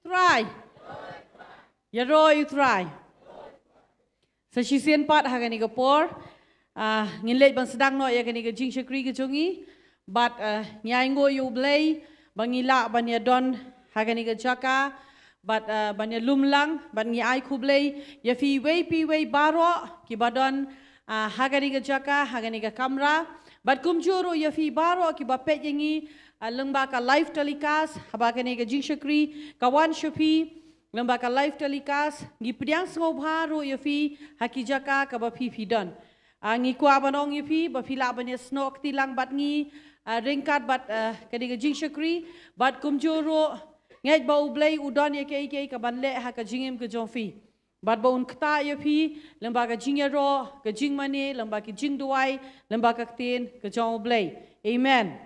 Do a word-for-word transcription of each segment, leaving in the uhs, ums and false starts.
Trai. Ïaroh ïa u Trai. Sa shisien pat ha kane ka por, ah, ngin leit ban sdang noh ïa kane ka jingshakri ka jong ngi. Bad, ah, ngi ainguh ïa u Blei ba ngi lah ban ïadon ha kane ka jaka. Bad, ah, ban ïalum lang, bad ngi ai khublei ïa phi iwei pa iwei baroh kiba don, ah, ha kane ka jaka, ha kane ka kamra. Bad kumjuh ruh ïa phi baroh kiba peit ïa ngi, ah, lyngba ka live telecast, haba kane ka jingshakri ka wan sha phi lyngba ka live telecast, ngi pdiang sngewbha ruh ïa phi ha ki jaka kaba phi phi don. Ah, ngi kwah ban ong ïa phi ba phi lah ban ïasnoh kti lang bad ngi, ah, ryngkat bad, ah, kane ka jingshakri, bad kumjuh ruh ngeit ba u Blei u don ïa kiei kiei kaban leh ha ka jingim ka jong phi. Bad ba un ktah ïa phi lyngba ka jingïaroh, ka jingmane, lyngba ka jingduwai, lyngba ka ktien ka jong u Blei. Amen.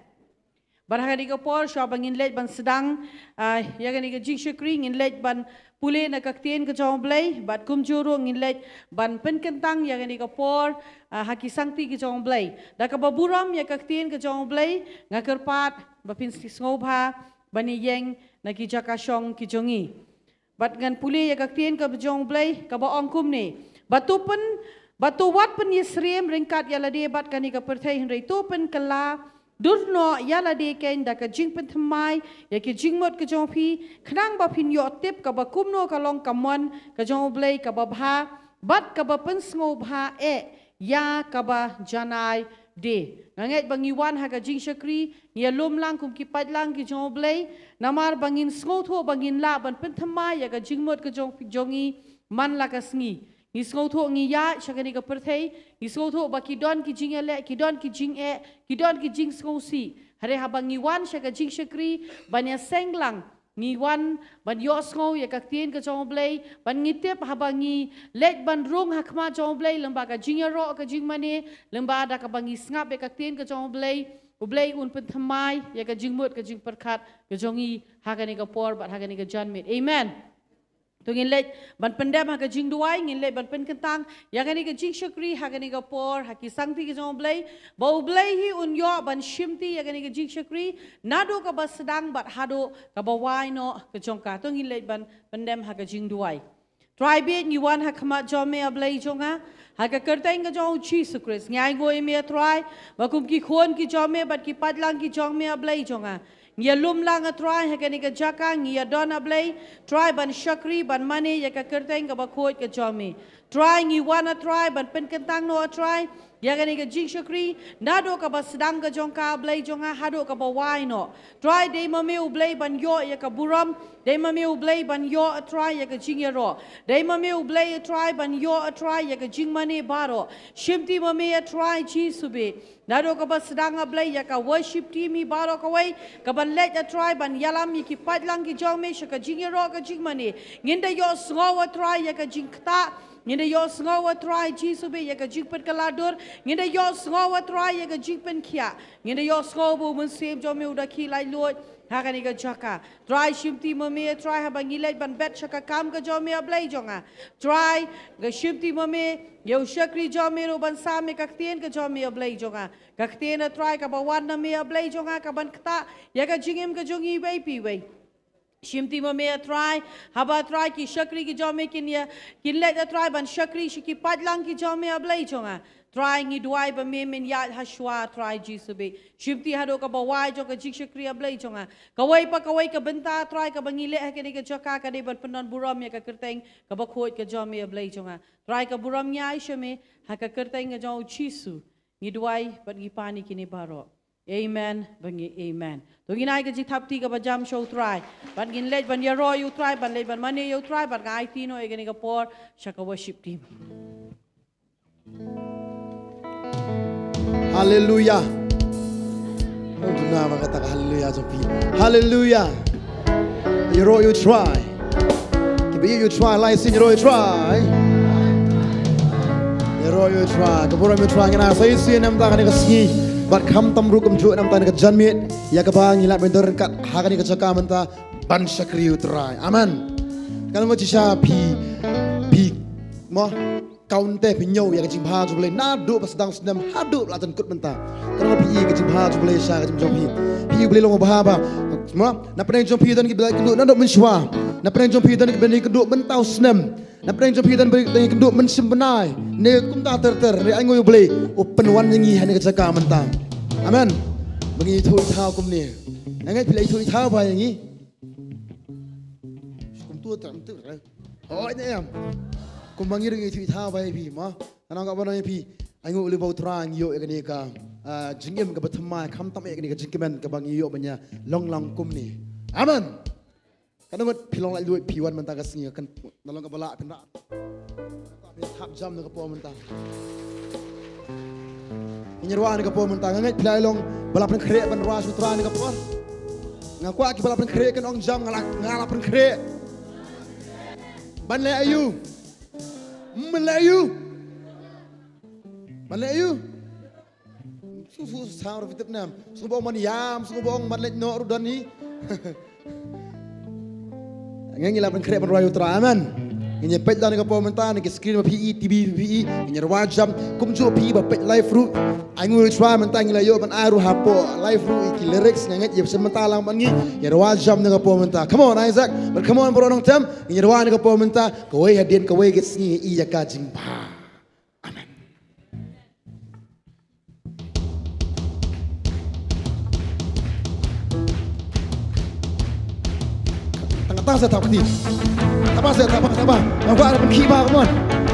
Bad ha kane ka por, shuwa ba ngin leit ban sdang, ah, ïa kane ka jingshakri, ngin leit ban pule na ka ktien ka jong u Blei, bad kumjuh ruh ngin leit ban pynkyntang ïa kane ka por, ah, ha ki sangti ka jong u Blei. Da kaba burom ïa ka ktien ka jong u Blei, nga kyrpad ba phin sngewbha ban ïeng na ki jaka shong ki jong ngi. Bad ngan pule ïa ka ktien ka jong u Blei kaba ong kumne. Ba to pyn, ba to wat pynïasyriem ryngkat ïa lade bad kane ka pyrthei, hynrei to pynkylla dur noh ïa lade kein da ka jingpynthymmai ïa ki jingmut ka jong phi, khnang ba phin ïoh tip kaba kumno ka long ka mon ka jong u Blei kaba bha bad kaba pynsngewbha eh ïa kaba janai de. Nga ngeit ba ngi wan ha ka jingshakri, ngi ïalum lang kum ki paidlang ki jong u Blei, namar ba ngin sngewthuh ba ngin lah ban pynthymmai ïa ka jingmut ka jong, jong ngi man la ka sngi. Ngi sngewthuh ngi ïaid sha kane ka pyrthei, ngi sngewthuh ba ki don ki jingïaleh, ki don ki jingeh, ki don ki jingsngewsih. Hynrei haba ngi wan sha ka jingshakri ban ïaseng lang, ngi wan ban ïohsngew ïa ka ktien ka jong u Blei, ban ngi tip haba ngi leit ban rung ha khmat jong u Blei, lyngba ka jingïaroh ka jingmane, lyngba da kaba ngi sngap ïa ka ktien ka jong u Blei, u Blei un pynthymmai ïa ka jingmut ka jingpyrkhat ka jong ngi ha kane ka por bad ha kane ka janmiet. Amen. To ngin leit ban pyndem ha ka jingduwai, ngin leit ban pynkyntang ïa kane ka jingshakri ha kane ka por, ha ki sangti ka jong u Blei, ba u Blei hi un ïoh ban shimti ïa kane ka jingshakri naduh kaba sdang bad haduh kaba wai noh ka jong ka. To ngin leit ban pyndem ha ka jingduwai. Trai, bieit ngi wan ha khmat jong me, A Blei jong nga, ha ka kyrteng ka jong u Jisu Khrist. Ngi ainguh ïa me, A Trai, ba kum ki khun ki jong me bad ki paidlang ki jong me, A Blei jong nga, ngi ïalum lang, A Trai, ha kane ka jaka, ngi ïadon, A Blei, Trai, ban shakri, ban mane ïa ka kyrteng kaba khuid ka jong me. Trai, ngi wan, A Trai, ban pynkyntang noh, A Trai, ïa kane ka jingshakri naduh kaba sdang ka jong ka, A Blei jong nga, haduh kaba wai noh. Trai, dei ma me u Blei ban ïoh ïa ka burom, dei ma me u Blei ban ïoh, A Trai, ïa ka jingïaroh, dei ma me u Blei, A Trai, ban ïoh, A Trai, ïa ka jingmane baroh. Shimti ma me, A Trai Jisu beit. Naduh kaba sdang, A Blei, ïa ka worship team hi baroh kawei kaban leit, A Trai, ban ïalam ïa ki paidlang ki jong me sha ka jingïaroh ka jingmane. Ngin da ïohsngew, A Trai, ïa ka jingktah. Ngin da ïohsngew, A Trai Jisu beit, ïa ka jingpynkylla dur. Ngin da ïohsngew, A Trai, ïa ka jingpynkhiah. Ngin da ïohsngew ba u Mynsiem jong me u da khie laitluid ha kane ka jaka. Trai, shimti ma me, A Trai, haba ngi leit ban bet sha ka kam ka jong me, A Blei jong nga. Trai, nga shimti ma me ïa u shakri jong me ruh ban sam ïa ka ktien ka jong me, A Blei jong nga. Ka ktien, A Trai, kaba wan na me, A Blei jong nga, kaban ktah ïa ka jingim ka jong ngi iwei pa iwei. Shimti ma me, A Trai, haba, A Trai, ki shakri ki jong me kin ïa, kin leit, A Trai, ban shakri sha ki paidlang ki jong me, A Blei jong nga. Trai, ngi duwai ba me men ïaid ha shuwa, A Trai Jisu beit. Shimti haduh kaba wai jong ka jingshakri, A Blei jong nga. Kawei pa kawei ka bynta, A Trai, kaba ngi leh ha kane ka jaka, ka dei ban pyndon burom ïa ka kyrteng kaba khuid ka jong me, A Blei jong nga. Trai, ka burom ngi ai sha me ha ka kyrteng ka jong u Jisu. Ngi duwai bad ngi pan ïa kine baroh. Amen bad ngi amen. To ngin ai ka jingthap kti kaba jam sha u Trai. Bad ngin leit ban ïaroh ïa u Trai, ban leit ban mane ïa u Trai, bad nga aiti noh ïa kane ka por sha ka worship team. Haleluya. Oh, duna ba kata ka haleluya jong phi. Haleluya. Ïaroh ïa u Trai. Kiba ïeit ïa u Trai, la isien ïaroh ïa u Trai. Ïaroh ïa u Trai. Ka burom ïa u Trai, ngin ïa sa isien na ka bynta kane ka sngi. Bad khamtam ruh kumjuh na ka bynta kane ka janmiet, ïa kaba ngi lah ban don ryngkat ha kane ka jaka mynta ban shakri ïa u Trai. Amen. Kan mo shisha phi, phi mo, counter, phi ñiew ïa ka jingbha jong u Blei naduh ba sdang snem haduh la jan kut mynta. Kan mo phi ïohi ka jingbha jong u Blei sha ka jingim jong phi. Phi ïohi u Blei long bha ba, mo, na pdeng jong phi don kiba la kynduh naduh mynshuwa. Na pdeng jong phi don ban ïakynduh mynta u snem. Na pdeng jong phi don ban ïakynduh mynsiem bnai. Ne kumta ter ter, ne ai nguh ïa U Blei u pynwan ïa ngi ha kane ka jaka mynta. Amen. Ba ngi ïathuh ïa thaw kumne. Nga ngeit phi la ïathuh ïa thaw bha ïa ngi. Kumta ter ter. Hooid ne em. Kumba ngi ruh ngi ïathuh ïa thaw bha ïa phi mo. Nga ong kaba nang ïa phi. Ai nguh ïa U Blei ba U Trai ngi ïoh ïa kane ka, ah, jingim kaba thymmai, khamtam ïa kane ka jingkmen kaba ngi ïoh ban ïa long lang kumne. Amen. Ka ngut phi long laitluid phi wan mynta ka sngi, kan na long kaba lah phin rah. Phin thap jam na ka por mynta. Ngin ïa rwai na ka por mynta, nga ngeit phi la long ba la pynkhreh ban rwai sha U Trai na ka por. Nga kwah kiba la pynkhreh kin ong jam, nga la, nga la pynkhreh. Ban leh aïu? Ban leh aïu? Ban leh aïu? Sngewbha sngewbha ruh phi tip ne em. Sngewbha ong ban ïam, sngewbha ong ban leit noh ruh don hi. Ngi ngi la pynkhreh ban rwai U Trai, amen. Ngin ïa peit da na ka por mynta na ki screen ba phi i, T V ba phi i, ngin ïa rwai jam kumjuh phi ba peit live ruh. Ai nguh ïa U Trai mynta ngi la ïoh ban ai ruh hapoh live ruh ïa ki lyrics, nga ngeit ïa shem mynta lang ban ngi ïa rwai jam na ka por mynta. Come on Isaac, but come on bro Nongtem, ngin ïa rwai na ka por mynta. Kawei hadien kawei ka sngi ïa ka jingbha. Amen. Tang tang sa thap kti. Thap sa thap thap. Nga kwah ban ki ba, come on.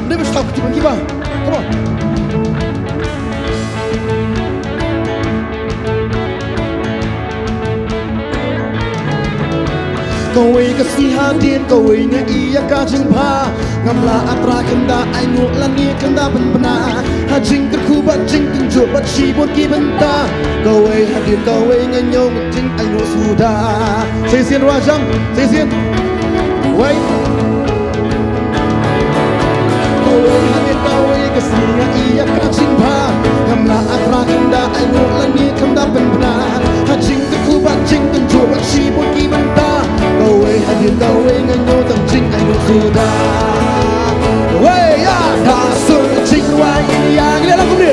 Ni ba thap kti ban ki ba. Come on. Kawei ka sngi hadien kawei nga ïa ka jingbha. Ngam lah A Trai kynda ai nguh lane kynda pynbna. Ha jingkyrkhu bad jingtynjuh bad shibun ki bynta. Kawei hadien kawei nga ñiew jing ai nguh suda. Sa shisien rwai jam, sa shisien. Wei. Kawei hadien kawei ka sngi nga ïa ka jingbha. Ngam lah A Trai kynda ai nguh lane kynda pynbna. Ha jing Kyrkhu bad jingtynjuh bad shibun ki bynta. Kawei hadien kawei nga ñiew tang jing ai nguh suda. Wei ïa da sur jingrwai ïa ngi la kumne.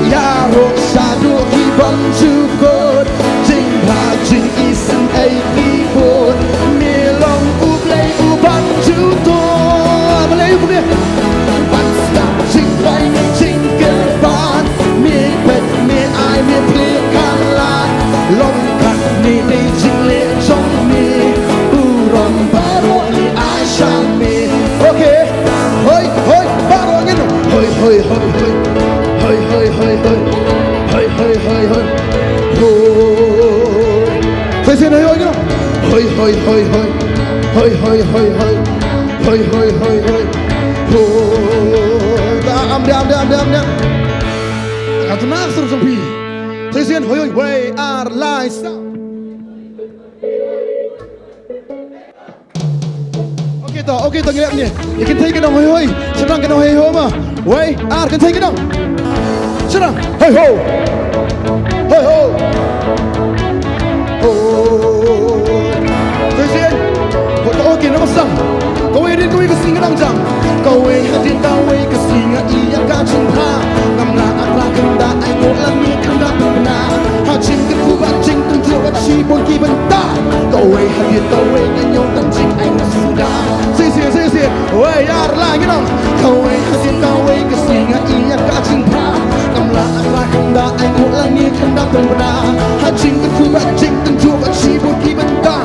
Ïaroh shaduh ki bym jukut. Jingbha jingisynei ki bun. Me long U Blei u ban juh to. Balei kumne? Ban sdang jingrwai ne jingkyrpad. Me peit me ai me plie ka lad. Long kat me dei jingleh jong me. Burom baroh ngi ai sha me. Okay. Hoi hoi baroh ngin. Hoi hoi hoi hoi. Hoi hoi hoi hoi. Hoi hoi hoi hoi. Hoi. Hoi sien hoi hoi ngin. Hoi hoi hoi hoi. Hoi hoi hoi hoi. Hoi hoi hoi hoi. Hoi. Da am da am da am da am da. Ka tuna sur jong phi. Hoi sien hoi hoi wei ar lai sa. Okay to, okay to ngi leh ngi. Ïa kynthei kan ong hoi hoi. Shynrang kan ong hoi hoi ma. Wei ar kynthei kan ong. Shynrang. Hoi ho. Hoi ho. Hoi. Hoi sien. Hoi to, okay, nang sdang. Kawei hadien kawei ka sngi nga dang jam. Kawei hadien kawei ka sngi nga ïa ka jingbha. Ngam lah A Trai kynda ai nguh lane kynda pynbna. Ha jingkyrkhu bad jingtynjuh bad shibun ki bynta. Kawei hadien kawei nga ñiew tang jing ai nguh suda. Shisien shisien. Wei ar lai ngi nong. Kawei hadien kawei ka sngi nga ïa ka jingbha. Ngam lah A Trai kynda ai nguh lane kynda pynbna. Ha jingkyrkhu bad jingtynjuh bad shibun ki bynta.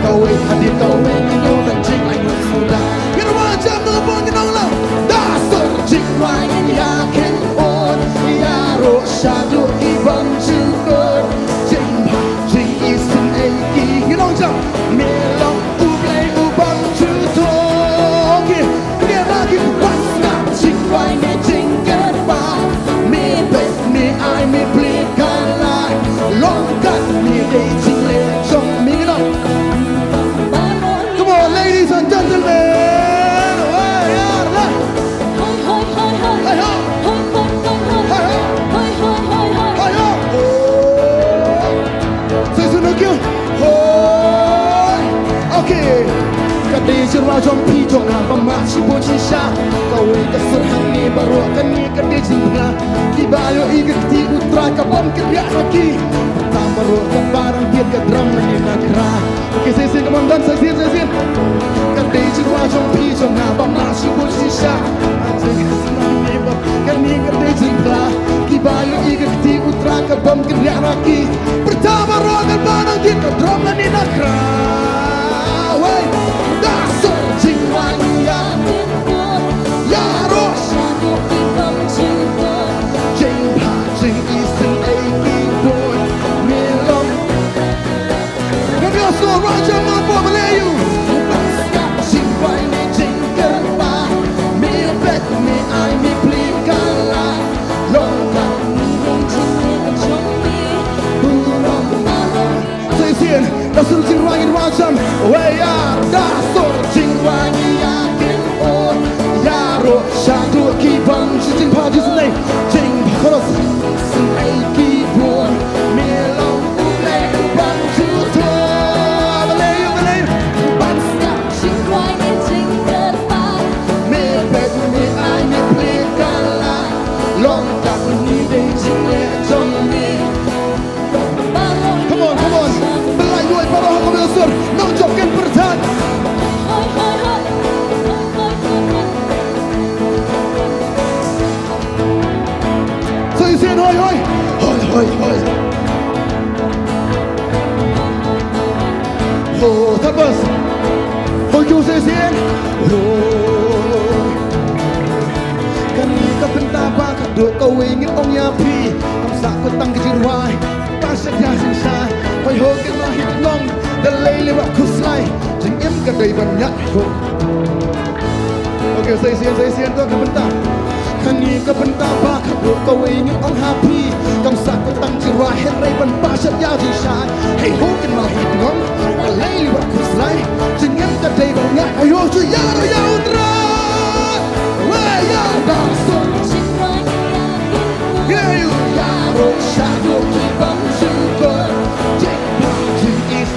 Kawei hadien kawei ngi ñiew tang jing ai nguh suda. Ngi rwai jam na ka por ngi nong lang. Da sur jingrwai ngi ïa kynhun. Ïaroh shaduh ki bym jukut. Jingbha jingisynei ki. Ngi nong jam. Me long U Blei u bym juh to. Ngi ngi la ki ban sdang jingrwai ne jingkyrpad. Me peit me ai me plie ka lad. Long kat me dei jingleh jong me ngi nong. Come on, ladies and gentlemen. Wei ar lai. Hoi, hoi, hoi, hoi. Hoi, hoi. Hoi, hoi, hoi, hoi. Hoi, hoi. Hoi, hoi, hoi, hoi. Hoi, hoi. Oh. Sa shisien, okay. Hoi. Okay. Ka dei jingrwai jong phi jong nga ba mad shibun shisha. Kawei ka sur hangne baroh kane ka dei jingphla. Kiba ïohi ka kti U Trai ka bym kynriah na ki. Tang baroh ka barang biang ka dram na ki na kra. Okay, sa shisien, come on, dance, sa shisien, sa shisien. Ho, tapos. Ho, kyu se sien. Ho. Kani ka bynta ba ka duk kawei ngin ong ïa phi. Kam sah ko tang ka jingrwai. Ba sha ïa jingshai. Hoi ho kin ma hit long. Da lei lei wa khuslai. Jingim ka dei ban ïa ho. Okay, sa shisien, sa shisien, to ka bynta. Kani ka bynta ba ka duk kawei ngi ong ha phi. Kam sah ko tang jingrwai hynrei ban ba sha ïa jingshai. Hei ho kin ma hit long. Wa lei lei wa khuslai. Jingim ka dei ban ïa. Hei ho shu ïa ro ïa u Trai. Wa ïa ba so. Ïa u ïa ro sha ro ki bang shu ko. Jing ba jing is.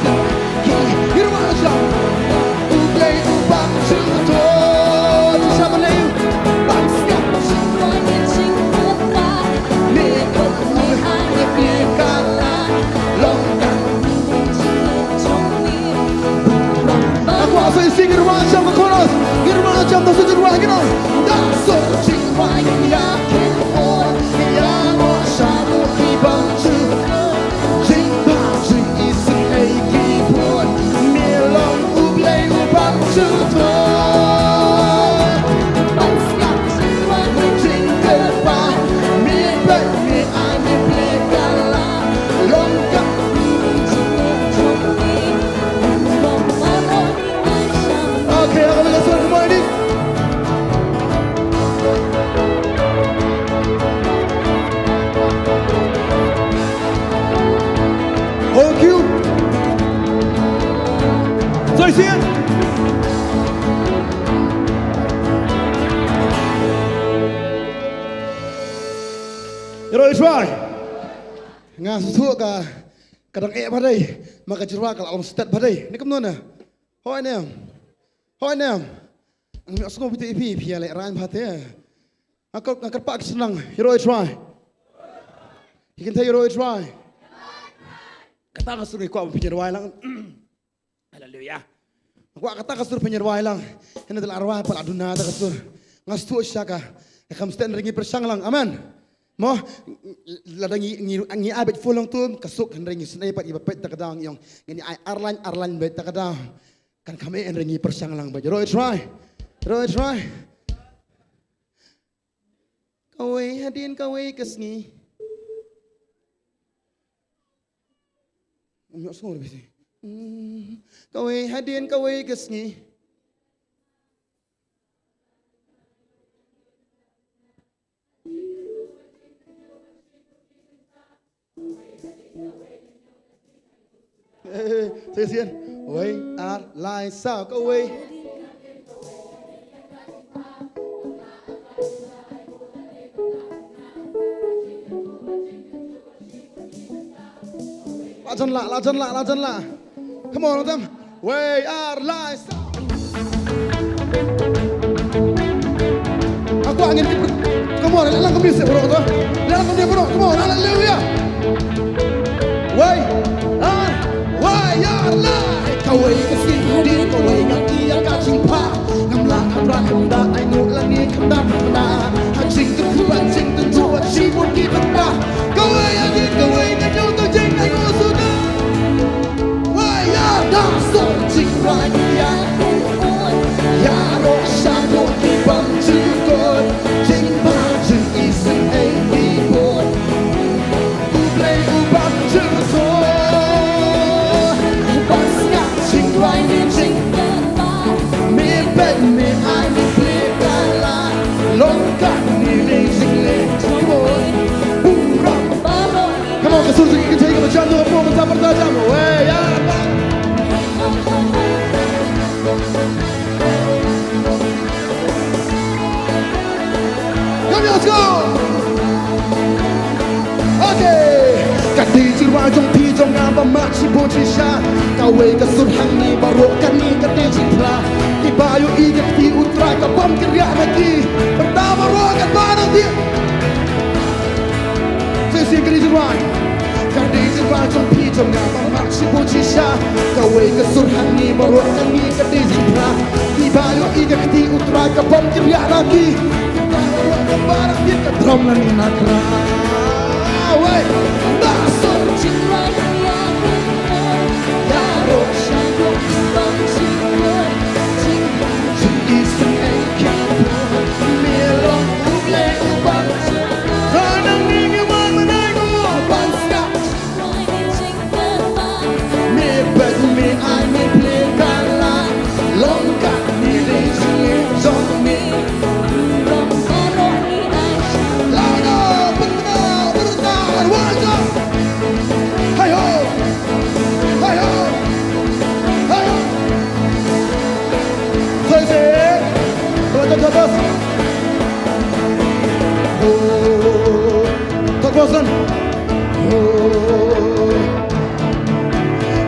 Okay, thank you. Sa shisien. Ïaroh Trai. Nga sngewthuh ka, ka dang eh bha dei, ma ka jingrwai ka la long stet bha dei. Ni kumno na? Hoi nem. Hoi nem. Nga sngew bit phi, phi ïa leh rang bha te. Nga kyrpad ka shnong, ïaroh Trai. Phi kynthei ïaroh Trai. Kata ka sur ngi kwah ba phin ïarwai lang. Haleluya. Nga kwah kata ka sur phin ïarwai lang. Hynrei da la rwai pat la duna kata ka sur. Nga sngewthuh shisha ka. Ka kham stet hynrei ngi pyrshang lang. Amen. Mo, lada ngi, ngi, ngi ai beit full long tum, ka suk hynrei ngi snei pat ïa ba peit ta ka daw ngi ong. Ngin ai ar lain, ar lain beit ta ka daw. Kan kham eh hynrei ngi pyrshang lang beit. Ïaroh Trai. Ïaroh Trai. Kawei hadien kawei ka sngi. Ym ïoh sngur bisi. Mm, kawei hadien kawei ka sngi. Eh, sa shisien. Wei, ar, lai, saw, kawei. La jan la, la jan la, la jan la. Come on, Adam. Wei, ar, lai, saw. Aku angin ki. Come on, lang kami se bro to. Lang kami bro. Come on, hallelujah. Wei, ar, wei, ar, lai. Kawei ka sngi hadien kawei nga ïa ka jingpha. Ngam lah ka bra ka da ai nu la ni ka da ka da. Ha jingkyrkhu ba jingtynjuh ba jingmut ki ba. Kawei hadien kawei nga ïoh ka jingaiñguh suda. Wei ïa da sor jingwai ïa. Ïaroh sharoh ki bym ju kot. Jingbha jingisynei ki bun. U Blei u bym ju kot. Bym sngap jingwai ne jingkyrpad. Me peit me ai me plie kala. Long kane ne jingleh jingwai. Bun ram baroh. Come on, ka sur jong ki kynthei kaba jam, nongpop mynta, mynta jam. Wei, ya. Come on, let's go. Okay. Ka dei jingrwai jong phi jong nga ba mad shibun shisha. Kawei ka sur hangne baroh kane ka dei jingphla. Kiba ïohi ka kti U Trai ka bym kynriah na ki. Mynta baroh kan ba na ti. Sa shisien ka dei jingrwai. Ka dei jingrwai jong phi jong nga ba mad shibun shisha. Kawei ka sur hangne baroh kane ka dei jingphla. Kiba ïohi ka kti U Trai ka bym kynriah na ki. Ka baroh ka baroh ki ka drom na ni na kra.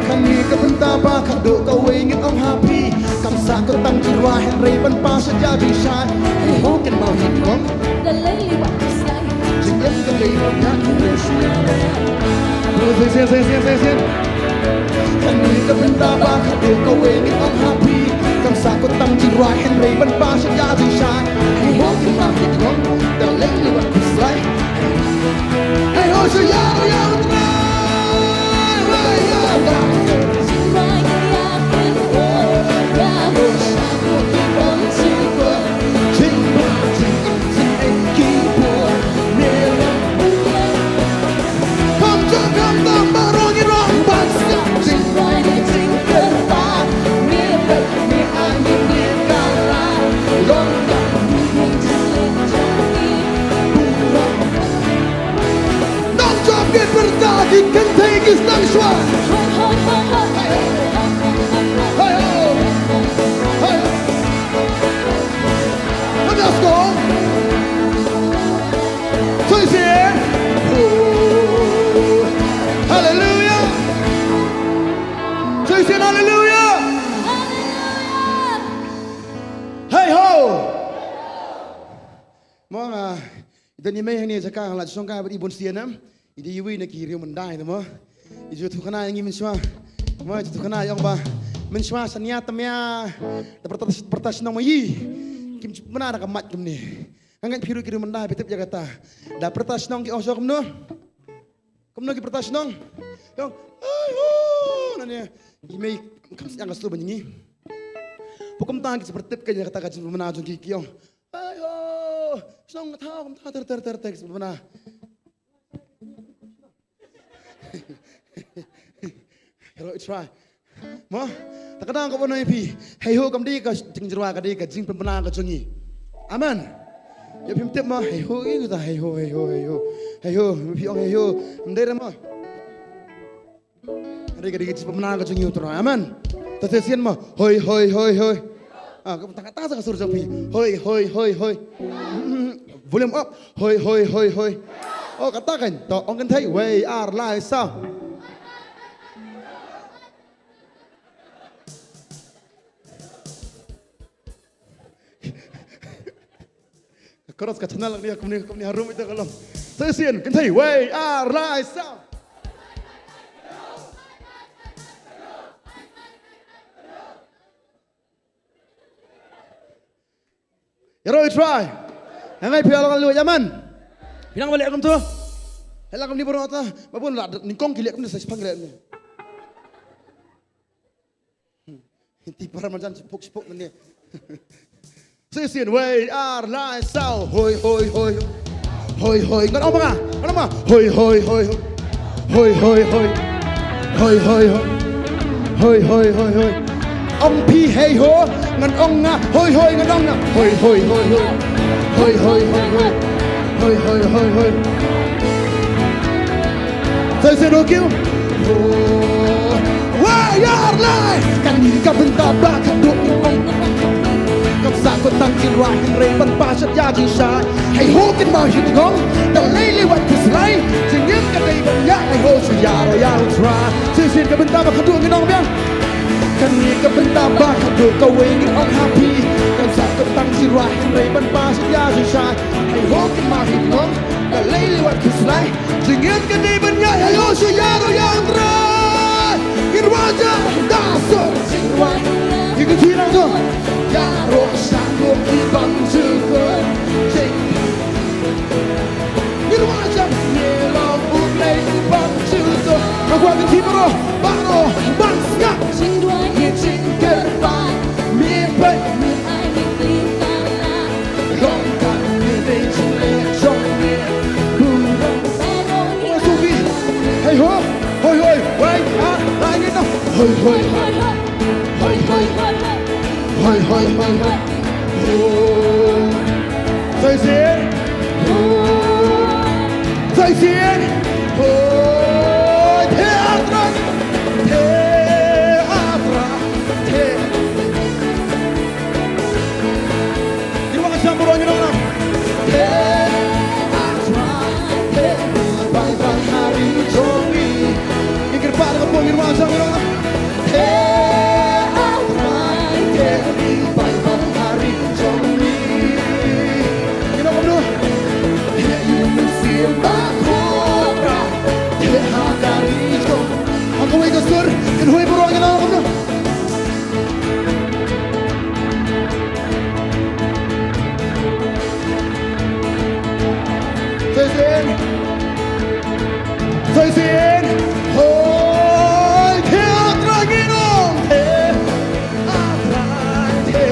Kane ka bynta ba khadduh kawei ngi ong ha phi. Kam sah ko tang jingrwai hynrei ban paw sha ïa jingshai. Hei ho kynmaw hi kong. Ka lei liwat ka sai. Jingim ka lei liwat ka sai. Sien, sien, sien, sien, sien, sien. Kane ka bynta ba khadduh kawei ngi ong ha phi. Kam sah ko tang jingrwai hynrei ban paw sha ïa jingshai. Hei ho kynmaw hi kong. Ka lei liwat ka sai. Hei ho sha ïa, ïa, ïa. Nong jop ki pyrta ki kynthei ki sdang shuwa. Hai ho. Hai ho. Let's go. Sui sien. Hallelujah. Sui sien hallelujah. Hei ho. Mo nga, i don i mei hangne jaka la shong ka bad i bun sien em. I dei iwei na ki riew myndai te mo. I ju thukna ïa ngi mynshuwa. Mo i ju thukna ïa ong ba mynshuwa shania tymia. Da pyrta, pyrta shnong ma i. Kim ju pynbna da ka mic kumne. Nga ngeit phi ruh ki riew myndai phi tip ïa kata. Da pyrta shnong ki ong shuwa kumno. Kumno ki pyrta shnong? Ki ong, "Ai ho!" Nangne i mei kam sngewthuh ban ïa ngi. Phi kumta ki sa pyrtip ka ïa kata ka jingpynbna jong ki, ki ong, "Ai ho! Shnong ka thaw kumta ter ter ter ter ki sa pynbna." Hello, it's right. Mo, ta ka dang ka ban ïa phi. Hei ho kam dei ka jingjyrwa, ka dei ka jingpynbna ka jong ngi. Amen. Ïa phim tip mo, hei ho, ïa ta, hei ho, hei ho, hei ho. Hei ho, phi ong hei ho. Em dei re mo. Ka dei ka jingpynbna ka jong ngi u Trai. Amen. Ta shisien mo. Hoi, hoi, hoi, hoi. Ah, ka ta ka ta sa ka sur jong phi. Hoi, hoi, hoi, hoi. Volume up. Hoi, hoi, hoi, hoi. Oh, kata kan. To ong kynthei. Wei, ar, lai, saw. Ka chorus ka channel ni kumne, kumne harum ita ka long. Sa shisien, kynthei, wei, ar, lai, saw. Ïaroh i Trai. Hangne phi ïa long leh, amen. Phi nang ba leh kumto. Hei la kumne baroh ta. Ba bun la nyngkong ki leh kumne, sa shiphang ki leh kumne. Ti para marjan shipuk shipuk mynne. Sa shisien, wei, ar, lai, saw, hoi, hoi, hoi. Hoi, hoi, ngan ong ma nga, ngan ong ma. Hoi, hoi, hoi, hoi. Hoi, hoi, hoi. Hoi, hoi, hoi. Hoi, hoi, hoi, hoi. Ong phi hei ho, ngan ong nga. Hoi, hoi, ngan ong nga. Hoi, hoi, hoi, hoi. Hoi, hoi, hoi, hoi. Hoi, hoi, hoi, hoi. Sa shisien, okay. Oh. Wei, ar, lai. Kane ka bynta ba khadduh ngi ong. Kam sah ko tang jingrwai hynrei ban paw sha ïa jingshai. Hei ho kynmaw hi kong. Da lei lei wat khuslai. Jingim ka dei ban ïa hei ho shu ïaroh ïa u Trai. Sa shisien ka bynta ba khadduh ngi ong biang. Kane ka bynta ba khadduh kawei ngi ong ha phi. Kam sah ko tang jingrwai hynrei ban paw sha ïa jingshai. Hei ho kynmaw hi kong. Da lei lei wat khuslai. Jingim ka dei ban ïa hei ho shu ïaroh ïa u Trai. Ngin rwai ja da sor jingrwai. Ngi kynti lang to. Ïaroh sha ki bym ju kut. Jing. Ngin rwai ja. Ngi long u Hoi, hoi, hoi. Hoi, hoi, hoi. Hoi, hoi, hoi, hoi. Oh. Say it. Oh. Say it. Oh. Te atra. Te atra. Te. Ngin wan shang baroh, ngin wan. Te atra, te bai ban hari jong ngi. Ngin kyrpad ka pong, ngin wan shang baroh. Te atra, te bai ban hari jong ngi. Ngin wan kumno? Te ïa mynsiem bakhraw, te ha ka ri jong. Ha kawei ka sur, kynhun baroh, ngin wan kumno? Say it. Say it. Hoi, te atra ngin ong, te atra, te.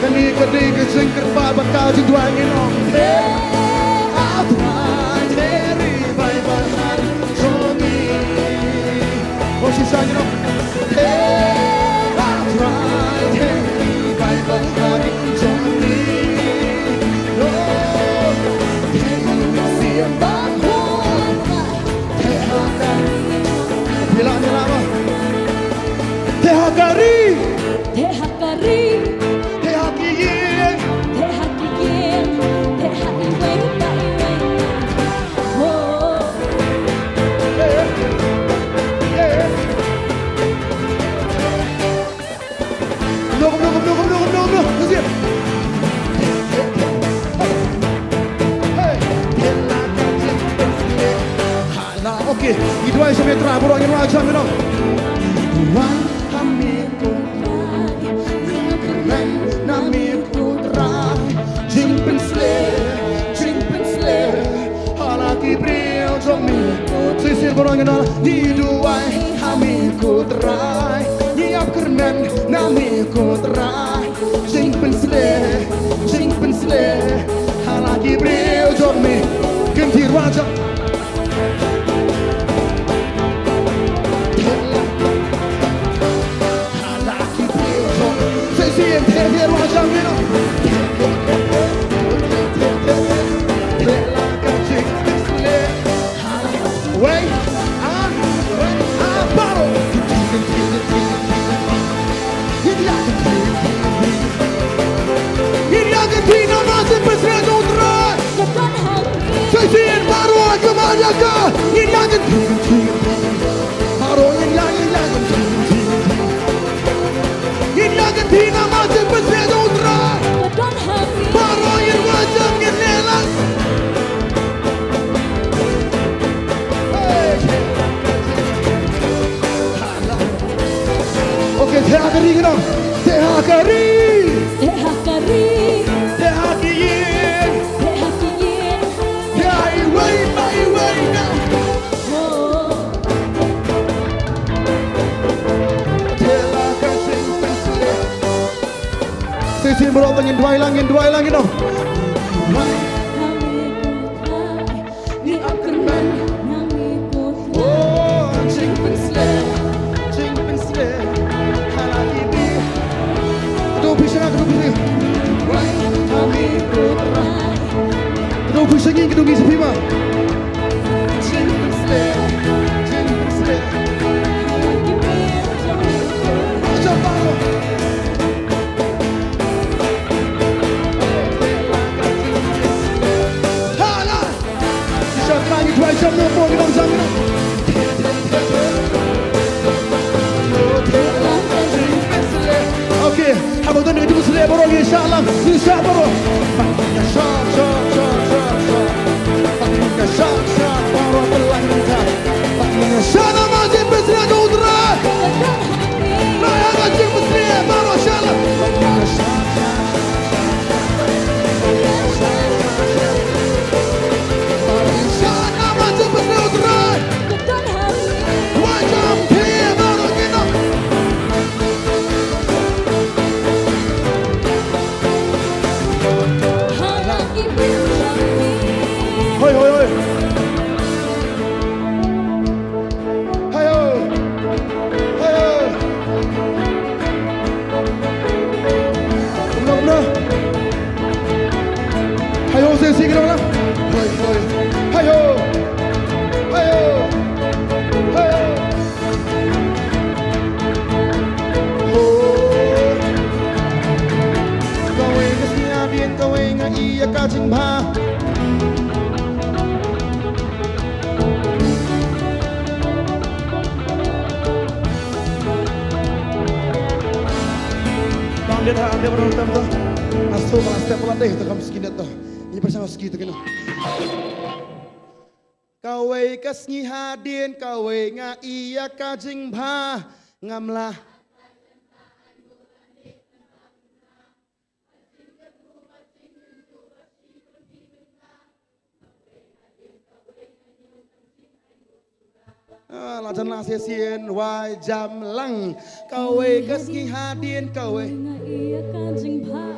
Kane ka dei ka jingkyrpad bad ka jingduwai, ngin ong, te atra, te ri bai ban hari jong ngi. Oh, shisha, you know. Te atra, te ri bai ban hari jong ngi. Oh, te ïa mynsiem bakhraw, te ha ka ri. Phi lah, phi lah, ma. Te ha ka ri. Te ha ka ri. Te ha ki ïing. Te ha ki ïing. Te ha iwei pa iwei. Oh. Eh, eh. Kumno, kumno, kumno. Hey. Okay, ngi duwai sha me Trai, baroh ngin wan shang, you know. Duwai ha me ko Trai, ngi kyrmen na me ko Trai. Jingpynshlur, jingpynshlur ha la ki briew jong me. Shisien baroh ngin ong, ngi duwai ha me ko Trai. Ngi ap kyrmen na me ko Trai. Jingpynshlur, jingpynshlur ha la ki briew jong me. Kin ti rwa jong. Wei, ah, wei, ah, baroh. Ngin ïa kynti namar jingpynshlur jong U Trai. Shisien baroh, kynmaw ïa ka. Ngin ïa kynti, kynti, kynti. Baroh ngin ïa, ngin ïa kynti, kynti, kynti. Ngin ïa kynti namar jingpynshlur jong U Trai. Baroh ngin wan jam, ngin leh lang. Hey. Okay, te ha ka ri, ngin ong. Te ha ka ri. Te ha ka ri. Te ha ki ïing. Te ha ki ïing. Te ha iwei pa iwei na. Oh. Te ha ka jingpynshlur. Shisien baroh, ngin duwai lang, ngin duwai lang, ngin ong. Ngi ap kyrmen. Oh, jingpynshlur, jingpynshlur ha la ki briew. Kdew phi sha nga, kdew phi sha nga. Kdew phi sha ngi, kdew ngi sha phi ma. Jingpynshlur, jingpynshlur. Jump on. Hala! Sha Trai ngi duwai, jam noh, mo ngi dang jam noh. Okay, haba don ka jingpynshlur baroh ngi shah lang, ngi shah baroh. Shah, shah, shah, shah, shah. Shah, shah, baroh pynlait mynta. Shah namar jingpynshlur jong U Trai. Trai ha ka jingpynshlur baroh shah lang. Jingbha. Bang dia dah ambil orang tam tu. Asu bang step pula deh tu kam ski net tu. Ni pasang ski tu kena. Kawei ka sngi hadien kawei nga ïa ka jingbha ngam lah. Ah, la jan la sesien wai jam lang. Kawei ka sngi hadien kawei. Nga ïa ka jingbha.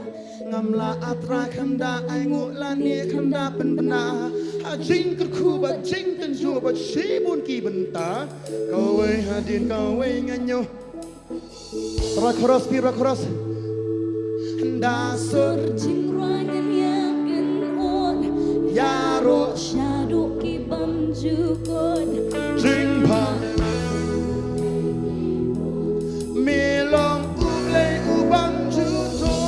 Ngam la atra khynda ai ngu la ni khynda pynbna. Ha jingkyrkhu ba jingtynjuh ba shibun ki bynta. Kawei hadien kawei nga ñiew. Ra chorus, pi ra chorus. Hynda sur jingrwai ngan ïa kynot. Ïaroh shaduh ki bym ju kot. Jingbha. Me long U Blei u bym ju kot.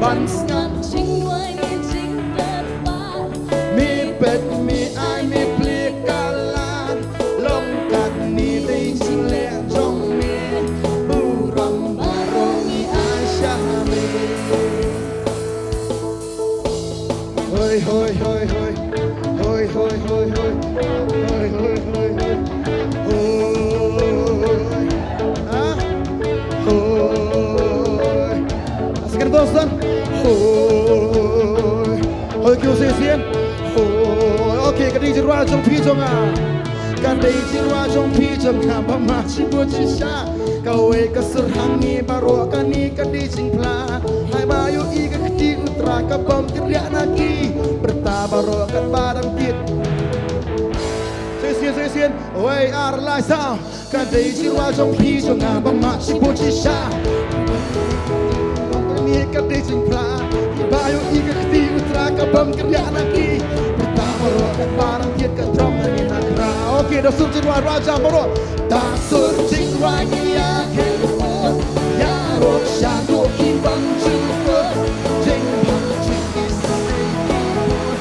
Ban sngap jingduwai ne jingkyrpad. Me peit me ai me plie ka lad. Long katne dei jingleh jong me. Burom baroh ngi ai sha me. Hoi, hoi, hoi, hoi. Hoi, hoi, hoi, hoi. Hoi, hoi, hoi, hoi. Hoi. Ah? Hoi. Second verse, son. Hoi. Hoi, kiew shisien. Hoi. Okay, ka dei jingrwai jong phi jong nga. Ka dei jingrwai jong phi jong nga ba ma shibun shisha. Kawei ka sur hangne baroh kane ka dei jingphla. Haba ïohi ka kti u Trai ka bym kynriah na ki. Pyrta baroh katba dang tied. Shisien, shisien. Wei ar lai saw. Ka dei jingrwai jong phi jong nga ba ma shibun shisha. Kane ka dei jingphla. Haba ïohi ka kti u Trai ka bym kynriah na ki. Pyrta baroh katba dang tied ka jong ngi na kra. Okay, da sur jingrwai rwai jam baroh. Da sur jingrwai ngi ïa kynroi. Ïaroh shaduh ki bym ju kot. Jingbha jong ki sa dei ki bun.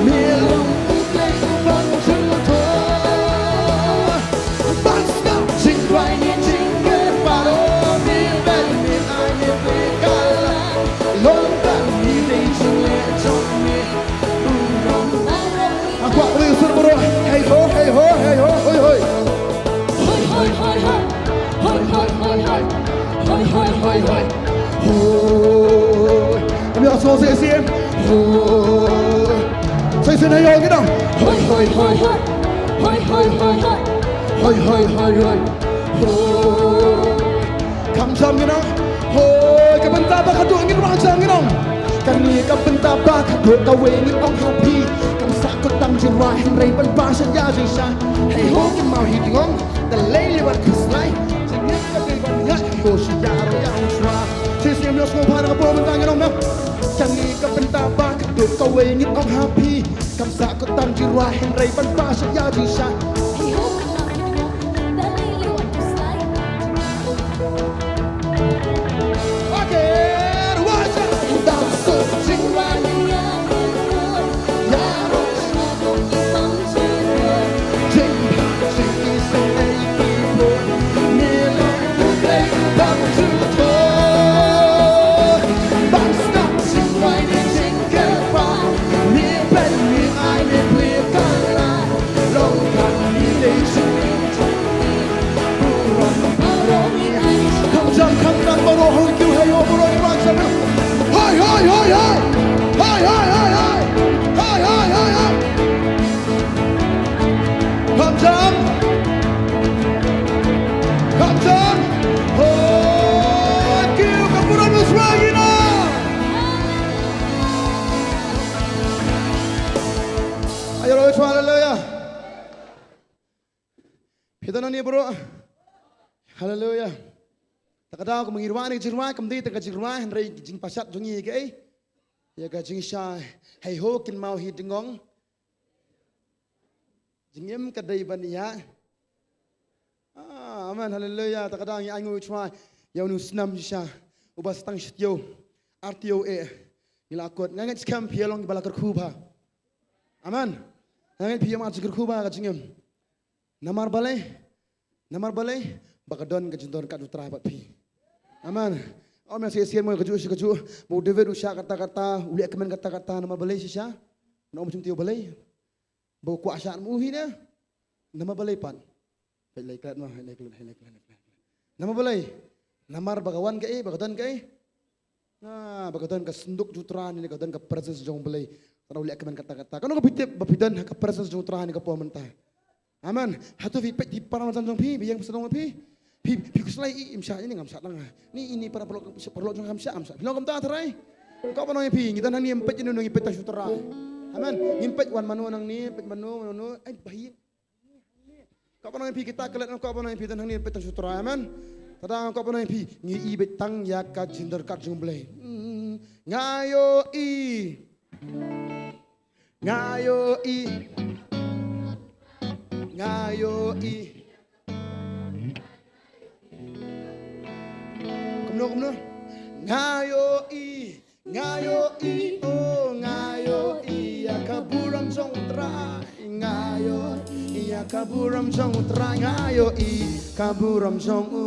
Me long U Blei u bym ju kot. Ban sngap jingrwai ne jingkyrpad. Me peit me ai me plie ka lad. Long katne dei jingleh jong me. Burom baroh. Nga kwah kawei ka sur baroh. Hei ho, hei ho, hei ho, hoi hoi. Hoi, hoi, hoi, hoi. Hoi, hoi, hoi, hoi. Hoi, hoi, hoi, hoi. Hoi. Ngam ïoh sngew shisien. Hoi. Shisien hei ho ngi dang. Hoi, hoi, hoi, hoi. Hoi, hoi, hoi, hoi. Hoi, hoi, hoi, hoi. Hoi. Kham jam ngi nong. Hoi, ka bynta ba khatduh ngin wad jam ngi nong. Kane ka bynta ba khatduh kawei ngin ong ha phi. Kam sah kut tang jingrwai hynrei ban pynshai ïa jingshisha. Hei ho kynmaw hi ding ong. Da lei lei wat khuslai. Jingim ka dei ban ïaid hei ho sha ïaroh ïa u Trai. Shisien ïohsngew bha na ka bynta ngi nong na. Kane ka bynta ba khatduh kawei ngin ong ha phi. Kam sah kut tang jingrwai hynrei ban pynshai ïa jingshisha. Hei ho kynmaw hi ding ong. Da lei lei wat khuslai. Kham jam, kham jam, baroh hoi kiew hei ho, baroh hoi kiew hei ho. Hoi, hoi, hoi, hoi. Hoi, hoi, hoi, hoi. Hoi, hoi, hoi, hoi. Kham jam. Kham jam. Hoi kiew ka burom u Israel ina. Ayo, haleluya. Phi don hangne baroh. Haleluya. Ta ka daw ka ma ngi rwai ne ka jingrwai kam dei tang ka jingrwai hynrei ka jingpashat jong ngi kaei. Ïa ka jingshisha hei ho kynmaw hi ding ong. Jingim ka dei ban ïa. Ah, amen, haleluya. Ta ka daw ngi ainguh U Trai ïa une u snam shisha uba sdang shi taïew, ar taïew eh. Ngi la kut, nga ngeit skhem phi long kiba la kyrkhu bha. Amen. Nga ngeit phi ïa ma jingkyrkhu bha ka jingim. Namar balei? Namar balei? Ba ka don ka jingdon ka jingtrai bad phi. Amen. Ym ïa shisien mo kajuh shisha kajuh. Ba u David u shah katta katta, u leh kmen katta katta, namar balei shisha? Namar jingtei balei? Ba u kwah shah mo hi ne. Namar balei pat? Hei, lei klet mo, hei, lei klet, hei, lei klet, hei, lei klet. Namar balei? Namar ba ka wan kaei, ba ka don kaei? Ah, ba ka don ka synduk jong u Trai ne, ka don ka presence jong u Blei. Tang u leh kmen katta katta. Kano ka phi tip ba phi don ha ka presence jong u Trai ne ka por mynta? Amen. Hato phi peit phi para marjan jong phi, phi ïeng phi sdang phi. Phi, phi khuslai i, im shah ini ngam shah dang. Ni ini para paralok, paralok jong ngam shah, ngam shah. Phi long kumta tharai. Ko ba nong phi, ngi don hangne im peit ino ngi peit tang shu Trai. Amen. Ngim peit wan mano nangne, peit mano, mano. Ai, bahi. Ko ba nong phi kita klet, ko ba nong phi don hangne peit tang shu Trai. Amen. Tada ko ba nong phi, ngi i beit tang ïa ka jingdon ka jong u Blei. Hmm. Nga ïohi. Nga ïohi. Nga ïohi. Kumno, kumno? Nga ïohi. Nga ïohi, oh, nga ïohi ïa ka burom jong u Trai. Nga ïohi ïa ka burom jong u Trai. Nga ïohi ka burom jong u.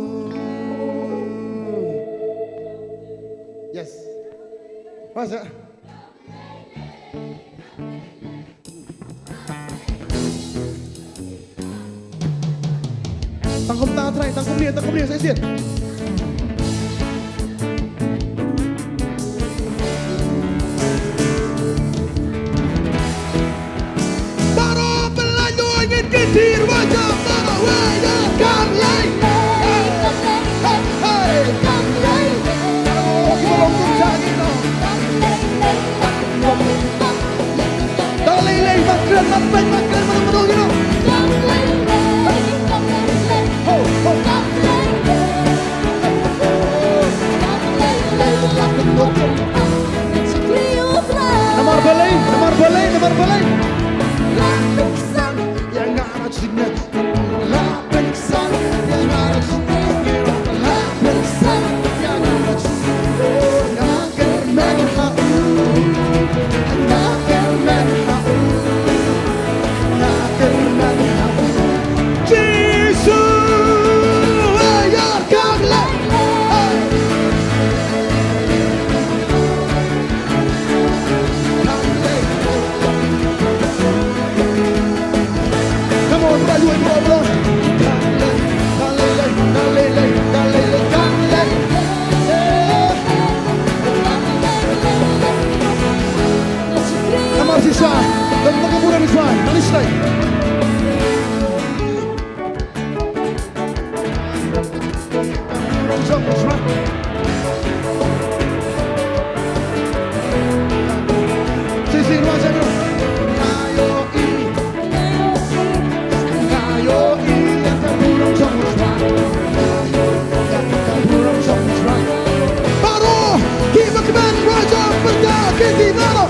Yes. Masa. Tang kumta Trai, tang kumne, tang kumne, sa shisien. Baroh pynlait luid ngin kyntiew ba jam baroh wei ïa kam lei. Hey, hey, hey. Baroh ki ba long kumta ngin long. Da lei lei, ba kren, ba peit, ba kren, ba dong, ba dong, you know. Ho, ho. Namar balei, namar balei, namar balei. Ïa nga na jingeh. Come on, bro, you ain't bro, bro. Come on, shisha. Let's make a move, shisha. Not this side. Baroh ki ba kmen, rise up, pyrta, ki ti baroh.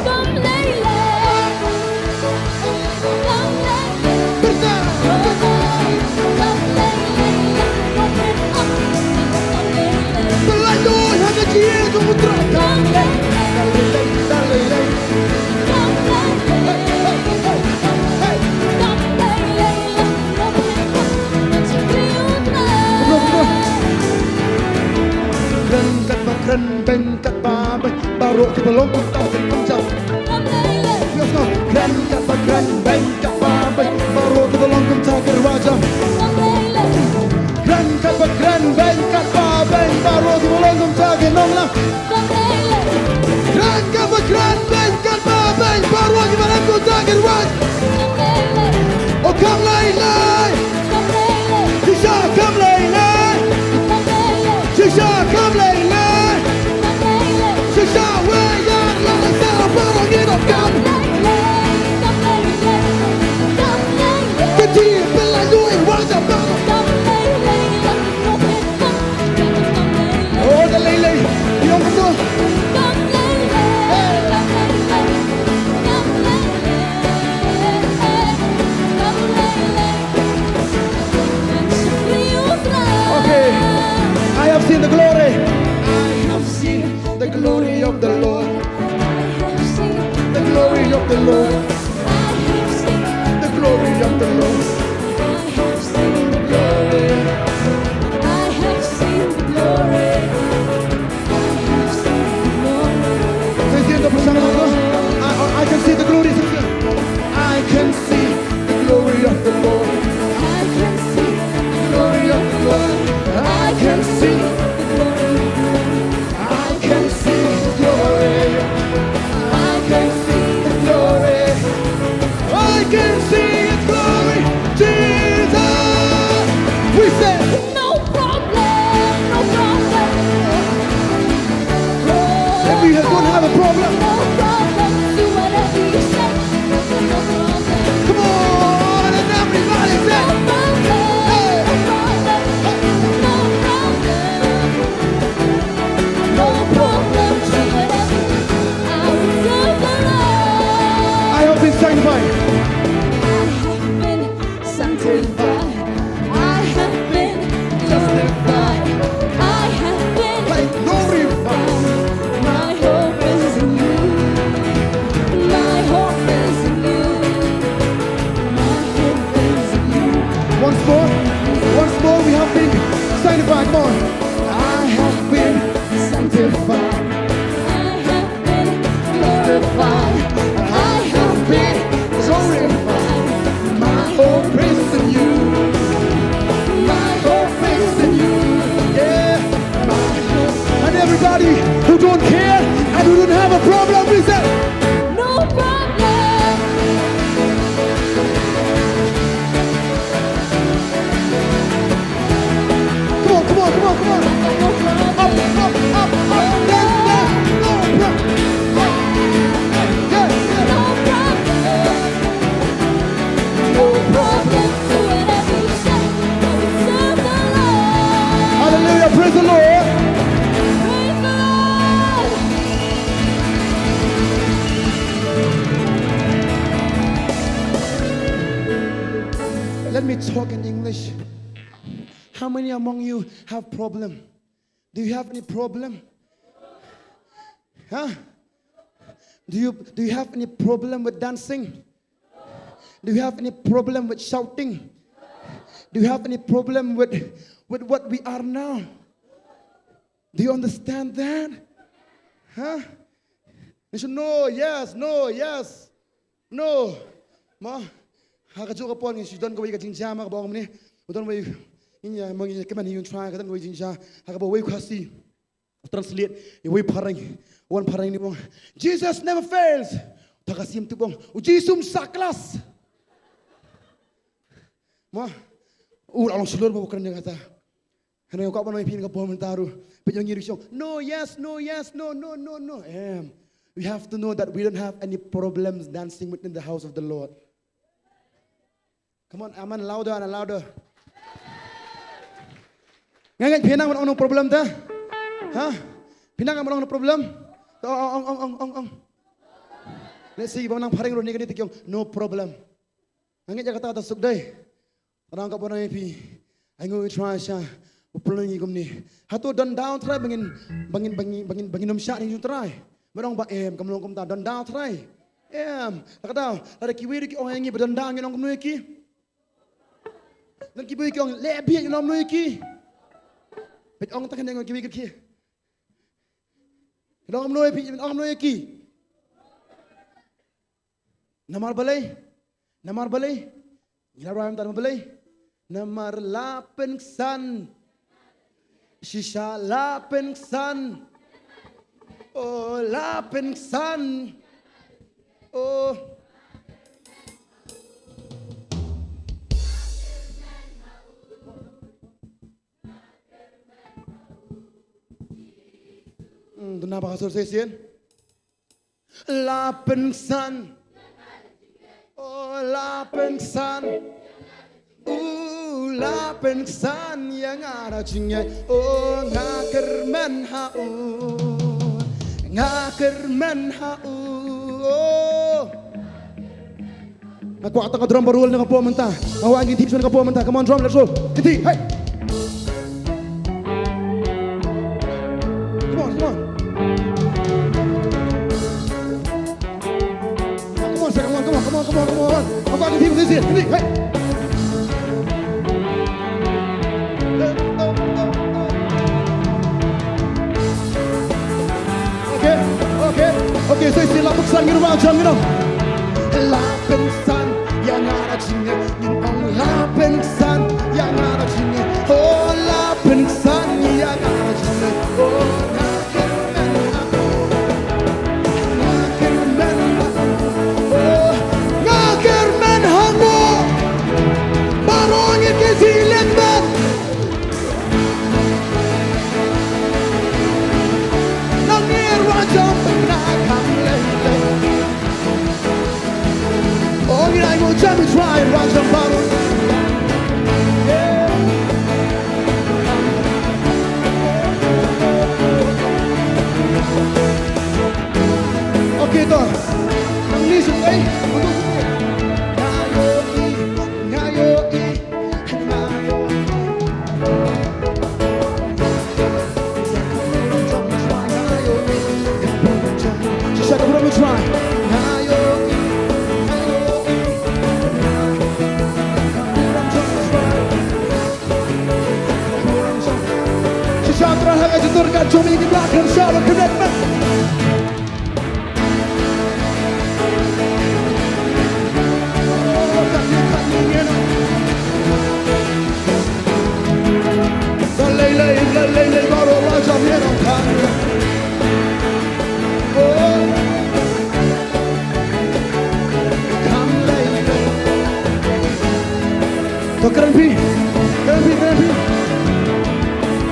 Kren katba kren, beiñ katba beiñ, baroh kiba long kumta kin pynjah. Yes, no. Kren katba kren, beiñ katba beiñ, baroh kiba long kumta kin pynjah. Kren katba kren, beiñ katba beiñ, baroh kiba long kumta kin long la. Kren katba kren, beiñ katba beiñ, baroh kiba long kumta kin pynjah. O kam lei lei. Shisha kam lei lei. Shisha kam lei lei. Shisha wei ïar la sa baroh ngi doh kam. Ka ti pynlait luid wan sa baroh. O da lei lei. Ïong kumno. Hey. Okay. I have seen the glory. I have seen the glory of the Lord. The Lord. I have seen the glory of the Lord. I have seen the glory. I have seen the glory. I have seen the glory. Sing the song, Lord. I, I, I can see the glory. I can see the glory of the Lord. I can see the glory of the Lord. I can see the glory of the Lord. I can see the glory. I can see the glory. I can see His glory. Jesus. We say, no problem, no problem. If you don't have a problem. No problem to whatever you say. No problem. Come on, and everybody say, no problem, hey, no problem, no problem. No problem to whatever. I will serve the Lord. I have been sanctified. I have been sanctified. I have been justified. I have been glorified. My hope is in you. My hope is in you. My hope is in you. Once more, once more, we have been sanctified. Come on. I have been sanctified. I have been glorified. I have been justified. My hope is in you. My hope is in you. Yeah. My hope. And everybody who don't care and who don't have a problem, we say, no problem. Come on, come on, come on, come on. Up, up, up, up. Dance, dance. No problem. Yeah, yeah. No problem. No problem. Do whatever you say. Serve the Lord. Hallelujah. Praise the Lord. Praise the Lord. Let me talk in English. How many among you have problem? Do you have any problem? Huh? Do you, do you have any problem with dancing? Do you have any problem with shouting? Do you have any problem with, with what we are now? Do you understand that? Huh? They should, no, yes, no, yes. No. Mo. Ha kajuh ka por ngi shu don kawei ka jingjia mo kaba ong kumne. U don wei, ngin ïa, mo, ngin ïa kmen, ngin try, ka don kawei jingjia ha kaba wei u Khasi u translate ïa wei u phareng. Wan phareng ne u ong, Jesus never fails. Uta u Khasi um tip, u ong, U Jisu um sah klas. Mo. U la long shlur mo u kren ïa kata. Hynrei nga kwah ban ong ïa phi ha kane ka por mynta ruh. Peit ïa ngi ruh shu ong, no, yes, no, yes, no, no, no, no. Em. We have to know that we don't have any problems dancing within the house of the Lord. Come on, amen, louder and louder. Nga ngeit phi nang ban ong no problem te. Ha? Phi nang ban ong no problem? To, ong, ong, ong, ong, ong. Let's see, ba nang phareng ruh ne kane te ki ong no problem. Nga ngeit ïa kata, kata suk dei. Ka dang ka ban ong ïa phi. Ai ngu i trai sha. Ba pynlong ngi kumne. Hato don daw trai ba ngin, ba ngin, ba ngin, ba ngin, ba ngin ym shah ïa u trai. Ba dang ba em, kam long kumta, don daw trai. Em, la ka daw, lada kiwei ruh ki ong ïa ngi ba don daw, ngin ong kumno ïa ki? Don kiwei ki ong leh beit, ngin ong kumno ïa ki? Peit ong tang, ngin ong kiwei ki. Ngin ong kumno ïa phi, ngin ong kumno ïa ki? Namar balei? Namar balei? Ngi la rwai mynta namar balei? Namar la pynksan. Shisha la pynksan. Oh, la pynksan. Oh. Hmm, duna ba ka sur session. La pynksan. Oh, la pynksan. U la pynksan ïa nga da jingngeit. Oh, nga kyrmen ha u. Nga kyrmen ha u. Oh. Nga kwah tang ka drum ba roll na ka por mynta. Nga kwah ngin tip shuwa na ka por mynta. Come on, drum, let's roll. Iti, hey. Come on, come on. Come on, come on. Come on, give people this here. Hey. Okay, okay, okay, so it's la pynsan ngi ruh ba jam ngi dong. La pynsan ïa nga da jingeh, ngin ong la pynsan ïa nga da jingeh. Oh, la pynsan ïa nga da jingeh. Oh, nga kyrmen ha ngo. Nga kyrmen ha ngo. Oh, nga kyrmen ha ngo. Baroh ngi ki jingkyrmen. Nang ngin ruh jam na kham lei lei. Oh, ngin ai mo jam try ruh jam baroh. Yeah. Okay, to. Nang ni suk ei. Nga ïohi, nga ïohi. Shisha trai ha ka jingtur ka jong ngi ki Blahkren, sha ba connect man. To kren phi, kren phi, kren phi.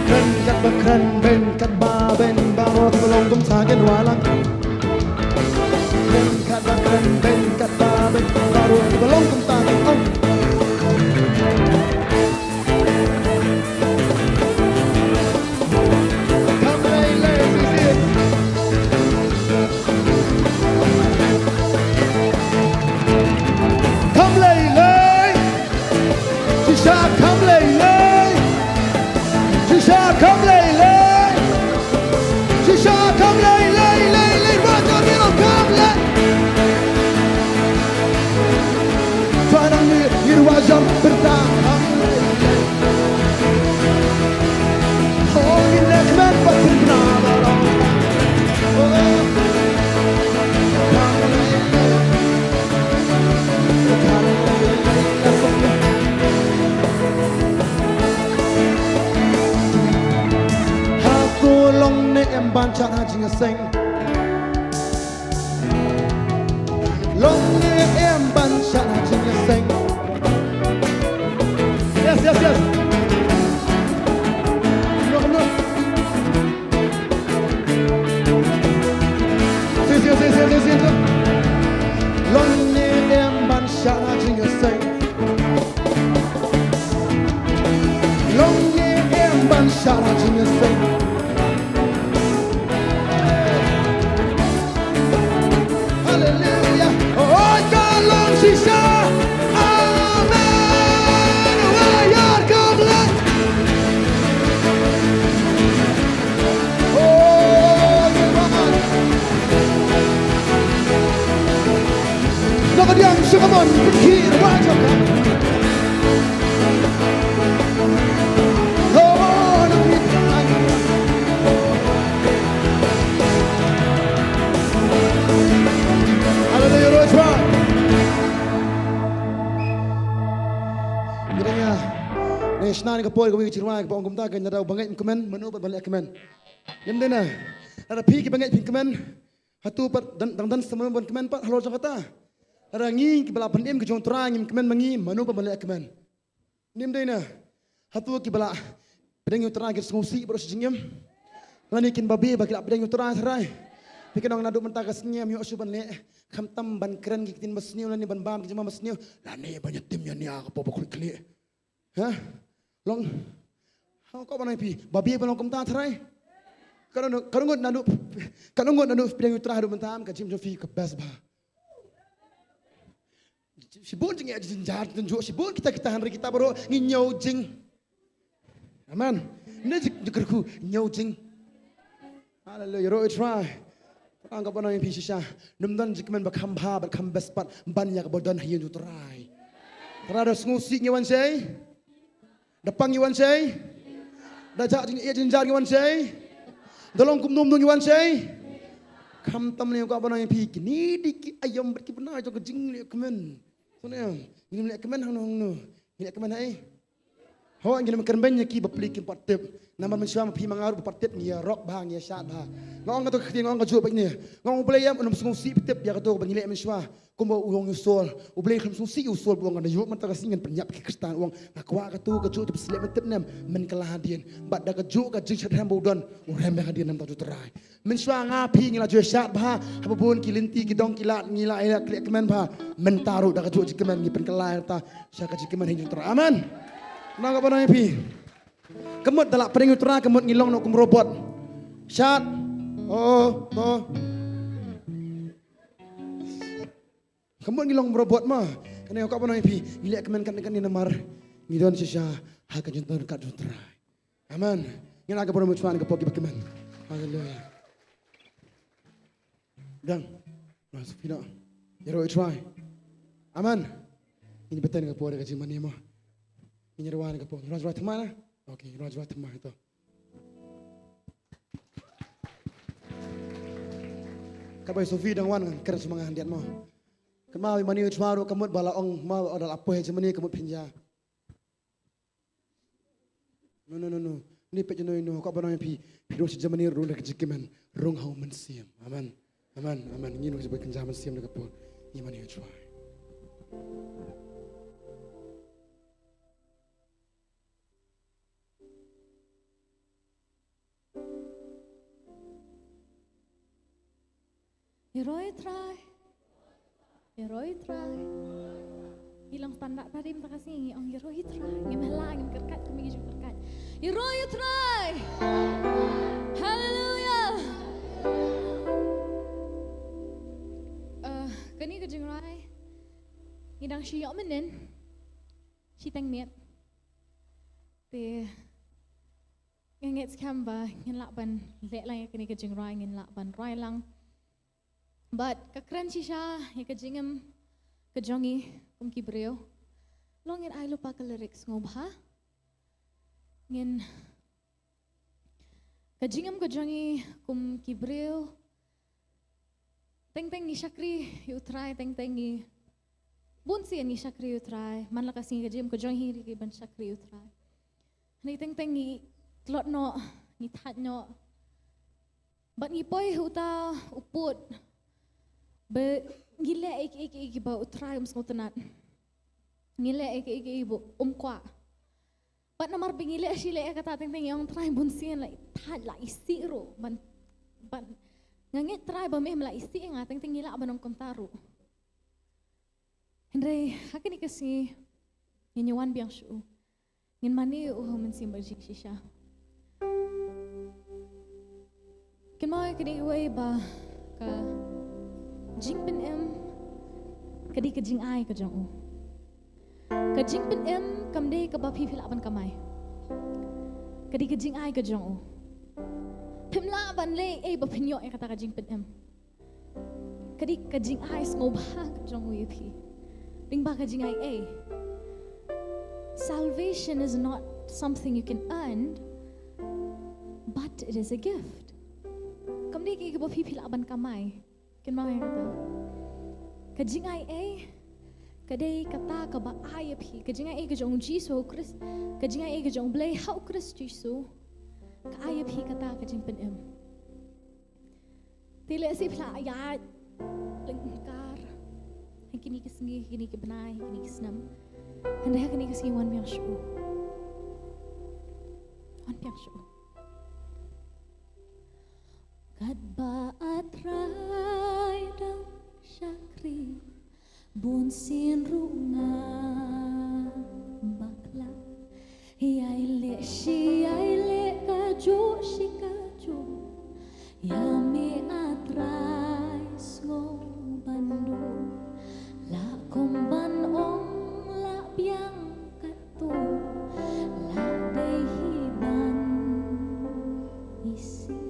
Kren katba kren, beiñ katba beiñ, baroh kiba long kumta kin wallam. Kren katba kren, beiñ katba beiñ, baroh kiba long kumta kin ong. Kham lei lei, si si. Kham lei lei. Shisha kham lei lei. Shisha kham lei lei. Shisha kham lei lei lei lei. Ruh jam ïa nga kham lei. Trai nang ni, ngin ruh jam pyrta kham lei lei. Oh, ngin leh kmen bad pynbna baroh. Oh, kham lei lei. Hato long ne em ban shad ha jingïaseng? Long ne em ban shad ha jingïaseng? Yes, yes, yes. No, no. Sing, sing, sing, sing, sing, sing. Long ne em ban shad ha jingïaseng? Long ne em ban shad ha jingïaseng? Hallelujah. Oh, ka long shisha. Amen. Wa ïar ka bla. Oh, you are. Nongdiang sha ka mon pynkhih wa jong ka. Oh, nongdiang. Hallelujah, Lord, try. Ngi dang ïa, ngi shna ïa ka por kawei ka jingrwai kaba ong kumta, ka nada uba ngeit un kmen, mano pat ban leh kmen. Ngim dei na. Lada phi kiba ngeit phin kmen, hato pat dang, dang don sa mano ban kmen pat halor jong kata? Lada ngi kiba la pynim ka jong U Trai ngim kmen ma ngi, mano pat ban leh kmen? Ngim dei na. Hato kiba la pdiang ïa U Trai kin sngewsih baroh shi jingim? Lane kin babe ba ki la pdiang ïa U Trai tharai? Phi kin ong naduh mynta ka sngi ngam ïoh shuh ban leh, khamtam ban kren ki ktien basniew lane ban bam ki jingma basniew, lane ban ïatim ïa nia ka pop ba khlieh khlieh. Ha? Long. Ha, ko ban ai phi babe ba long kumta tharai? Ka dang, ka dang ngut naduh, ka dang ngut naduh pdiang ïa U Trai haduh mynta, ka jingim jong phi ka best bha. Shibun jingeh jingjynjar, jingeh shibun kita, kita hynrei kita baroh ngi ñiew jing. Amen. Ngi jing, jingkyrkhu ñiew jing. Hallelujah. Roh U Trai. Nga kwah ban ong ïa phi shisha, ym don jingkmen ba kham bha bad kham best pat ban ïa kaba don ha ïing u Trai. Trai da sngewsih ngi wan shei? Da pang ngi wan shei? Da jah jingïeit jingjar ngi wan shei? Da long kumno kumno ngi wan shei? Khamtam ne, nga kwah ban ong ïa phi, kine dei ki aïom bad ki bnai jong ka jingleh kmen. Sngewthuh ne em? Ngim leh kmen hangno hangno. Ngi leh kmen ha ei? Hooid, ngin ym kyrmen ïa ki bapli kim pat tip. Namar mynshuwa ma phi ma nga ruh ba pat tip ngi ïa rok bha, ngi ïa shad bha. Nga ong kato ka ktien, nga ong kajuh beit ne. Nga ong U Blei em un ym sngewsih ba tip ïa kato ba ngi leh mynshuwa. Kumba u ong ïa u Saul, U Blei u khlem sngewsih ïa u Saul ba u ong, nga da ïoh mynta ka sngi ngan pynïap ki Khristan. U ong, nga kwah kato kajuh, tip shlei, men tip ne em? Men kylla hadien. Bad da kajuh ka jingshadrem ba u don, u rem biang hadien na ka bynta U Trai. Mynshuwa nga phi ngi la ju shad bha haba bun ki lynti ki dong ki lad, ngi la ïa khleh kmen bha. Mynta ruh da kajuh jingkmen ngi pynkylla ïa kata sha ka jingkmen ha ïing U Trai. Amen. Nga kwah ban ong ïa phi, ka mut da la pyrshang U Trai, ka mut ngi long noh kum robot. Shad. Oh, to. Ka mut ngi long robot ma. Kane nga kwah ban ong ïa phi, ngi leh kmen katne katne namar ngi don shisha ha ka jingtyrkhong jong U Trai. Amen. Ngin ai ka burom ha U Trai ha kane ka por kiba kmen. Haleluia. Dang. Mas phi noh. Ïaroh ïa U Trai. Amen. Ngin bteng ha ka por ka jingmane mo. Ngin ïaroh ha ka por. Ïaroh ïa U Trai thymmai na. Okay, ïaroh ïa U Trai thymmai to. Ka bai Sophie dang wan ngan kren sha ma nga khyndiat mo. Kynmaw ïa mane U Trai ruh ka mut ba la ong ma da la poi ha jingmane ka mut pynjah. No, no, no, no. Ni peit ïano ïano, kwah ban ong ïa phi, phi rung sha jingmane ruh da ka jingkmen, rung ha U Mynsiem. Amen. Amen. Amen. Ngin rung sha jingkmen, jingmane Mynsiem da ka por. Ïa mane U Trai. Ïaroh ïa U Trai. Ïaroh ïa U Trai. Ngi long tang da rim ta ka sngi ngi ong ïaroh ïa U Trai. Ngim hla, ngim kyrkhat kum ngi ju kyrkhat. Ïaroh ïa U Trai. Haleluia. Eh, kane ka jingrwai ngi dang shu ïoh mynnin. Shiteng miet. Te nga ngeit skhem ba ngin lah ban leh lang ïa kane ka jingrwai, ngin lah ban rwai lang. Bad ka kren shisha ïa ka jingim ka jong ngi kum ki briew. Long ngin ai lypa ka lyrics sngewbha. Ngin, ka jingim ka jong ngi kum ki briew. Teng teng ngi shakri ïa U Trai, teng teng ngi, bunsien ngi shakri ïa U Trai. Man la ka sngi ka jingim ka jong ngi hi ruh ki ban shakri ïa U Trai. Hynrei teng teng ngi tlot noh, ngi thait noh. Bad ngi poi ha uta u pud ba ngi leh ïa kiei kiei kiba U Trai um sngewtynnat. Ngi leh ïa kiei kiei ba um kwah. Bad namar ba ngi leh shi leh ïa kata, teng teng ngi ong Trai bunsien la thait, la isih ruh. Ban, ban, nga ngeit Trai ba me la isih ïa nga, teng teng ngi lah ban ong kumta ruh. Hynrei ha kane ka sngi ngin ïa wan biang sha u. Ngin mane ïa u ha U Mynsiem Bakhuid shisha. Kynmaw ïa kane kawei ba ka jingpynim ka dei ka jingai ka jong u. Ka jingpynim kam dei kaba phi phi lah ban kamai. Ka dei ka jingai ka jong u. Phim lah ban leh ei ba phin ïoh ïa kata ka jingpynim. Ka dei ka jingai sngewbha ka jong u ïa phi. Lyngba ka jingai ei. Salvation is not something you can earn, but it is a gift. Kam dei kaei kaba phi phi lah ban kamai. Kynmaw ïa kata. Ka jingai ei ka dei kata kaba ai ïa phi. Ka jingai ei ka jong u Jisu ha u Khrist. Ka jingai ei ka jong u Blei ha u Khrist Jisu. Ka ai ïa phi kata ka jingpynim. Te lehse phi la ïaid lyngkar ha kine ki sngi, ha kine ki bnai, ha kine ki snem. Hynrei ha kane ka sngi wan biang sha u. Wan biang sha u. Katba A Trai dang shakri, bunsien ruh nga bakla. Ïai leh shi ïai leh kajuh shi kajuh, ïa me A Trai sngew ban duh. La kum ban ong la biang katto, la dei hi ban isih.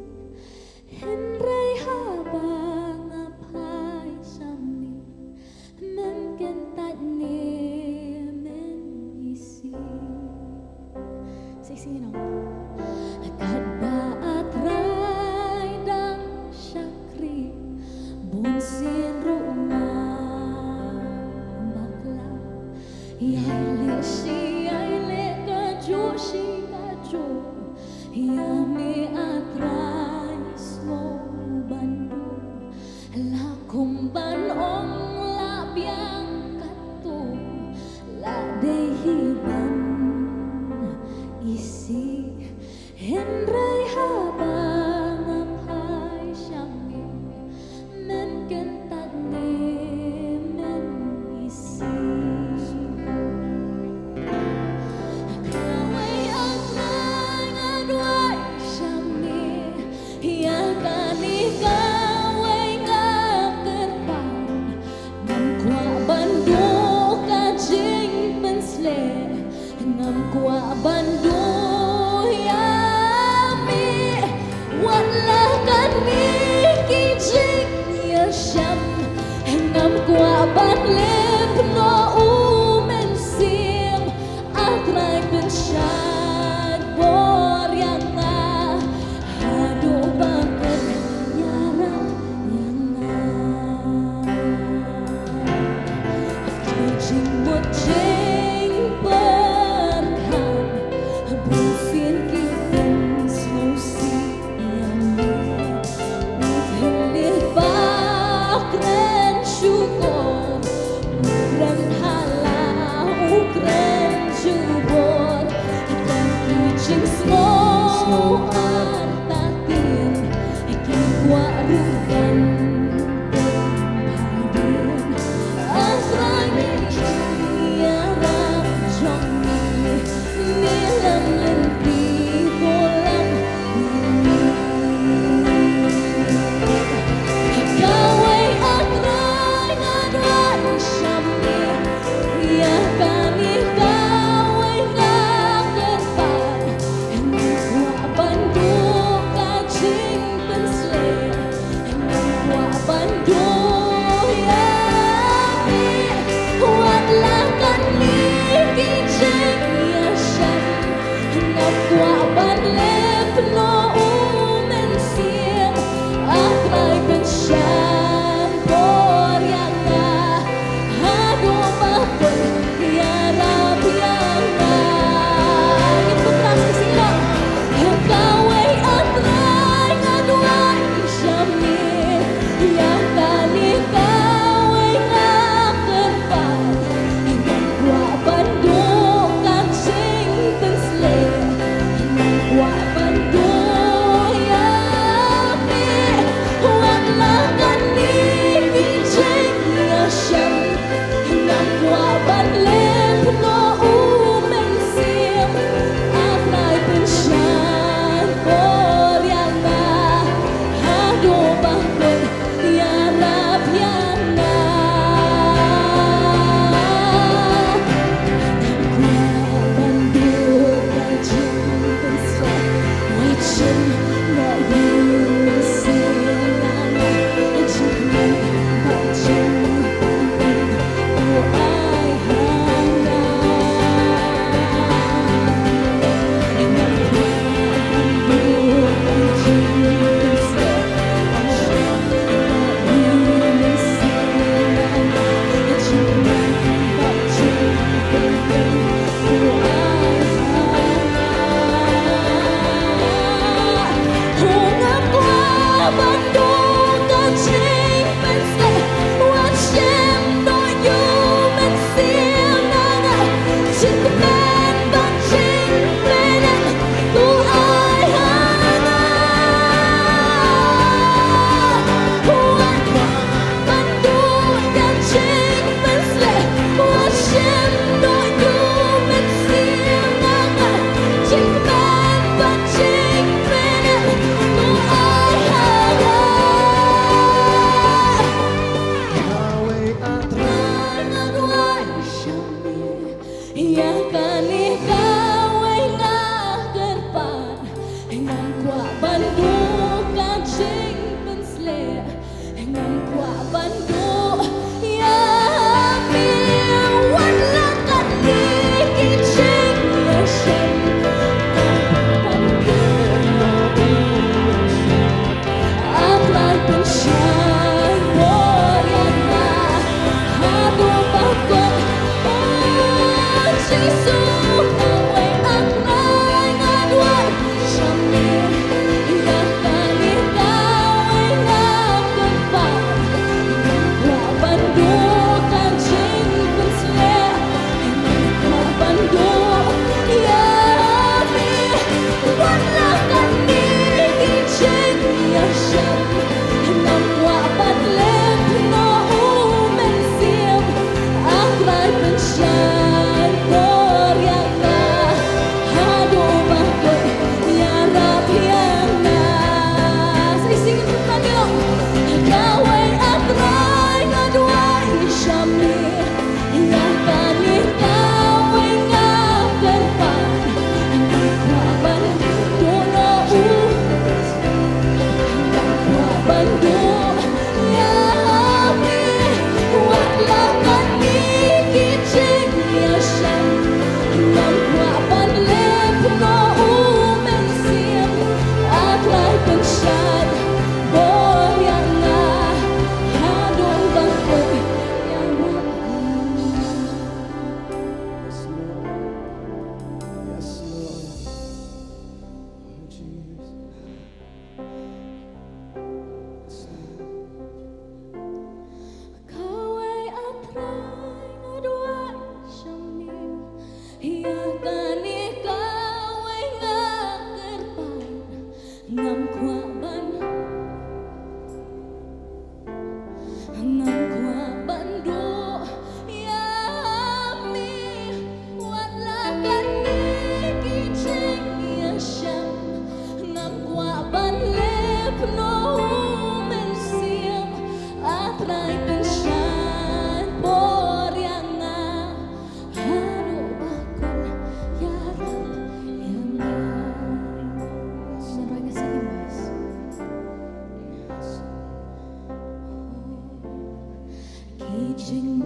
Hynrei haba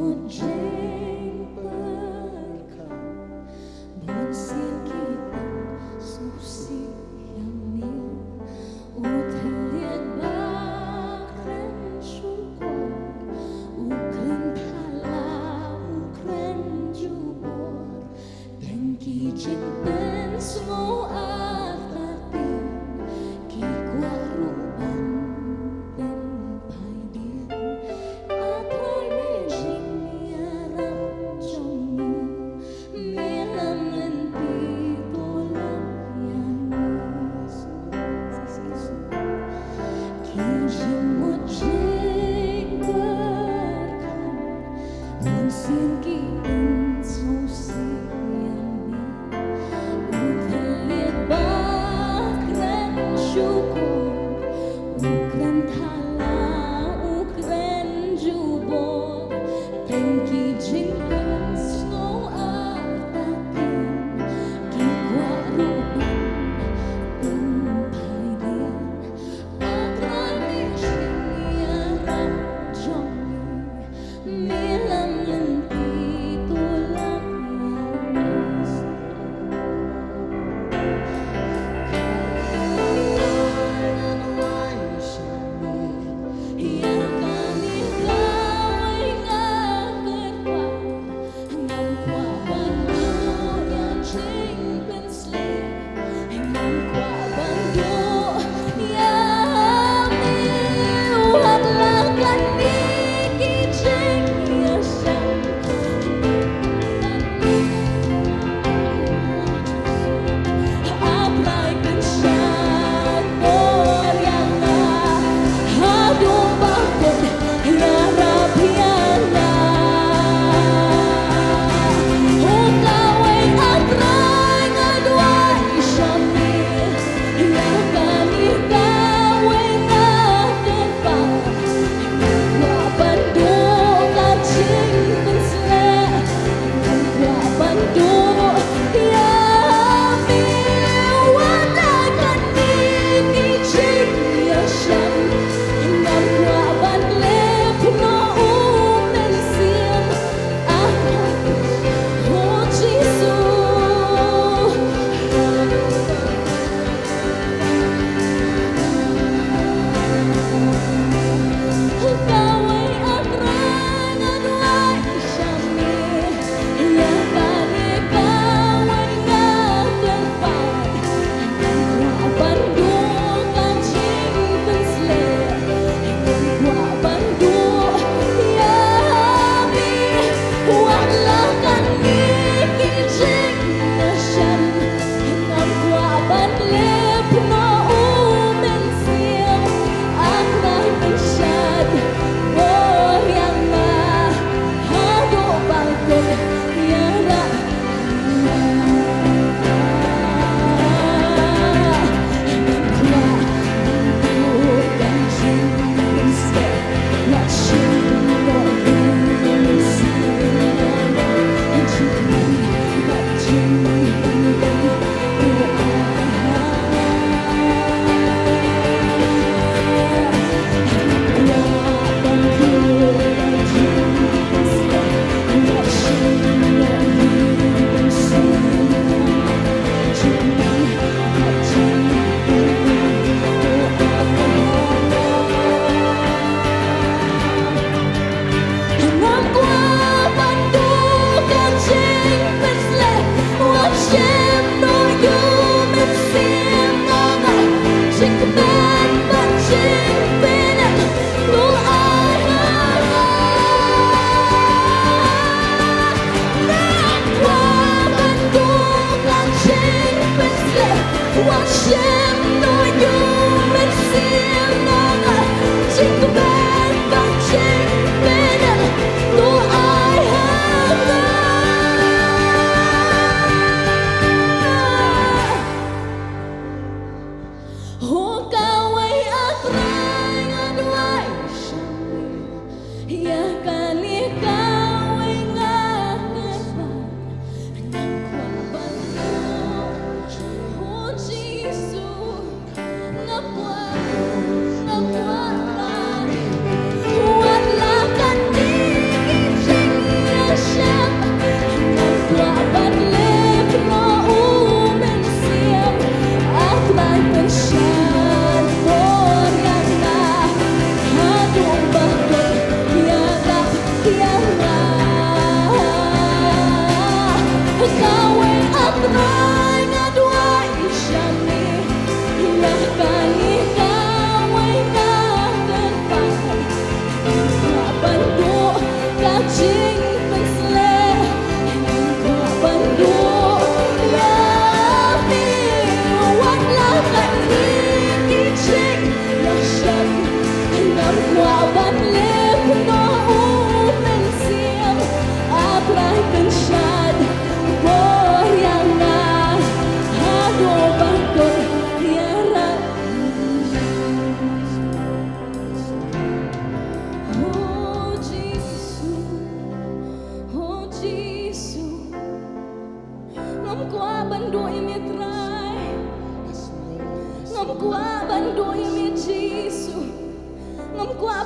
Jingpyrkhat. Bun sien ki pang sngewsih ïa me. U thylliej ba kren shukor, u kren thala, u kren jubor. Tang ki jingpynsngew artatien, ki kwah ruh ban pynphai dien. A Trai, me jingïa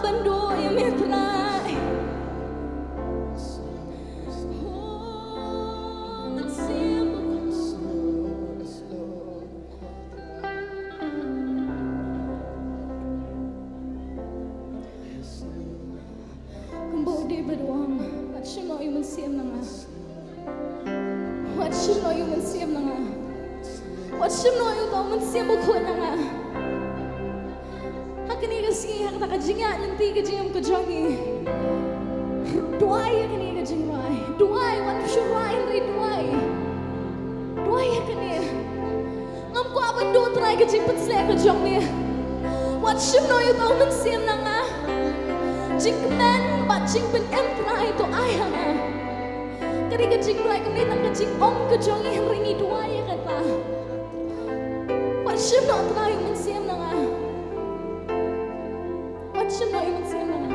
Ban duh ïa me Trai. Oh, Mynsiem Bakhuid. Kumba u David u ong, wat shim noh ïa u mynsiem na nga. Wat shim noh ïa u mynsiem na nga. Wat shim noh ïa uta u Mynsiem Bakhuid na nga. Ha kane ka sngi, ha kata ka jingïaid lynti ka jingim ka jong ngi. Duwai ïa kane ka jingrwai. Duwai, wat shu rwai hynrei duwai. Duwai ïa kane. Ngam kwah ban duh Trai ka jingpynshlur ka jong me. Wat shim noh ïa uta u mynsiem na nga. Jingkmen bad jingpynim Trai to ai ha nga. Ka dei ka jingduwai, kam dei tang ka jingong ka jong ngi, hynrei ngi duwai ïa kata. Wat shim noh Trai u mynsiem na nga. Wat shim noh u mynsiem na nga.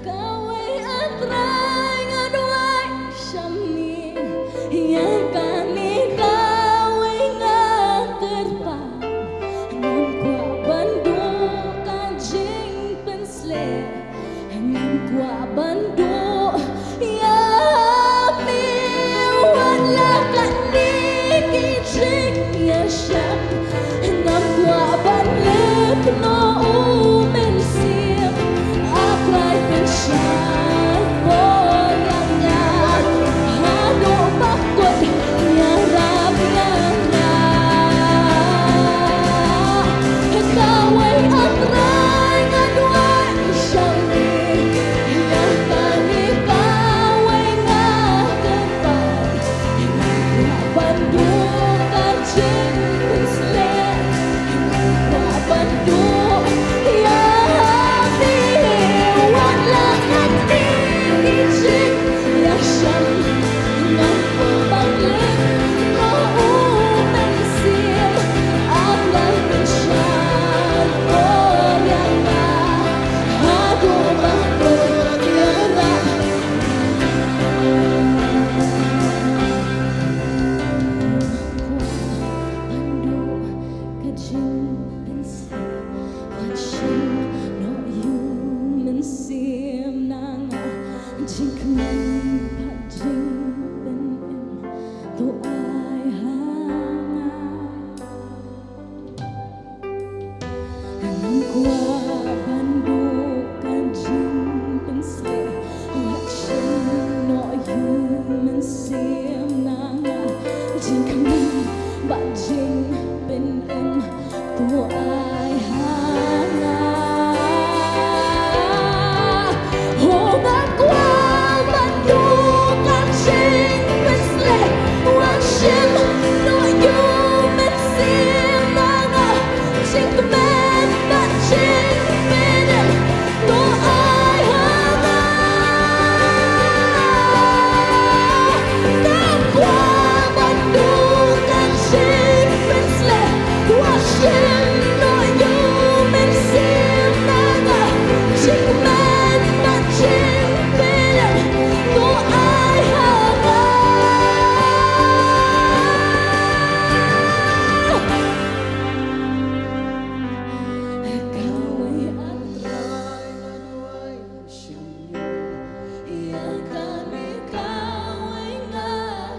Kawei, A Trai, nga duwai sha me, ïa kane kawei nga kyrpad. Ngam kwah ban duh ka jingpynshlur, ngam kwah ban duh ïa me, wat la katne ki jingïashem. Ngam kwah ban leh noh u mynsiem, A Trai pynshai por ïa nga. Haduh ba kut ïarap ïa nga. Kawei, A Trai, nga duwai sha me, ïa kane kawei nga kyrpad. Ban duh ka jingpynshlur, ban duh ïa me, wat la katne ki jingïashem. Ngam kwah ban leh noh u mynsiem, A Trai pynshai por ïa nga. Haduh ba kut ïarap. Ban duh ka jingpynshlur, wat shim noh ïa u mynsiem na nga. Jingkmen bad jingpynim to ai ha nga. Ngam kwah ban duh ka jingpynshlur, wat shim noh ïa u mynsiem na nga. Jingkmen bad jingpynim to ai ha nga. Oh, ngam kwah ban duh ka jingpynshlur, wat shim noh ïa u mynsiem na nga. Jingkmen bad jingpynim to ai ha nga. Ngam kwah ban duh ka jingpynshlur, wat shim noh ïa u mynsiem na nga. Jingkmen bad jingpynim to ai ha nga. Kawei, A Trai, nga duwai sha me, ïa kane kawei nga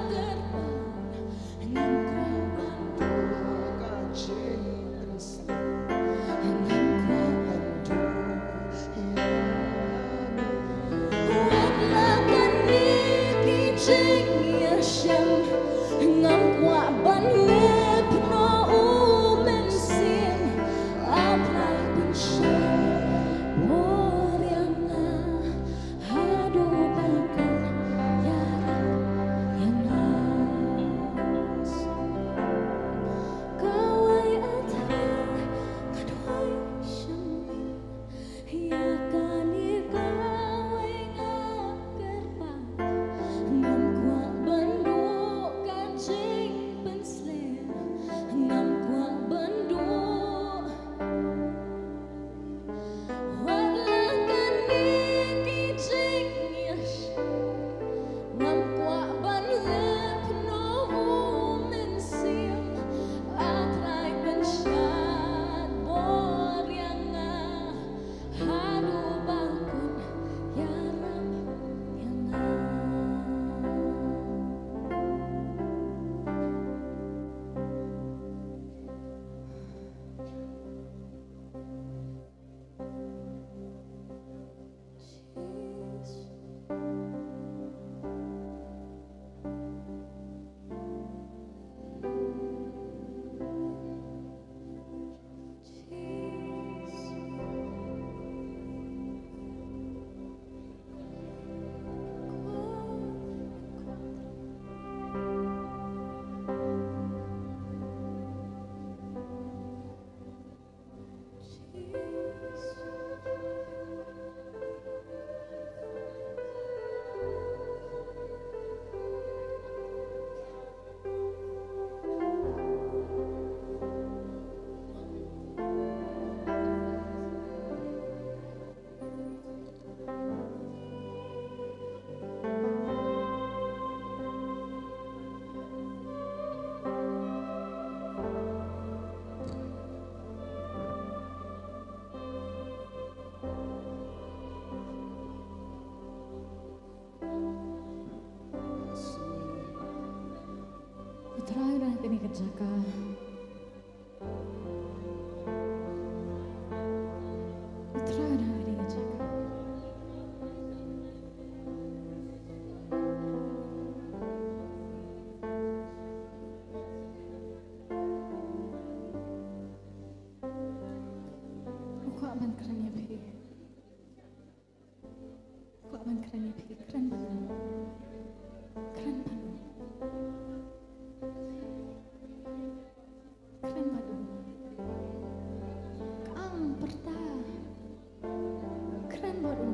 kyrpad. Ngam kwah ban duh ka jingpynshlur, ngam kwah ban duh ïa me, wat la katne ki jingïashem. Ngam kwah ban leh noh u mynsiem, A Trai pynshai por ïa nga. Haduh ba kut ïarap ïa nga. Kawei, A Trai, nga duwai sha me, ïa kane kawei nga kyrpad. Ngam kwah ban duh ka jingpynshlur, Kane ka jaka. U Trai u don ha kane ka jaka. U kwah ban kren ïa phi. Kwah ban kren ïa phi, kren bad u. Kren bad u. Kren bad u. Kang pyrta. Kren bad u.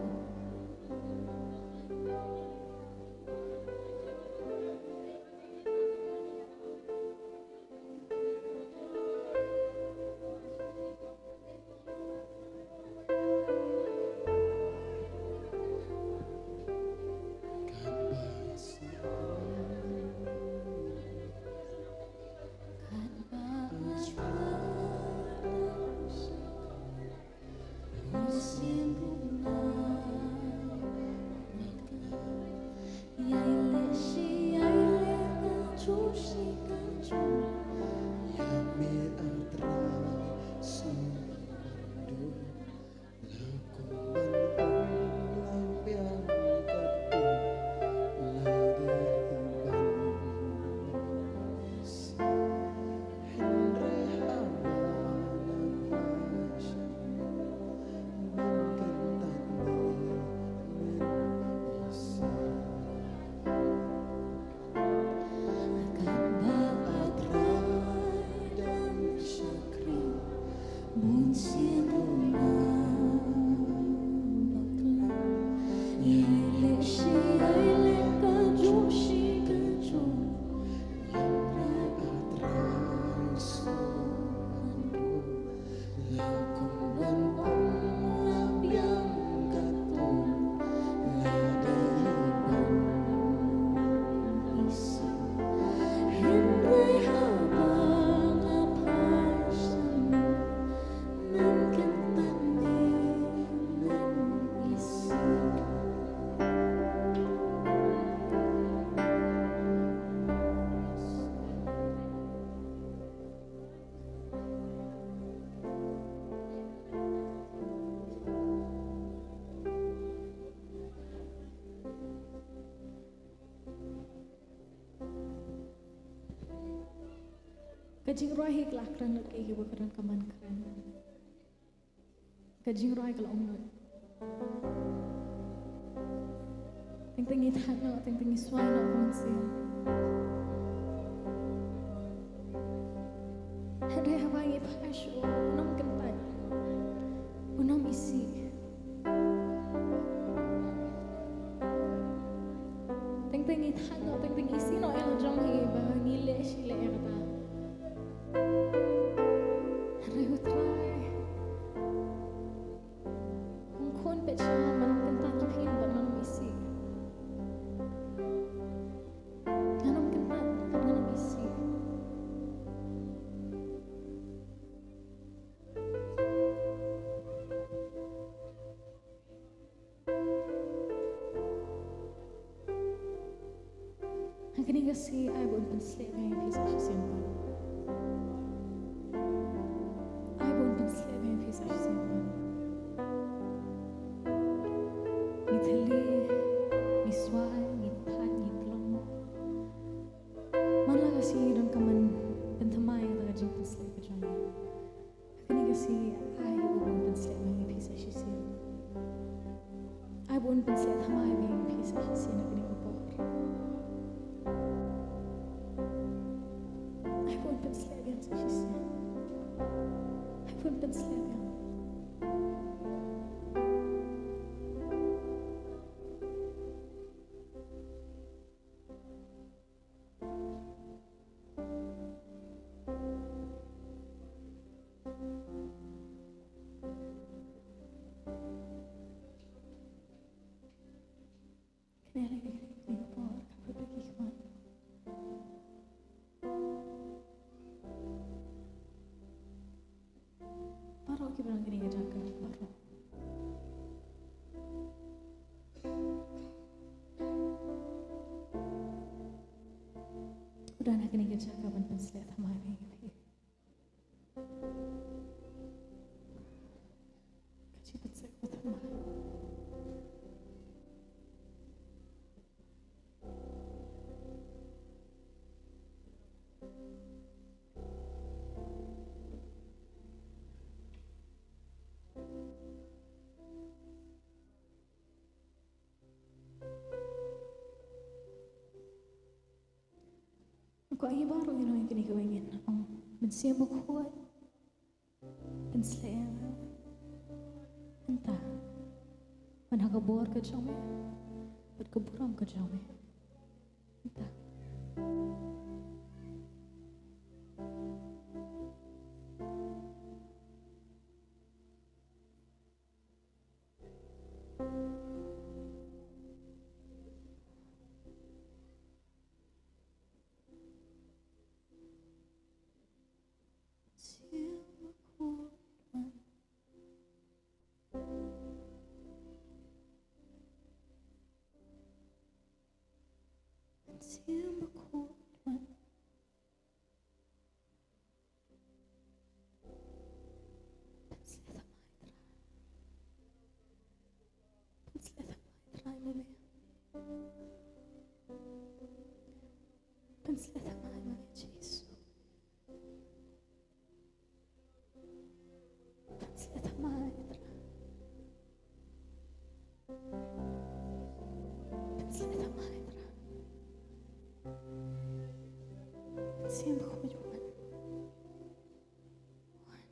Ka jingrwai hi ka la kren lut ïa kiba kren ka man kren. Ka jingrwai ka la ong lut. Teng teng ngi thait noh, teng teng ngi swai noh ka mynsiem. Hynrei haba ngi phai shuh, u nym kyntait, u nym isih. Teng teng ngi thait noh, teng teng ngi isih noh ïa la jong ngi ba ngi leh shi leh ïa kata. Hynrei u Trai um khun peit sha nga, nga nym kyntait, ki phin bad nga nym isih. Nga nym kyntait bad nga nym isih. Ha kane ka sngi ai ba un pynshlur biang ïa phi sa shisien pat. Ai ba un pynshlur biang ïa phi sa shisien pat. Ngi thylli, ngi swai, ngi thait, ngi tlot. Man la ka sngi ngi donkam ban pynthymmai ïa ka jingpynshlur ka jong ngi. Ha kane ka sngi ai ba un pynshlur biang ïa phi sa shisien. Ai ba un pynshlur thymmai biang ïa phi sa shisien ha kane ka por. Ai ba un pynshlur biang sa shisien. Ai ba un pynshlur biang. Kane lagi, kane ka por, ka por lagi, come on. Baroh kiba Don ha kane ka jaka ban pynshlur thymmai ïa phi. Ka jingpynshlur thymmai. Ko ïa baroh ïa kine kiba ngin ong, Mynsiem Bakhuid, pynshlur ïa nga mynta. Wan ha ka bor ka jong me bad ka burom ka jong me mynta. Pynshlur thymmai, Trai. Pynshlur thymmai, Trai, ma me. Pynshlur thymmai, ma me, Jisu. Pynshlur thymmai, Trai. Pynshlur thymmai, Trai. Mynsiem Bakhuid, wan. Wan.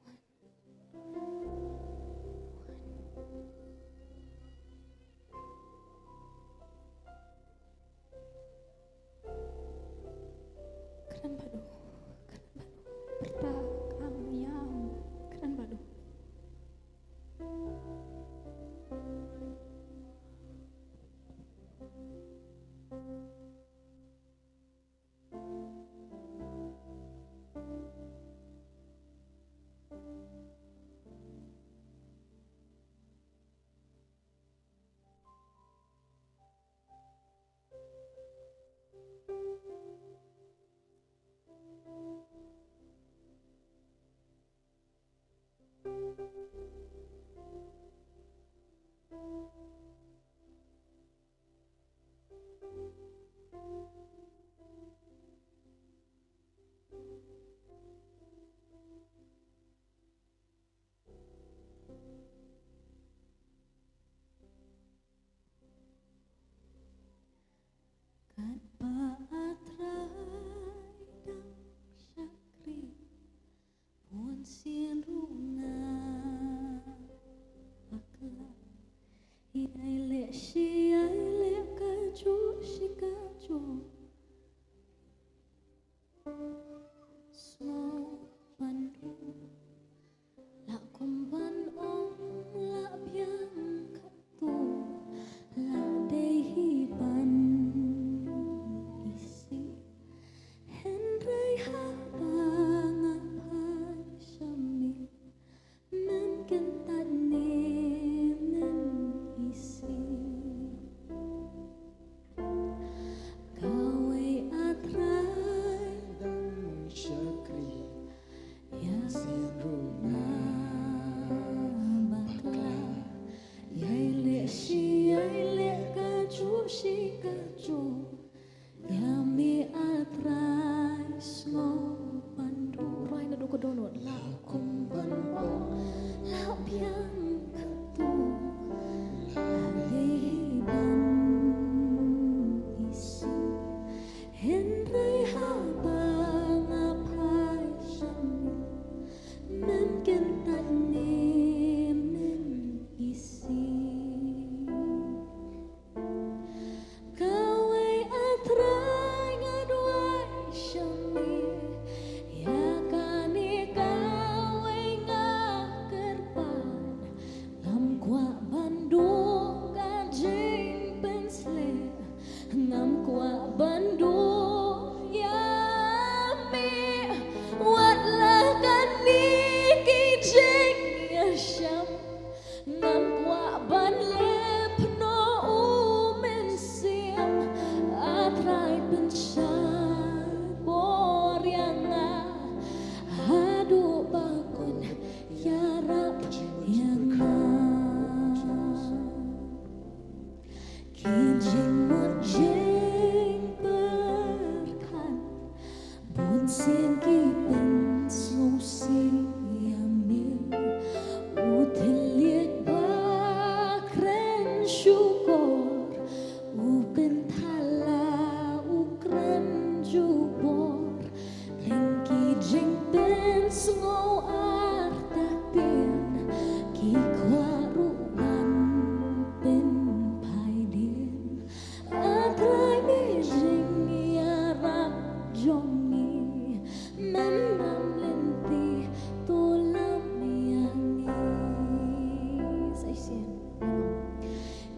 Wan. Wan. Kren bad u, kren bad u. Pyrta, kang, ïam, kren bad u. Katba A Trai dang shakri, bun sien ruh nga bakla. Ïai leh shi ïai leh kajuh shi kajuh. Sngew ban duh, lah kum ban ong, lah biang katto, lah dei hi ban isih. Hynrei haba nga phai sha me, mem kyntait ne mem isih. Kawei A Trai dang shakri, ïa sien ruh nga bakla. Ïai leh shi ïai leh kajuh shi kajuh, ïa me A Trai sngew ban duh. Rai naduh ka dohnud. Lah kum ban ong, lah biang katto, lah dei ban isih. Hynrei haba nga phai sha me, mem kyntait ne mem isih. Kawei A Trai nga duwai sha me, ïa kane kawei nga kyrpad. Ngam kwah ban duh ka jingpynshlur, ngam kwah ban duh ïa me. Wat la kane ki jingïashem, ngam kwah ban leh phno u mynsiem. A Trai pynshai Sien ki pynsngewsih ïa me, u thylliej ba kren shukor, u pynthala u kren jubor, teng ki jingpynsngew artatien, ki kwah ruh ban pynphai dien. A Trai, me jingïarap jong ngi, men lam lynti, to lam ïa ngi. Sa shisien.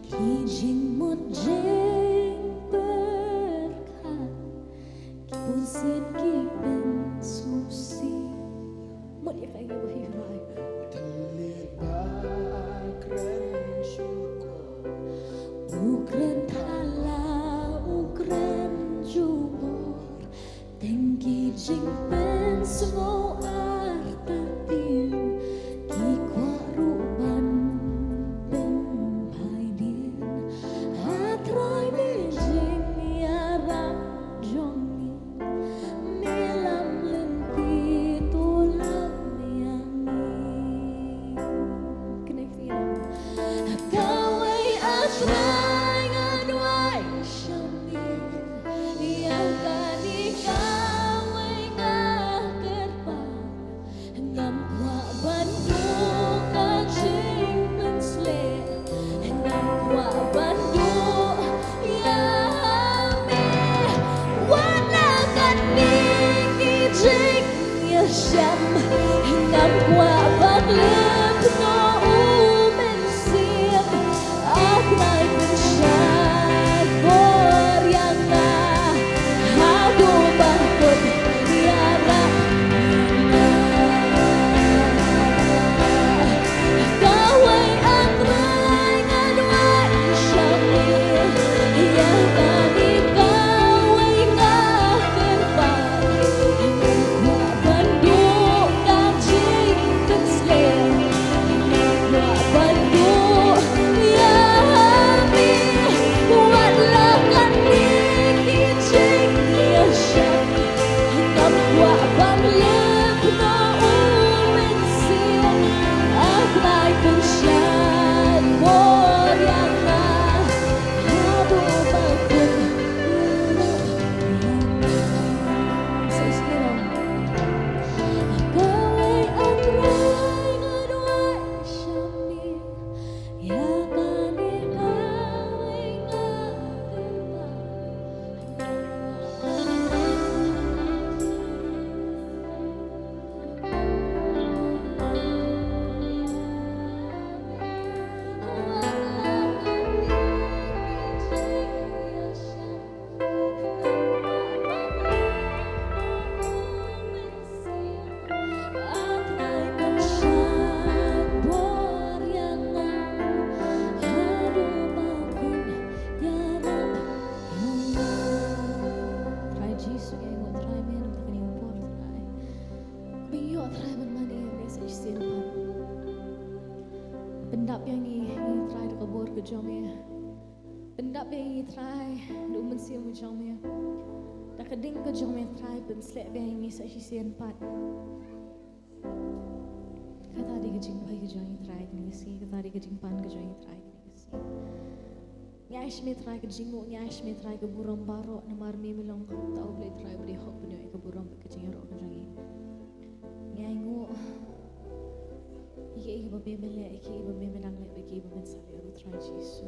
Ki jingmut jingpyrkhat, ki bunsien ki pynsngewsih. Mut ïa ka ïa ba hi rai. Thylliej ba kren shukor, u kren thala, u kren jubor, teng ki jingpynsngew artatien, ki kwah ruh ban pynphai dien. A Trai, me jingïarap jong ngi, me lam lynti, to lam ïa ngi. Connect ïa. Kawei, A Trai, nga duwai sha me, ïa kane kawei nga kyrpad. Ngam kwah ban duh ka jingpynsleh, ngam kwah ban duh ïa me. Wat la katne ki jingïashem, ngam kwah ban leh noh u mynsiem. A Trai, pynshai bor ïa nga, haduh ba kut ïarap. Kawei, A Trai, nga duwai sha me, ïa kane kawei nga kyrpad. Ngam kwah ban duh ka jingpynsleh, ngam kwah ban duh ïa me. Wat la katne ki jingïashem, ngam kwah ban leh noh u mynsiem. A Trai, pynshai bor ïa nga, haduh ba kut ïarap. Sa shisien. Kawei, A Trai, nga duwai sha me, ïa kane kawei nga kyrpad. Trai Jisu, ngi ainguh Trai, mynta kane ka por Trai, ba ngi ïoh Trai ban mane ïa me sa shisien pat. Pyndap ïa ngi, ngi Trai, da ka bor ka jong me. Pyndap ïa ngi Trai da u Mynsiem u jong me. Da ka ding ka jong me Trai, pynsleh ïa ngi sa shisien pat. Kata dei ka jingduwai ka jong ngi Trai kane ka sngi, kata dei ka jingpan ka jong ngi Trai kane ka sngi. Ngi ai sha me Trai ka jingnguh, ngi ai sha me Trai ka burom baroh, namar me me long uta U Blei Trai uba dei hok ban ïoh ïa ka burom bad ka jingïaroh ka jong ngi. Ngi ainguh ïa kiei kiei kiba me me leh, ïa kiei kiba me me dang leh bad ïa kiei kiba men sa leh ruh Trai Jisu.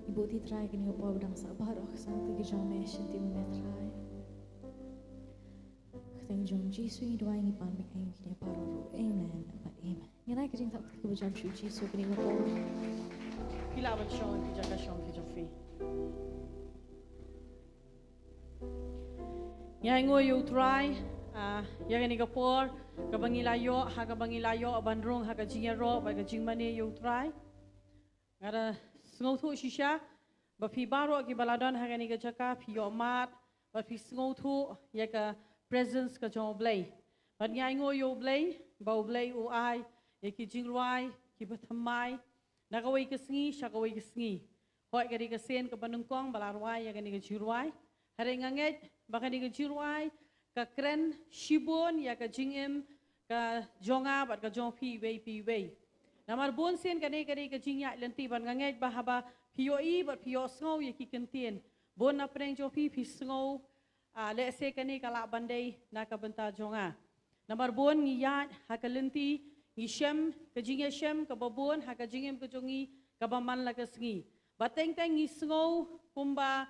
Ngi buh ïa Trai kane ka por ba dang sah baroh ha ka sangti ka jong me, shynti ma me Trai. Ka kyrteng jong Jisu ngi duwai, ngi pan, ngi ainguh kine baroh ruh. Amen bad amen. Ngin ai ka jingthap kaba jam sha u Jisu kane ka por. Phi lah ban shong ki jaka shong ki jong phi. Ngi ainguh ïa u Trai, ah, ïa kane ka por kaba ngi la ïoh, ha kaba ngi la ïoh ban rung ha ka jingïaroh bad ka jingmane ïa u Trai. Nga da sngewthuh shisha ba phi baroh kiba la don ha kane ka jaka phi ïohmad bad phi sngewthuh ïa ka presence ka jong U Blei. Bad ngi ainguh ïa U Blei ba U Blei u ai ïa ki jingrwai kiba thymmai na kawei ka sngi sha kawei ka sngi. Hooid, ka dei ka sien kaba nyngkong ba la rwai ïa kane ka jingrwai. Hynrei nga ngeit ba kane ka jingrwai ka kren shibun ïa ka jingim ka jong nga bad ka jong phi iwei pa iwei. Namar bun sien kane ka dei ka jingïaid lynti bad nga ngeit ba haba phi ïohi bad phi ïohsngew ïa ki kyntien, bun na pdeng jong phi phi sngew, ah, lehse kane ka lah ban dei na ka bynta jong nga. Namar bun ngi ïaid ha ka lynti, ngi shem ka jingïashem kaba bun ha ka jingim ka jong ngi kaba man la ka sngi. Ba teng teng ngi sngew kumba,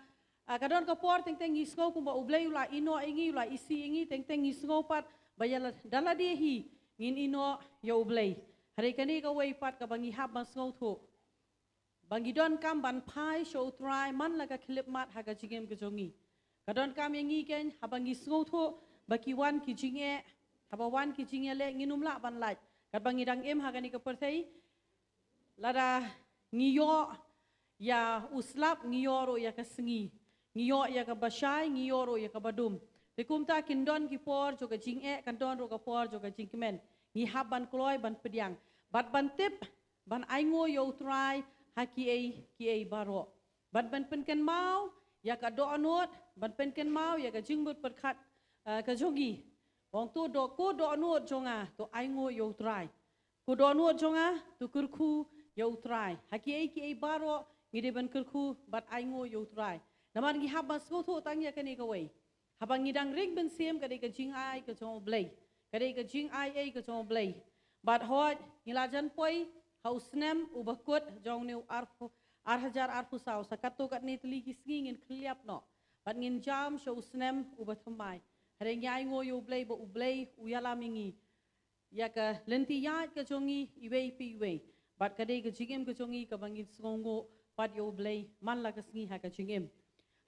ah, ka don ka por teng teng ngi sngew kumba U Blei u la ïehnoh ïa ngi, u la isih ïa ngi, teng teng ngi sngew pat ba ïa la, da lade hi ngin ïehnoh ïa U Blei. Hynrei kane kawei pat kaba ngi hap ban sngewthuh, ba ngi donkam ban phai sha U Trai man la ka khyllipmat ha ka jingim ka jong ngi. Ka donkam ïa ngi kein haba ngi sngewthuh ba ki wan ki jingeh, haba wan ki jingïaleh, ngin ym lah ban lait. Katba ngi dang im ha kane ka pyrthei, lada ngi ïoh ïa u slap, ngi ïoh ruh ïa ka sngi, ngi ïoh ïa kaba shai, ngi ïoh ruh ïa kaba dum. Te kumta kin don ki por jong ka jingeh, kan don ruh ka por jong ka jingkmen. Ngi hap ban kloi ban pdiang bad ban tip, ban ainguh ïa U Trai ha kiei kiei baroh. Bad ban pynkynmaw ïa ka dohnud, ban pynkynmaw ïa ka jingmut pyrkhat, eh, ka jong ngi. Ong to doh, ko dohnud jong nga, to ainguh ïa U Trai. Ko dohnud jong nga, to kyrkhu ïa U Trai. Ha kiei kiei baroh ngi dei ban kyrkhu bad ainguh ïa U Trai. Namar ngi hap ban sngewthuh tang ïa kane kawei. Haba ngi dang ring mynsiem ka dei ka jingai ka jong U Blei. Ka dei ka jingai ei ka jong U Blei. Bad hooid ngi la jan poi ha u snem uba kut jong une u arphew, ar hajar arphew saw, sa katto katne tylli ki sngi ngin khylliap noh. Bad ngin jam sha u snem uba thymmai. Hynrei ngi ainguh ïa U Blei ba U Blei u ïalam ïa ngi ïa ka lynti ïaid ka jong ngi iwei pa iwei. Bad ka dei ka jingim ka jong ngi kaba ngin sngewnguh pat ïa U Blei man la ka sngi ha ka jingim.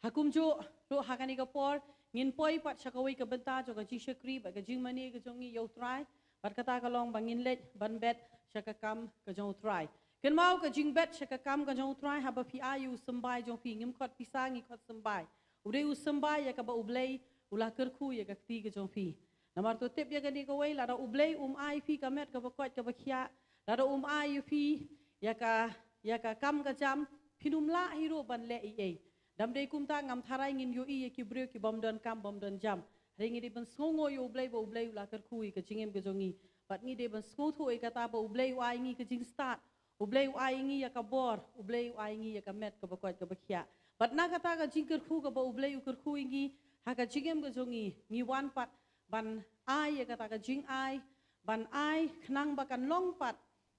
Ha kumjuh ruh ha kane ka por ngin poi pat sha kawei ka bynta jong ka jingshakri bad ka jingmane ka jong ngi ïa U Trai. Bad kata ka long ba ngin leit ban bet sha ka kam ka jong U Trai. Kynmaw ka jingbet sha ka kam ka jong U Trai, haba phi ai ïa u symbai jong phi, ngim khot pisa, ngi khot symbai. U dei u symbai ïa kaba U Blei u la kyrkhu ïa ka kti ka jong phi. Namar to tip ïa kane kawei, lada U Blei um ai phi ka met kaba koit kaba khiah, lada um ai ïa phi ïa ka, ïa ka kam ka jam, phin ym lah hi ruh ban leh ei ei. Dam dei kumta, ngam tharai ngin ïohi ïa ki briew ki bym don kam bym don jam. Hynrei ngi dei ban sngewnguh ïa U Blei ba U Blei u la kyrkhu ïa ka jingim ka jong ngi. Bad ngi dei ban sngewthuh ïa kata ba U Blei u ai ngi ka jingstad. U Blei u ai ngi ïa ka bor, U Blei u ai ngi ïa ka met kaba koit kaba khiah. Bad na kata ka jingkyrkhu kaba U Blei u kyrkhu ïa ngi ha ka jingim ka jong ngi, ngi wan pat ban ai ïa kata ka jingai, ban ai khnang ba kan long pat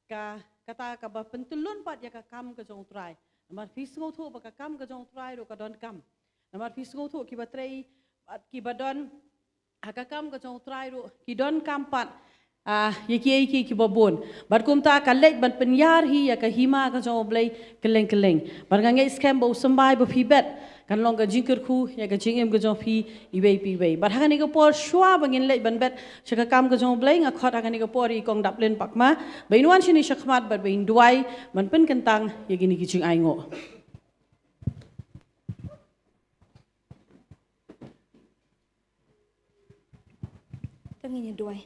ka, kata kaba pyntyllun pat ïa ka kam ka jong U Trai. Namar phi sngewthuh ba ka kam ka jong U Trai ruh ka donkam. Namar phi sngewthuh kiba trei bad kiba don ha ka kam ka jong U Trai ruh ki donkam pat, ah, ïa kiei kiei kiba bun. Bad kumta ka leit ban pynïar hi ïa ka hima ka jong U Blei kylleng kylleng. Bad nga ngeit skhem ba u symbai ba phi bet kan long ka jingkyrkhu ïa ka jingim ka jong phi iwei pa iwei. Bad ha kane ka por shuwa ba ngin leit ban bet sha ka kam ka jong U Blei, nga khot ha kane ka por ïa i Kong Daplin Pakma ba in wan shane shakhmat bad ba in duwai ban pynkyntang ïa kine ki jingainguh. To ngin ïa duwai.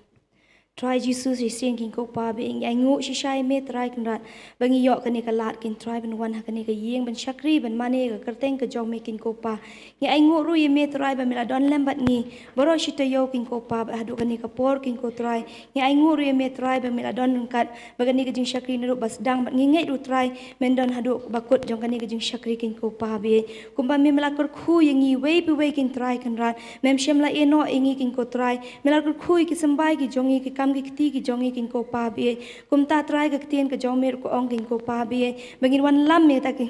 Trai Jisu, shisien kin ko Pa ba ngi ainguh shisha ïa me Trai Kynrad ba ngi ïoh kane ka lad kin Trai ban wan ha kane ka ïing ban shakri ban mane ka kyrteng ka jong me kin ko Pa. Ngi ainguh ruh ïa me Trai ba me la don lem bad ngi baroh shi taïew kin ko Pa, bad haduh kane ka por kin ko Trai. Ngi ainguh ruh ïa me Trai ba me la don ryngkat bad kane ka jingshakri naduh ba sdang, bad ngi ngeit ruh Trai men don haduh ba kut jong kane ka jingshakri kin ko Pa ba ïeit. Kumba me me la kyrkhu ïa ngi iwei pa iwei kin Trai Kynrad, mem shym la ïehnoh ïa ngi kin ko Trai. Me la kyrkhu ïa ki symbai ki jong ngi, ki kam ki kti ki jong ngi kin ko Pa ba ïeit. Kumta Trai ka ktien ka jong me ruh ka ong kin ko Pa ba ïeit ba ngin wanlam ïa kata ki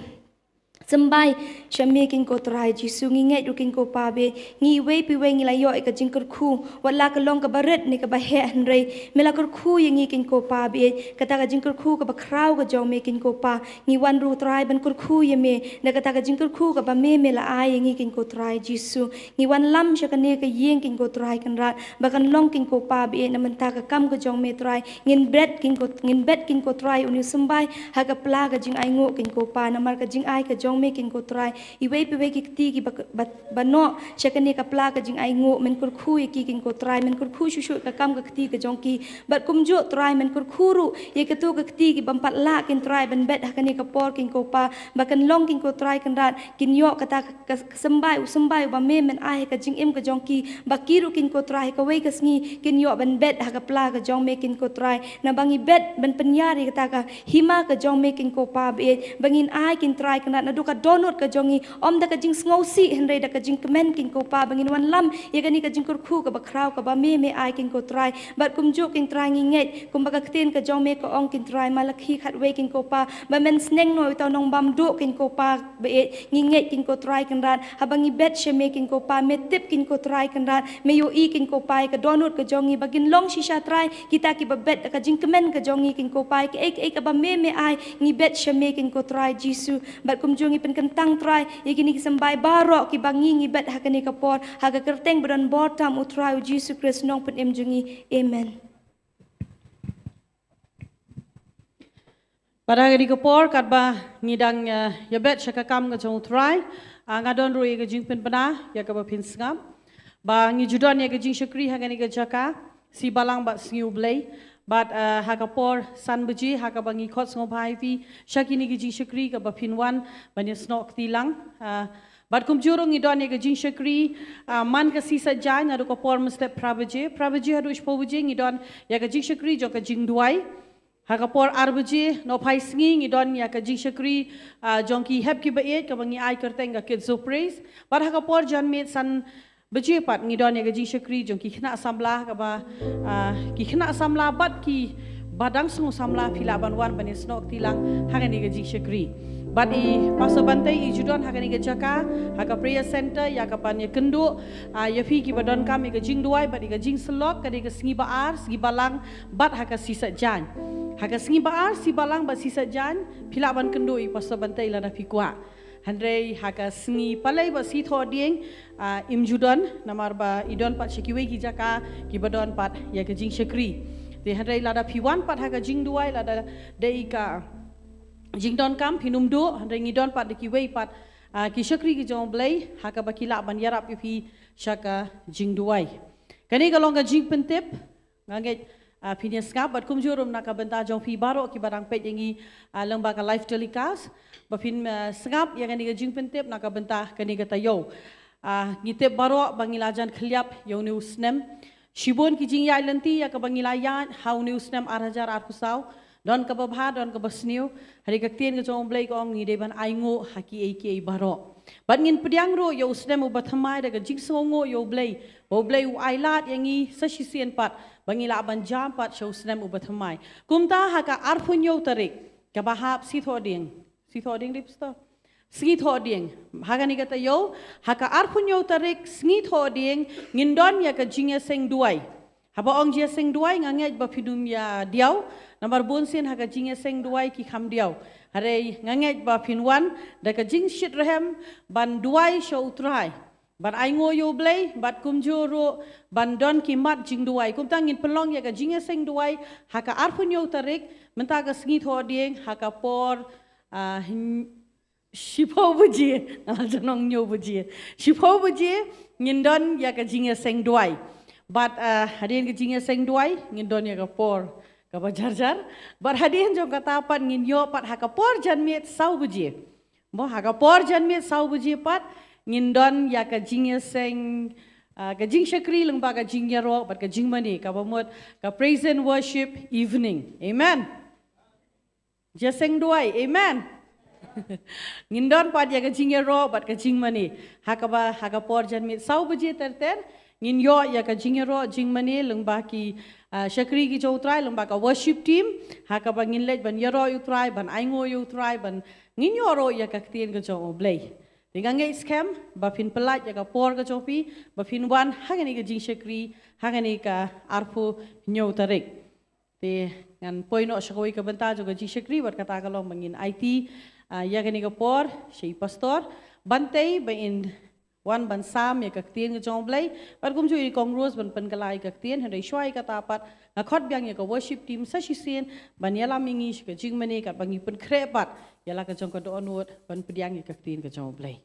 symbai sha me kin ko Trai Jisu. Ngi ngeit ruh kin ko Pa ba ïeit, ngi iwei pa iwei ngi la ïoh ïa ka jingkyrkhu, wat la ka long kaba rit ne kaba heh, hynrei me la kyrkhu ïa ngi kin ko Pa ba ïeit. Kata ka jingkyrkhu kaba khraw ka jong me kin ko Pa. Ngi wan ruh Trai ban kyrkhu ïa me da kata ka jingkyrkhu kaba me me la ai ïa ngi kin ko Trai Jisu. Ngi wanlam sha kane ka ïing kin ko Trai Kynrad ba kan long kin ko Pa ba ïeit na bynta ka kam ka jong me Trai. Ngin bet kin ko, ngin bet kin ko Trai une u symbai ha ka pla ka jingainguh kin ko Pa, namar ka jingai ka jong me kin ko Trai. Iwei pa iwei ki kti ki ba, ba, ba noh sha kane ka pla ka jingainguh, men kyrkhu ïa ki kin ko Trai, men kyrkhu shuh shuh ka kam ka kti ka jong ki. Bad kumjuh Trai, men kyrkhu ruh ïa kato ka kti ki bym pat lah kin Trai ban bet ha kane ka por kin ko Pa, ba kan long kin ko Trai Kynrad kin ïoh kata ka, ka, ka symbai, u symbai uba me men ai ha ka jingim ka jong ki, ba ki ruh kin ko Trai ha kawei ka sngi kin ïoh ban bet ha ka pla ka jong me kin ko Trai. Naba ngi bet ban pynïar ïa kata ka hima ka jong me kin ko Pa baieit, ba ngin ai kin Trai Kynrad naduh ka dohnud ka jong ngi, ym da ka jingsngewsih hynrei da ka jingkmen kin ko Pa, ba ngin wanlam ïa kane ka jingkyrkhu kaba khraw kaba me me ai kin ko Trai. Bad kumjuh kin Trai ngi ngeit kumba ka ktien ka jong me ka ong kin Trai, Malakhi khatwei kin ko Pa, ba men sneng noh ïa uta u nongbamduh kin ko Pa baieit. Ngi ngeit kin ko Trai Kynrad, haba ngi bet sha me kin ko Pa, me tip kin ko Trai Kynrad, me ïohi kin ko Pa ïa ka dohnud ka jong ngi, ba kin long shisha Trai kita kiba bet da ka jingkmen ka jong ngi kin ko Pa, ïa kaei kaei kaba me me ai ngi bet sha me kin ko Trai Jisu. Bad kumjuh ngi pynkyntang Trai ïa kine ki symbai baroh kiba ngi ngi bet ha kane ka por, ha ka kyrteng ba don bor tam u Trai u Jisu Khrist Nongpynim jong ngi. Amen. Bad ha kane ka por katba ngi dang, eh, ïa bet sha ka kam ka jong u Trai, ah, nga don ruh ïa ka jingpynbna ïa kaba phin sngap, ba ngi ju don ïa ka jingshakri ha kane ka jaka Sngi Balang bad Sngi U Blei. Bad, eh, ha ka por san baje, ha kaba ngi khot sngewbha ïa phi sha kine ki jingshakri kaba phin wan ban ïasnoh kti lang. Ah, bad kumjuh ruh ngi don ïa ka jingshakri, ah, man ka sngi Saitjaiñ naduh ka por mynstep phra baje, phra baje haduh shiphew baje ngi don ïa ka jingshakri jong ka jingduwai. Ha ka por ar baje nohphai sngi ngi don ïa ka jingshakri, ah, jong ki hep kiba ïeit kaba ngi ai kyrteng ka Kids of Praise. Bad ha ka por janmiet san baje pat ngi don ïa ka jingshakri jong ki khynnah samla kaba, ah, ki khynnah samla bad kiba dang sngew samla phi lah ban wan ban ïasnoh kti lang ha kane ka jingshakri. Bad i Pastor Bantei i ju don ha kane ka jaka, ha ka prayer center ïa kaban ïakynduh, ah, ïa phi kiba donkam ïa ka jingduwai bad ïa ka jingsyllok, kane ka Sngi Ba-ar, Sngi Balang bad ha ka Sngi Saitjaiñ. Ha ka Sngi Ba-ar, Sngi Balang bad Sngi Saitjaiñ phi lah ban kynduh ïa i Pastor Bantei lada phi kwah. Hynrei ha ka Sngi Palei bad Sngi Thohdieng, ah, im ju don, namar ba i don pat sha kiwei ki jaka kiba don pat ïa ka jingshakri. Te hynrei lada phi wan pat ha ka jingduwai, lada dei ka jingdonkam phin ym duh, hynrei ngi don pat da kiwei pat, ah, ki shakri ki jong U Blei ha kaba ki lah ban ïarap ïa phi sha ka jingduwai. Kane ka long ka jingpyntip. Nga ngeit, ah, phin ïa sngap bad kumjuh ruh na ka bynta jong phi baroh kiba dang peit ïa ngi, ah, lyngba ka live telecast, ba phin, ah, sngap ïa kane ka jingpyntip na ka bynta kane ka taïew. Ah, ngi tip baroh ba ngi la jan khylliap ïa une u snem. Shibun ki jingïaid lynti ïa kaba ngi la ïaid ha une u snem ar hajar arphew saw. Don kaba bha, don kaba sniew. Hynrei ka ktien ka jong U Blei ka ong ngi dei ban ainguh ha kiei kiei baroh. Bad ngin pdiang ruh ïa u snem uba thymmai da ka jingsngewnguh ïa U Blei, ba U Blei u ailad ïa ngi sa shisien pat ba ngi lah ban jam pat sha u snem uba thymmai. Kumta ha ka arphew hynñiew tarik kaba hap, Sngi Thohdieng. Sngi Thohdieng dei, Pastor? Sngi Thohdieng. Ha kane ka taïew, ha ka arphew hynñiew tarik Sngi Thohdieng ngin don ïa ka jingïaseng duwai. Haba ong jingïaseng duwai nga ngeit ba phin ym ïa diaw, namar bun sien ha ka jingïaseng duwai ki kham diaw. Hynrei nga ngeit ba phin wan da ka jingshitrhem ban duwai sha U Trai, ban ainguh ïa U Blei, bad kumjuh ruh ban don ki mat jingduwai. Kumta ngin pynlong ïa ka jingïaseng duwai ha ka arphew hynñiew tarik, mynta ka Sngi Thohdieng, ha ka por, ah, hyn-, shiphew baje, nga la jan ong hynñiew baje. Shiphew baje ngin don ïa ka jingïaseng duwai. Bad, ah, hadien ka jingïaseng duwai ngin don ïa ka por kaba jar jar. Bad hadien jong kata pat ngin ïoh pat ha ka por janmiet saw baje. Mo, ha ka por janmiet saw baje pat ngin don ïa ka jingïaseng, ah, ka jingshakri lyngba ka jingïaroh bad ka jingmane, kaba mut ka praise and worship evening. Amen. Jingïaseng duwai, amen. Ngin don pat ïa ka jingïaroh bad ka jingmane. Ha kaba, ha ka por janmiet saw baje ter ter ngin ïoh ïa ka jingïaroh jingmane lyngba ki, ah, shakri ki jong U Trai, lyngba ka worship team. Ha kaba ngin leit ban ïaroh ïa U Trai, ban ainguh ïa U Trai, ban ngin ïoh ruh ïa ka ktien ka jong U Blei. Te nga ngeit skhem ba phin pyllait ïa ka por ka jong phi ba phin wan ha kane ka jingshakri ha kane ka arphew hynñiew tarik. Te ngan poi noh sha kawei ka bynta jong ka jingshakri, bad kata ka long ba ngin aiti, ah, ïa kane ka por sha i Pastor Bantei ba in wan ban sam ïa ka ktien ka jong U Blei, bad kumjuh i Kong Rose ban pynkylla ïa ka ktien. Hynrei shuwa ïa kata pat nga khot biang ïa ka worship team sa shisien ban ïalam ïa ngi sha ka jingmane katba ngi pynkhreh pat ïa la ka jong ka dohnud ban pdiang ïa ka ktien ka jong U Blei.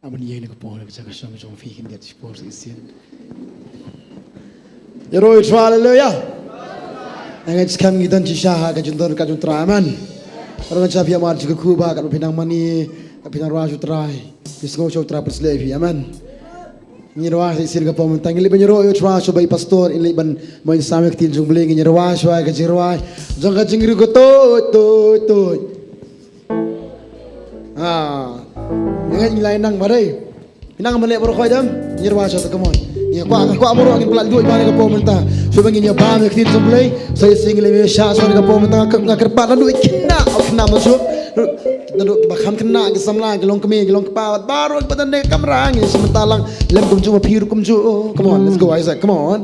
Amen. Ïa ine ka por ka jaka shong jong phi kin gat shi por shisien. Ïaroh ïa U Trai, haleluya. Nga ngeit skhem ngi don shisha ha ka jingdon ka jong U Trai, amen. Ïaroh ngan sha phi amar jingkyrkhu ba katba phi nang mane, katba phi nang rwai sha U Trai, phi sngew sha U Trai pynsleh ïa phi, amen. Ngi rwai shisien ka por mynta, ngi leit ban ïaroh ïa U Trai shuwa ba i pastor in leit ban mon sam ïa ka ktien jong U Blei. Ngi rwai shuwa ka jingrwai jong ka jingriewkhuid, tuid tuid tuid. Ah. Nga ngeit ngi la ïa nang ba dei. Nang ban leh baroh khoit em. Ngi rwai shuwa, come on. Ngi kwah, nga kwah baroh ngin pynlait duh ïa kane ka por mynta. Shuwa ba ngin ïa bam ïa ka ktien jong U Blei. Sa shisien ngi leit ban ïa shah shuwa kane ka por mynta, nga, nga kyrpad naduh khynnah, oh khynnah mynshuwa. Naduh kiba kham khynnah, ki samla, ki longkmie, ki longkpa, baroh kiba don ha kane ka kamra, ngin shim bynta lang. Lem kumjuh, ma phi ruh kumjuh. Come on, let's go, Isaac, come on.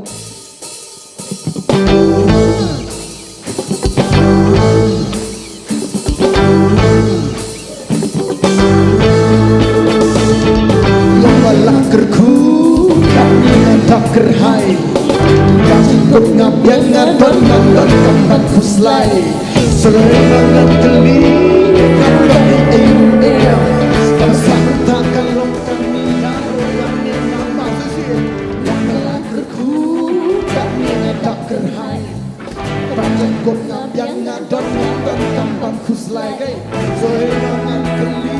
Long ba la kyrkhu, katne nga dap kyrhai. Ka jingkut nga biang, nga don, nga don kam ban khuslai. Sngewbha ngan kylli, ka long ei ei ruh em. Ka sah mynta ka long kane, ka long kane, ka long kane. Long ba la kyrkhu, katne nga dap kyrhai. Ka jingkut nga biang, nga don, nga don kam ban khuslai, eh. Sngewbha ngan kylli,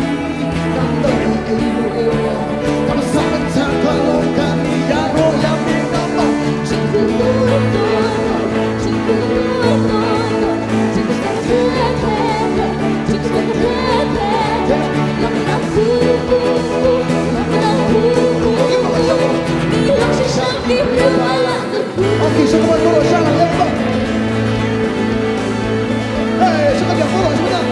ka long ei ei ruh em. Ka sah mynta ka long kane, ïaroh ïa me namar. Okay, so come on, come on, shout out, let's go. Hey, so come on, come on, come on.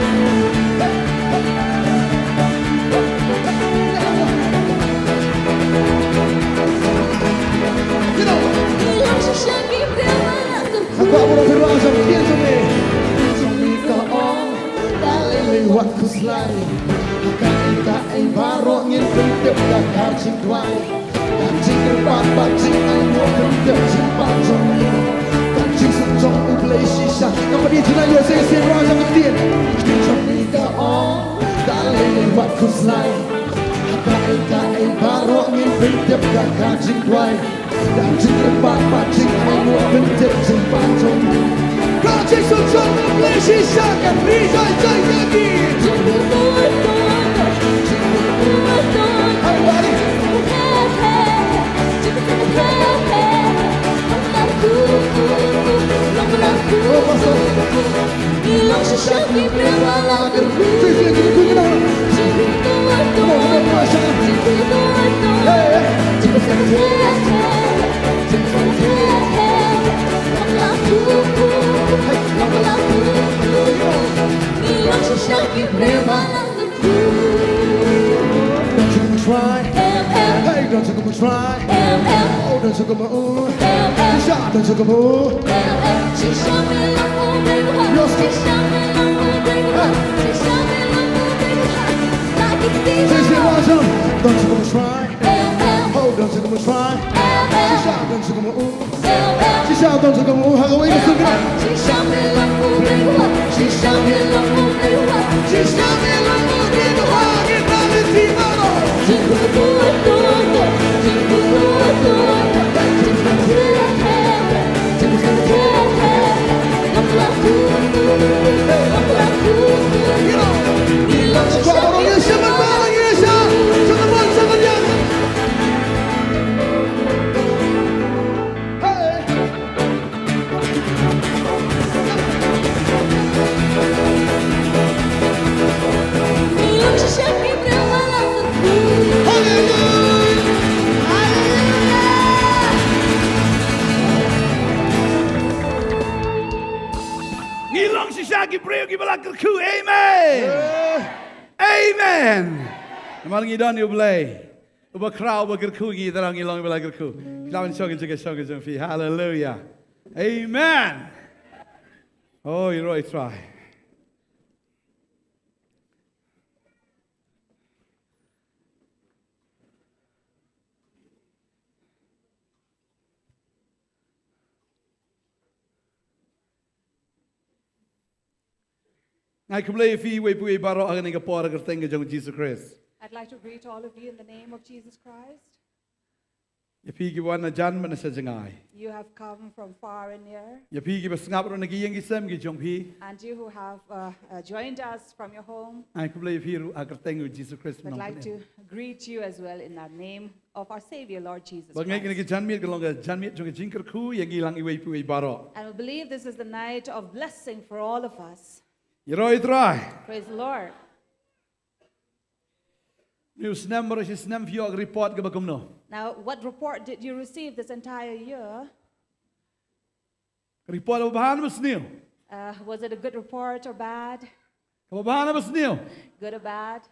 You know. Nga kwah baroh phi rwai shuwa ka ktien jong me. Jong me ka ong, da lei lei wat khuslai. Ha kaei kaei baroh ngin pyntip da ka jingduwai. Ka jingkyrpad bad jingainguh pyntip jingpang jong me. Ka jingsuk jong U Blei shisha. Ka pynïaid jingai ïa U Blei shisha, rwai shuwa ka ktien. Ka ktien jong me ka ong, da lei lei wat khuslai. Ha kaei kaei baroh ngin pyntip da ka jingduwai. Ka jingkyrpad bad jingainguh pyntip jingpang jong me. Ka jingsuk jong U Blei shisha kan ri jai jai ïa ngi. Everybody. Oh, Pastor. Ngi long shisha ki briew ba la kyrkhu. Shisha ki briew ba la kyrkhu. Hey, hey. Ngi long shisha ki briew ba la kyrkhu. Don't you come and try. Hey, don't you come and try. Oh, don't you come and, ooh. Shisha, don't you come and, ooh. Yes. Say, say, Raja, don't you come and try. Oh, don't you come and try. Shisha, don't you come and, ooh. Shisha, don't you come and, ooh. Ha kawei ka song kane. Ngi long shisha ki briew kiba la kyrkhu. Amen. Amen. Namar ngi don ïa U Blei uba khraw, uba kyrkhu, ngi trai ngi long kiba la kyrkhu. Khlaw ban shong ïa ka jong ka jong phi. Haleluya. Amen. Oh, ïaroh ïa U Trai. Nga ai khublei ïa phi, wei pa wei baroh, ha kane ka por ha ka kyrteng ka jong u Jisu Khrist. I'd like to greet all of you in the name of Jesus Christ. Ïa phi ki wan na jan bad na sha jngai. You have come from far and near. Ïa phi kiba sngap ruh na ki ïing ki sem ki jong phi. And you who have uh, uh, joined us from your home. Nga ai khublei ïa phi ruh ha ka kyrteng u Jisu Khrist. I'd like to greet you as well in the name of our Savior, Lord Jesus Christ. Ba nga ngeit kane ka janmiet ka long ka janmiet jong ka jingkyrkhu ïa ngi lang iwei pa iwei baroh. And we believe this is the night of blessing for all of us. Ïaroh ïa u Trai. Praise the Lord. Une u snem baroh shi snem phi ïoh ka report kaba kumno? Now, what report did you receive this entire year? Ka report ba bha ne ba sniew? Uh, was it a good report or bad? Kaba bha ne ba sniew? Good or bad?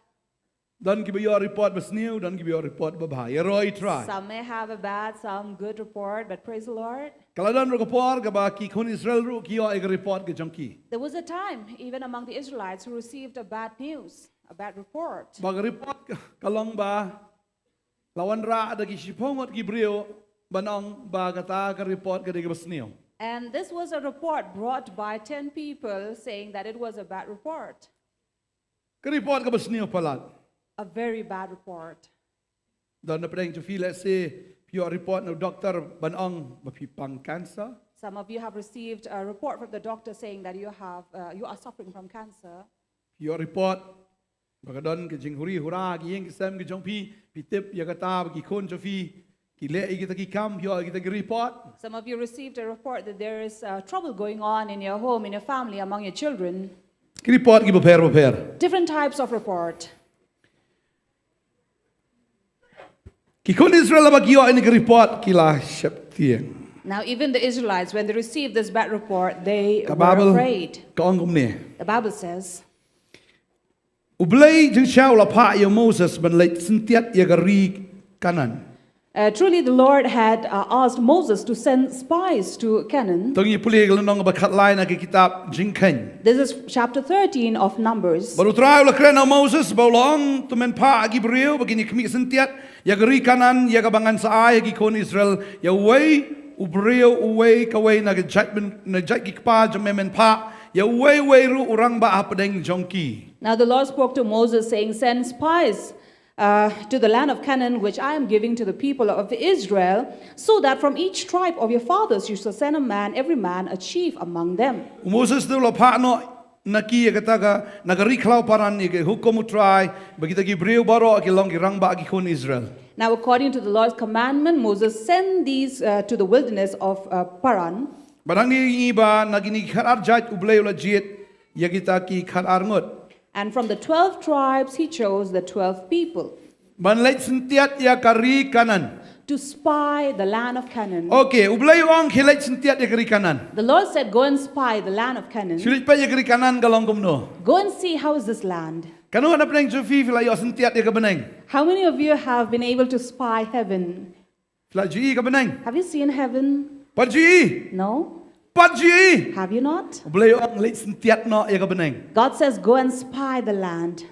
Don kiba ïoh report ba sniew, don kiba ïoh report ba bha. Ïaroh ïa u Trai. Some may have a bad, some good report, but praise the Lord. Ka la don ruh ka por kaba ki khun Israel ruh ki ïoh ïa ka report ka jong ki. There was a time, even among the Israelites, who received a bad news, a bad report. Ba ka report ka long ba la wanrah da ki shiphew ngut ki briew ban ong ba kata ka report ka dei kaba sniew. And this was a report brought by ten people saying that it was a bad report. Ka report kaba sniew palat. A very bad report. Don napdeng jong phi lehse phi ïoh report na u doktor ban ong ba phi pang cancer. Some of you have received a report from the doctor saying that you have uh, you are suffering from cancer. Phi ïoh report ba ka don ka jinghuri hura ki ïing ki sem ki jong phi, phi tip ïa kata ba ki khun jong phi ki leh ïa kita ki kam, phi ïoh ïa kita ki report. Some of you received a report that there is uh, trouble going on in your home, in your family, among your children. Ki report kiba pher bapher. Different types of report. Ki khun Israel haba ki ïoh ïa kane ka report ki la sheptieng. Now, even the Israelites, when they received this bad report, they Ka were Baibl afraid. ka ong kumne. The Bible says, U Blei jingshisha u la phah ïa u Moses ban leit syntiat ïa ka ri Kanaan. Uh, truly, the Lord had uh, asked Moses to send spies to Canaan. To ngin pule ka lynnong ba khatlai na ka kitab Jingkheiñ. This is chapter thirteen of Numbers. Bad u Trai u la kren ha u Moses bad u la ong, to men phah ha ki briew ba kin ïa khmih syntiat ïa ka ri Kanaan ïa kaba ngan sa ai ha ki khun Israel, ïa uwei u briew uwei kawei na ka jait, na jait ki kpa jong me men phah, ïa uwei uwei ruh u rangbah hapdeng jong ki. Now the Lord spoke to Moses, saying, Send spies uh, to the land of Canaan, which I am giving to the people of Israel, so that from each tribe of your fathers you shall send a man, every man a chief among them. U Moses te u la phah noh na ki ïa kata ka, na ka ri khlaw Paran, ïa ka hukum u Trai ba kita ki briew baroh ki long ki rangbah ki khun Israel. Now, according to the Lord's commandment, Moses sent these uh, to the wilderness of uh, Paran. Bad hangne ngi ba na kine ki khatar jait U Blei u la jied ïa kita ki khatar ngut. And from the twelve tribes he chose the twelve people. Ban leit syntiat ïa ka ri Kanaan. To spy the land of Canaan. Okay, U Blei u ong, khie leit syntiat ïa ka ri Kanaan. The Lord said, Go and spy the land of Canaan. Shu leit peit ïa ka ri Kanaan ka long kumno? Go and see how is this land. Katno na pdeng jong phi phi la ïoh syntiat ïa ka bneng? How many of you have been able to spy heaven? Phi la ju i ka bneng? Have you seen heaven? Pat ju i. No. Pat ju i. Have you not? U Blei u ong leit syntiat noh ïa ka bneng. God says, Go and spy the land.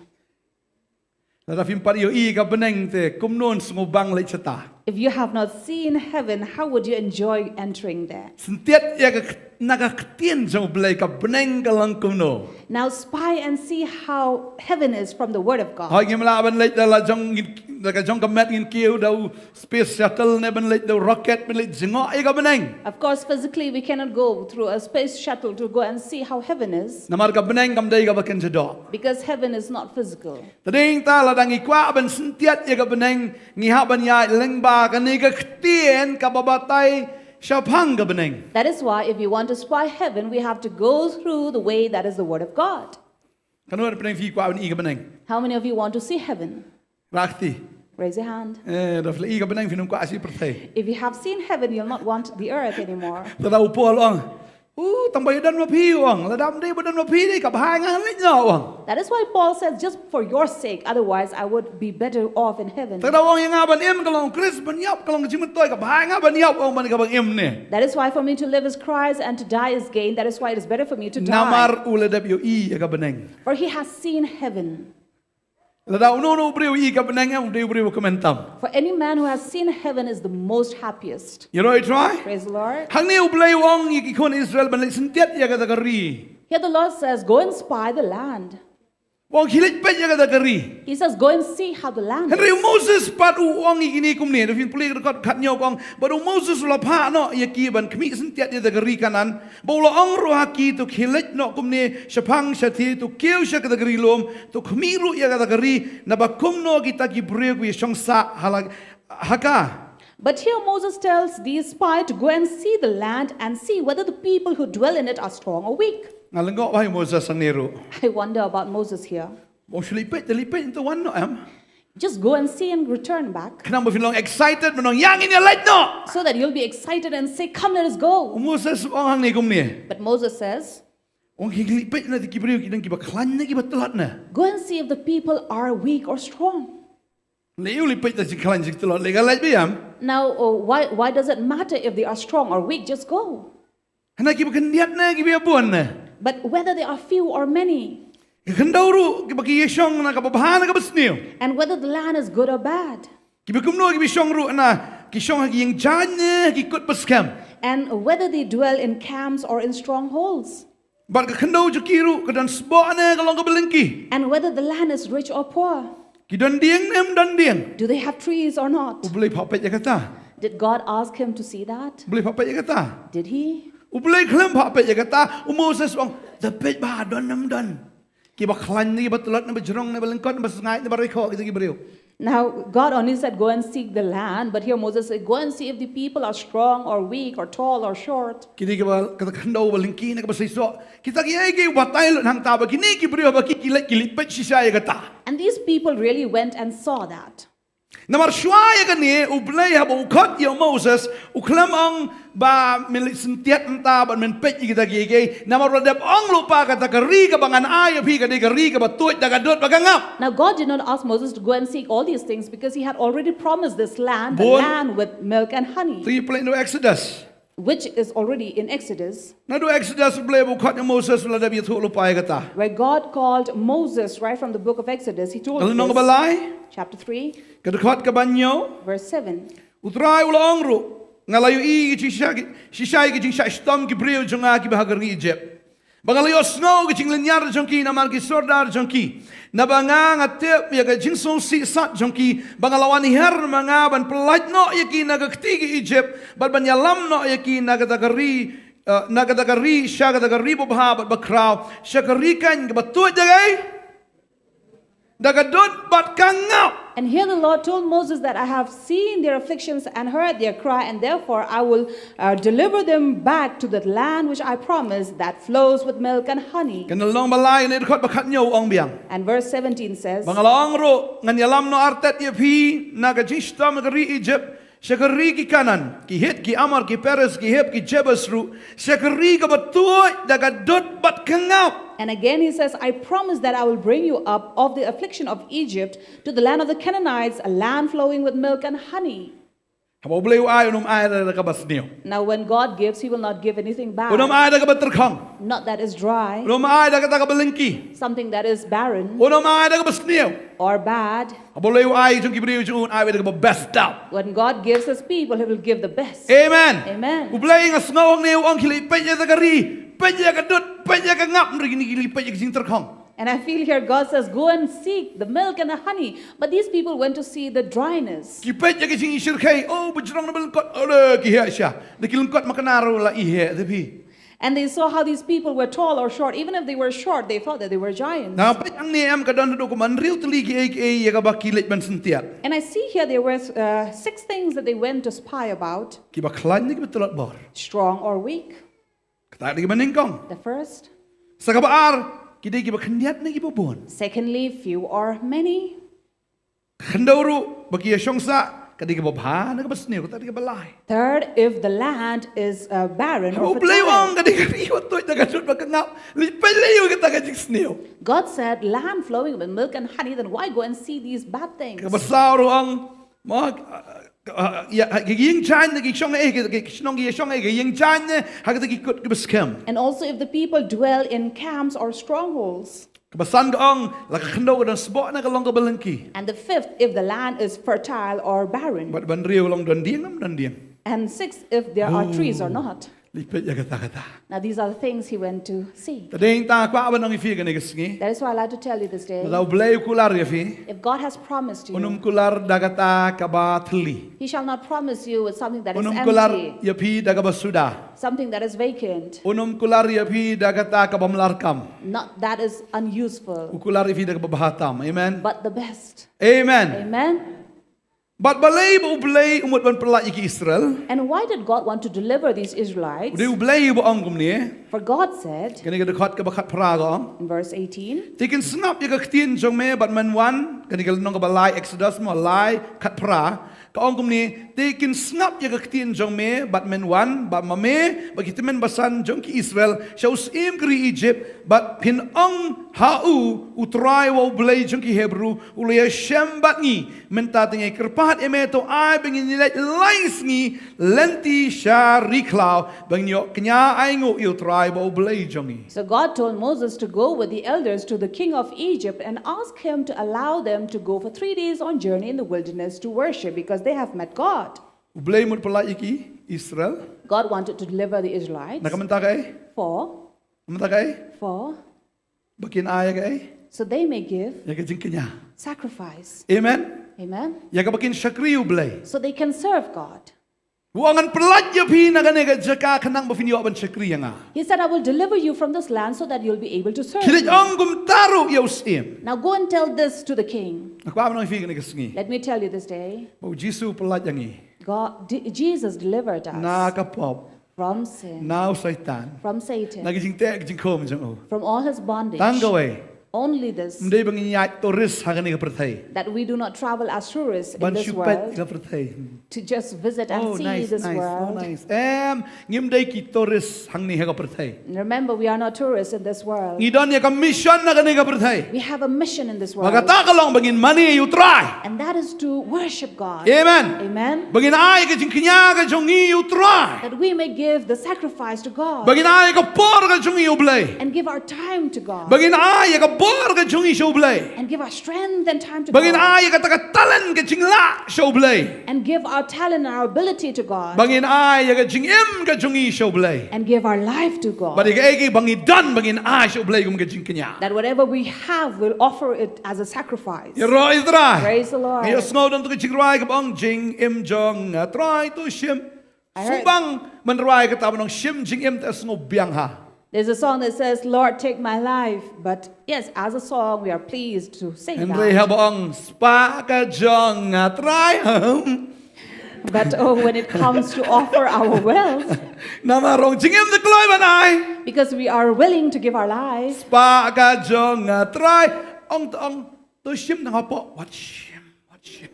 Lada phim pat ïoh i ïa ka bneng te kumno yn sngewbang leit shata? If you have not seen heaven, how would you enjoy entering there? Syntiat ïa ka na ka ktien jong U Blei, ka bneng ka long kumno. Now spy and see how heaven is from the word of God. Hooid, ngim lah ban leit da la jong, da ka jong ka met ngin kiew da u space shuttle ne ban leit da u rocket ban leit jngoh ïa ka bneng. Of course, physically we cannot go through a space shuttle to go and see how heaven is. Namar ka bneng kam dei kaba kynja doh. Because heaven is not physical. Te dei nangta lada ngi kwah ban syntiat ïa ka bneng, ngi hap ban ïaid lyngba kane ka ktien kaba batai shaphang ka bneng. That is why if we want to spy heaven, we have to go through the way that is the word of God. Katno na pdeng phi kwah ban i ka bneng? How many of you want to see heaven? Rah kti. Raise your hand. Eh, da phi la i ka bneng phin ym kwah sih pyrthei. If you have seen heaven, you'll not want the earth anymore. Te da u Paul ong, u tang ba ïadon ma phi, u ong, lada ym dei ba don ma phi dei ka bha nga leit noh, u ong. That is why Paul says, just for your sake, otherwise I would be better off in heaven. Te da u ong ïa nga ban im ka long Khrist, ban ïap ka long ka jingmyntoi, ka bha nga ban ïap, u ong, ban ka ban im ne. That is why for me to live is Christ and to die is gain. That is why it is better for me to die. Namar u la dep ïoh i ïa ka bneng. For he has seen heaven. Lada uno uno u briew u i ka bneng, u dei u briew kmen tam. For any man who has seen heaven is the most happiest. Ïaroh ïa u Trai. Praise the Lord. Hangne U Blei u ong ïa ki khun Israel ban leit syntiat ïa kata ka ri. Here the Lord says, "Go and spy the land." U ong khie leit peit ïa kata ka ri. He says, "Go and see how the land Hynrei u is." Moses pat u ong ïa kine kumne, da phin pule ka dkhot khatñiew ka ong, bad u Moses u la phah noh ïa ki ban khmih syntiat ïa kata ka ri Kanaan, bad u la ong ruh ha ki, to khie leit noh kumne shaphang shathie, to kiew sha kata ka ri lum, to khmih ruh ïa kata ka ri, naba kumno kita ki briew ki ïashong sah ha la, ha ka. But here Moses tells the spy to go and see the land and see whether the people who dwell in it are strong or weak. Nga lyngngoh bha ïa u Moses hangne ruh. I wonder about Moses here. U ong shu leit peit, te leit peit, te wan noh em. Just go and see and return back Khnang ba phin long excited, ban ong ïa ngin ïa leit noh. so that you'll be excited and say, "Come, let us go." U Moses u ong hangne kumne. But Moses says, U ong khie leit peit na ki briew ki don kiba khlaiñ ne kiba tlot ne. "Go and see if the people are weak or strong." Lei u leit peit ta jingkhlaiñ jingtlot, lei ka leit biang. Now, uh, why, why does it matter if they are strong or weak? Just go. Hana kiba khyndiat ne kiba bun ne. But whether they are few or many, Ki khyndew ruh kiba ki ïashong na kaba bha na kaba sniew. And whether the land is good or bad, Kiba kumno kiba shong ruh na, ki shong ha ki ïingjaiñ ne ki kut ba skhem. And whether they dwell in camps or in strongholds, Bad ka khyndew jong ki ruh ka don sboh ne ka long kaba lyngkhi. And whether the land is rich or poor. Ki don dieng ne ym don dieng. Do they have trees or not? U Blei phah peit ïa kata. Did God ask him to see that? U Blei phah peit ïa kata. Did he? U Blei khlem phah peit ïa kata, u Moses u ong, da peit bha don ne ym don. Kiba khlaiñ ne kiba tlot ne ba jrong ne ba lyngkot ne ba sngaid ne ba roi khoh kita ki briew. Now, God only said, "Go and seek the land," but here Moses said, "Go and see if the people are strong or weak or tall or short." Kine kiba, kata ka khyndew ba lyngkhi ne kaba seisoh. Kita ki ïa ki batai lut hangta ba kine ki briew ba ki ki leit ki leit peit shisha ïa kata. And these people really went and saw that. Namar shuwa ïa kane u Blei haba u khot ïa u Moses, u khlem ong ba men leit syntiat mynta bad men peit ïa kita kiei kiei. Namar u la dep ong lypa, kata ka ri kaba ngan ai ïa phi ka dei ka ri kaba tuid da ka dud bad ka ngap. Now God did not ask Moses to go and seek all these things because he had already promised this land, the land with milk and honey. Te peit na u Exodus. Which is already in Exodus. Naduh Exodus u Blei ba u khot ïa u Moses u la dep ïathuh lypa ïa kata. Where God called Moses right from the book of Exodus, he told him. Ka lynnong kaba lai. Chapter three. Ka dkhot kaba hynñiew. Verse seven. U Trai u la ong ruh, nga la ïohi shisha, shisha ïa ki jingshah shitom ki briew jong nga kiba ha ka ri Egypt. Ba nga la ïohsngew ki jinglynñiar jong ki namar ki sordar jong ki. Naba nga nga tip ïa ka jingsngewsih sat jong ki, ba nga la wan hiar ma nga ban pyllait noh ïa ki na ka kti ka Egypt, bad ban ïalam noh ïa ki na kata ka ri, eh, na kata ka ri, sha kata ka ri babha bad bakhraw, sha ka ri kaiñ kaba tuid da kaei? Da ka dud bad ka ngap. And here the Lord told Moses that, "I have seen their afflictions and heard their cry, and therefore I will, uh, deliver them back to the land which I promised, that flows with milk and honey." Ka lynnong ba lai, na ka dkhot ba khathynñiew u ong biang. And verse seventeen says, Ba nga la ong ruh, ngan ïalam noh artat ïa phi na ka jingshitom ka ri Egypt, sha ka ri ki Kanaan, ki Hit, ki Amor, ki Periz, ki Hiv, ki Jebus ruh, sha ka ri kaba tuid da ka dud bad ka ngap. And again he says, "I promise that I will bring you up of the affliction of Egypt to the land of the Canaanites, a land flowing with milk and honey." Haba u Blei u ai, un ym ai da kaba sniew. Now when God gives, he will not give anything bad. Un ym ai da kaba tyrkhong. Not that is dry. Un ym ai da kata kaba lyngkhi. Something that is barren. Un ym ai da kaba sniew. Or bad. Haba u Blei u ai jong ki briew jong u, un ai da kaba best up. When God gives his people, he will give the best. Amen. Amen. U Blei nga sngew hangne u ong khie leit peit ïa kata ka ri, peit ïa ka dud, peit ïa ka ngap, hynrei kine ki leit peit ïa ka jingtyrkhong. And I feel here God says, "Go and seek the milk and the honey." But these people went to see the dryness. Ki peit ïa ka jingïashyrkhei, oh, ba jrong ne ba lyngkot, oh, da ki heh sha. Da ki lyngkot makna ruh la i heh da phi. And they saw how these people were tall or short. Even if they were short, they thought that they were giants. Na peit hangne em, ka don haduh kumba hynriew tylli kiei kiei ïa kaba ki leit ban syntiat. And I see here there were, uh, six things that they went to spy about. Kiba khlaiñ ne kiba tlot bor. Strong or weak. Kata ka dei kaba nyngkong. The first. Sa kaba ar, ki dei kiba khyndiat ne kiba bun. Secondly, few or many. Ka khyndew ruh, ba ki ïashong sah, ka dei kaba bha ne kaba sniew, kata ka dei kaba lai. Third, if the land is, uh, barren or fertile. Haba u Blei u ong ka dei ka ri kaba tuid da ka dud bad ka ngap, leit peit lei ïa kata ka jingsniew. God said, "Land flowing with milk and honey, then why go and see these bad things?" Kaba saw ruh u ong, ma, uh, uh, ïa, ha, ki ïingjaiñ ne ki shong eh, ki, ki shnong ki ïashong eh, ki ïingjaiñ ne ha kita ki kut kiba skhem. And also if the people dwell in camps or strongholds. Kaba san ka ong, la ka khyndew ka don sboh ne ka long kaba lyngkhi. And the fifth, if the land is fertile or barren. Bad ba hynriew long, don dieng ne ym don dieng. And six, if there are trees or not. Li peit ïa kata kata. Now, these are the things he went to see. Te dei ta kwah ban ong ïa phi kane ka sngi. That is why I'd like to tell you this day. Lada U Blei u kular ïa phi. If God has promised you, Un ym kular da kata kaba thylli. He shall not promise you with something that is Un ym kular empty, ïa phi da kaba suda. Something that is vacant, Un ym kular ïa phi da kata kaba mlarkam. Not that is unuseful, U kular ïa phi da kaba bha tam. Amen. But the best. Amen. Amen. Bad balei ba U Blei u mut ban pyllait ïa ki Israel. And why did God want to deliver these Israelites? Dei U Blei ba ong kumne. For God said, Kane ka dkhot kaba khatphra ka ong. In verse eighteen, Te kin sngap ïa ka ktien jong me bad men wan, kane ka lynnong kaba lai Exodus mo lai khatphra. Ka ong kumne, te kin sngap ïa ka ktien jong me bad men wan, bad ma me, bad ki tymmen basan jong ki Israel, sha u syiem ka ri Egypt, bad phin ong ha u, U Trai uba U Blei jong ki Hebru, u la ïashem bad ngi, mynta te nga kyrpad ïa me to ai ba ngin leit lai sngi lynti sha ri khlaw, ba ngin ïoh kñia ainguh ïa U Trai uba U Blei jong ngi. So God told Moses to go with the elders to the king of Egypt and ask him to allow them to go for three days on journey in the wilderness to worship because they have met God. U Blei u mut pyllait ïa ki Israel. God wanted to deliver the Israelites. Na ka bynta kaei? For. Na ka bynta kaei? For. Ba kin ai ïa kaei? So they may give. Ïa ka jingkñia. Sacrifice. Amen. Amen. Ïa kaba kin shakri U Blei. So they can serve God. U ong ngan pyllait ïa phi na kane ka jaka khnang ba phin ïoh ban shakri ïa nga. He said, I will deliver you from this land so that you'll be able to serve. Khie leit ong kumta ruh ïa u syiem. Now go and tell this to the king. Nga kwah ban ong ïa phi kane ka sngi. Let me tell you this day. Ba U Jisu u pyllait ïa ngi. God, D- Jesus delivered us. Na ka pop. From sin. Na u Soitan. From Satan. Na ki jingteh ki jingkhum jong u. From all his bondage. Tang kawei. Only this. Ym dei ba ngin ïaid tourist ha kane ka pyrthei. That we do not travel as tourists in Ban this shu peit world. Ka pyrthei. To just visit and Oh, see nice, this nice. World. Oh, nice. Em, ngim dei ki tourist hangne ha ka pyrthei. Remember, we are not tourists in this world. Ngi don ïa ka mission na kane ka pyrthei. We have a mission in this Ba world. Kata ka long ba ngin mane ïa U Trai. And that is to worship God. Amen. Amen. Ba ngin ai ka jingkñia ka jong ngi ïa U Trai. That we may give the sacrifice to God. Ba ngin ai ka por ka jong ngi ïa U Blei. And give our time to God. Ba ngin ai ïa ka bor ka jong ngi sha U Blei. And give our strength and time to Ba ngin God. Ai ïa kata ka talent ka jinglah sha U Blei. And give our talent and our ability to God. Ba ngin ai ïa ka jingim ka jong ngi sha U Blei. And give our life to God. Bad ïa kaei kaei ba ngi don ba ngin ai sha U Blei kum ka jingkñia. That whatever we have, we'll offer it as a sacrifice. Ïaroh ïa U Trai. Praise the Lord. Ngi ïohsngew don tu ka jingrwai kaba ong jingim jong nga Trai to shim. I heard- Sngewbang ban rwai kata ban ong shim jingim te sngew biang ha. There's a song that says, Lord, take my life. But yes, as a song, we are pleased to sing Hynrei that. Haba ong spah ka jong nga Trai. But oh, when it comes to offer our wealth, Namar ong jingim te kloi ban ai. Because we are willing to give our life. Spah ka jong nga Trai. Ong to ong to shim tang hapoh. Wat shim. Wat shim.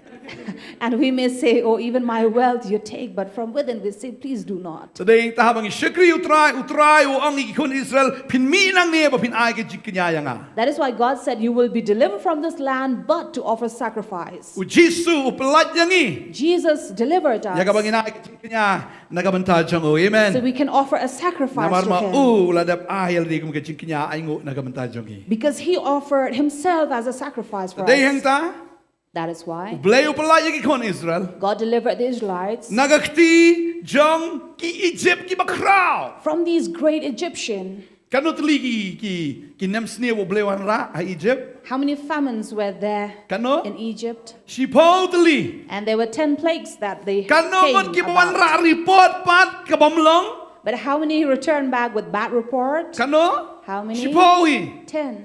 And we may say, oh, even my wealth you take, but from within we say, please do not. Te dei tang haba ngi shakri U Trai, U Trai u ong ïa ki khun Israel, phin mih nangne ba phin ai ka jingkñia ïa nga. That is why God said, you will be delivered from this land, but to offer sacrifice. U Jisu u pyllait ïa ngi. Jesus delivered us. Ïa kaba ngin ai ka jingkñia na ka bynta jong u. Amen. So we can offer a sacrifice Namar to ma him. u la dep ai ïa lade kum ka jingkñia ainguh na ka bynta jong ngi. Because he offered himself as a sacrifice for Te dei us. Hangta. That is why. U Blei u pyllait ïa ki khun Israel. God delivered the Israelites Na ka kti jong ki Egypt kiba khraw. From these great Egyptian. Katno tylli ki, ki, ki nemsniew ba U Blei u wanrah ha Egypt. How many famines were there Katno? In Egypt? Shiphew tylli. And there were ten plagues that they Katno came ngut kiba about. Wanrah report pat kaba ym long. But how many returned back with bad report? Katno? How many? Shiphew hi. Ten.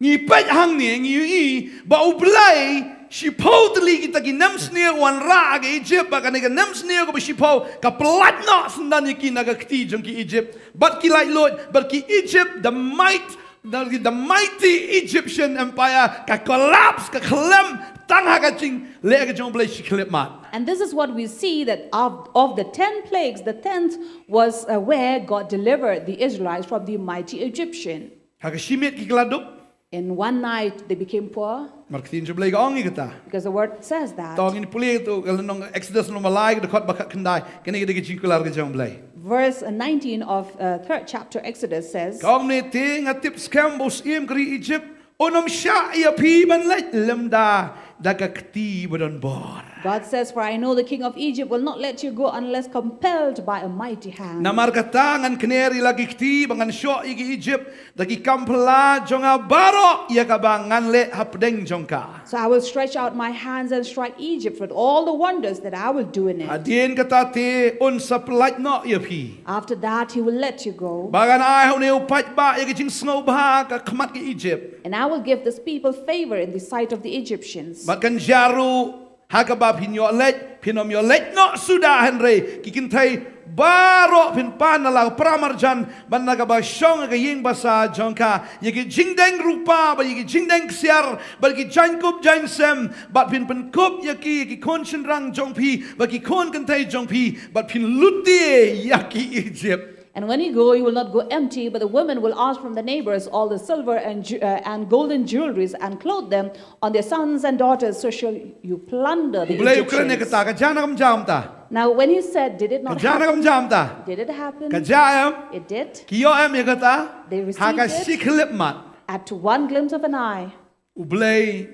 Ngi peit hangne ngi ïohi ba U Blei shiphew tylli kita ki nemsniew u wanrah ha ka Egypt bad kane ka nemsniew kaba shiphew ka pyllait noh syndon ïa ki na ka kti jong ki Egypt. Bad ki laitluid, bad ki Egypt, the might, the, the mighty Egyptian empire, ka collapse, ka khlem, tang ha ka jingleh ka jong U Blei shi khyllipmat. And this is what we see that of, of the ten plagues, the tenth was uh, where God delivered the Israelites from the mighty Egyptian. Ha ka shi miet ki kylla duk. In one night they became poor. Namar ka ktien jong U Blei ka ong ïa kata. Because the word says that. To ngin pule tu ka lynnong Exodus lynnong ba lai ka dkhot ba khatkhyndai. Kane ka dei ka jingkular ka jong U Blei. Verse nineteen of uh, third chapter Exodus says, Ka ong ne te nga tip skhem ba u syiem ka ri Egypt un ym shah ïa phi ban leit lymda da ka kti ba don bor. God says, "For I know the king of Egypt will not let you go unless compelled by a mighty hand." Namar kata ngan kner ïa la ki kti ba ngan shoh ïa ki Egypt da ki kam phylla jong nga baroh ïa kaba ngan leh hapdeng jong ka. So I will stretch out my hands and strike Egypt with all the wonders that I will do in it. Hadien kata te un sa pyllait noh ïa phi. After that, he will let you go. Ba ngan ai ha une u paidbah ïa ka jingsngewbha ha khmat ki Egypt. And I will give this people favor in the sight of the Egyptians. Bad kan jia ruh ha kaba phin ïoh leit, phin ym ïoh leit noh suda, hynrei ki kynthei baroh phin pan na la ka para marjan bad na kaba shong ha ka ïing basa jong ka, ïa ki jingdeng rupa bad ïa ki jingdeng ksiar bad ki jaiñkup jaiñsem, bad phin pynkup ïa ki, ïa ki khun shynrang jong phi bad ki khun kynthei jong phi, bad phin lute ïa ki Egypt. And when you go, you will not go empty, but the women will ask from the neighbors all the silver and, ju- uh, and golden jewelries and clothe them on their sons and daughters. So shall you plunder the U Blei u kren ïa Egyptians. kata, ka jia ne kam jia mynta? Now, when he said, did it Ka not jia ne kam happen? Jia mynta? Did it happen? Ka jia em? It did. Ki ïoh em ïa kata? They Ha ka received it. Shi khyllipmat. At one glimpse of an eye, U Blei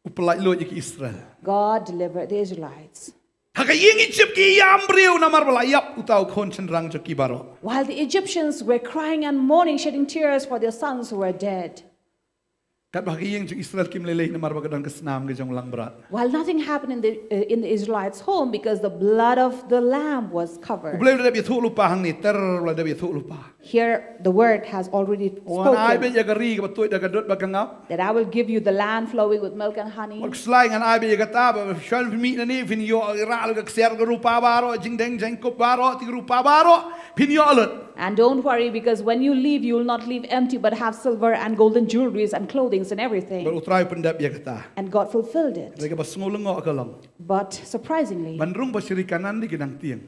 u pyllait luid ïa ki Israel. God delivered the Israelites. Ha ka ïing Egypt ki ïam briew namar ba la ïap uta u khun shynrang jong ki baroh. While the Egyptians were crying and mourning, shedding tears for their sons who were dead. Katba ha ka ïing jong Israel kim lei lei namar ba ka don ka snam ka jong langbrot. While nothing happened in the, uh, in the Israelites' home because the blood of the lamb was U covered. Blei u la dep ïathuh lypa hangne, ter u la dep ïathuh lypa. Here, the word has already Wan ai spoken. beit ïa ka ri kaba tuid da ka dud bad ka ngap. That I will give you the land flowing with milk and honey. Wat khuslai, ngan ai beit ïa kata, ba shuwa phi mih na ne phin ïoh rah lut ka ksiar ka rupa baroh, jingdeng jingkup baroh, ti rupa baroh phin ïoh lut. And don't worry, because when you leave, you will not leave empty, but have silver and golden jewelries and clothings and everything. Bad U Trai u pyndep ïa kata. And God fulfilled it. Hynrei kaba sngew lyngngoh ka long, But surprisingly, ban rung bad sha ri Kanaan de ki dang tieng.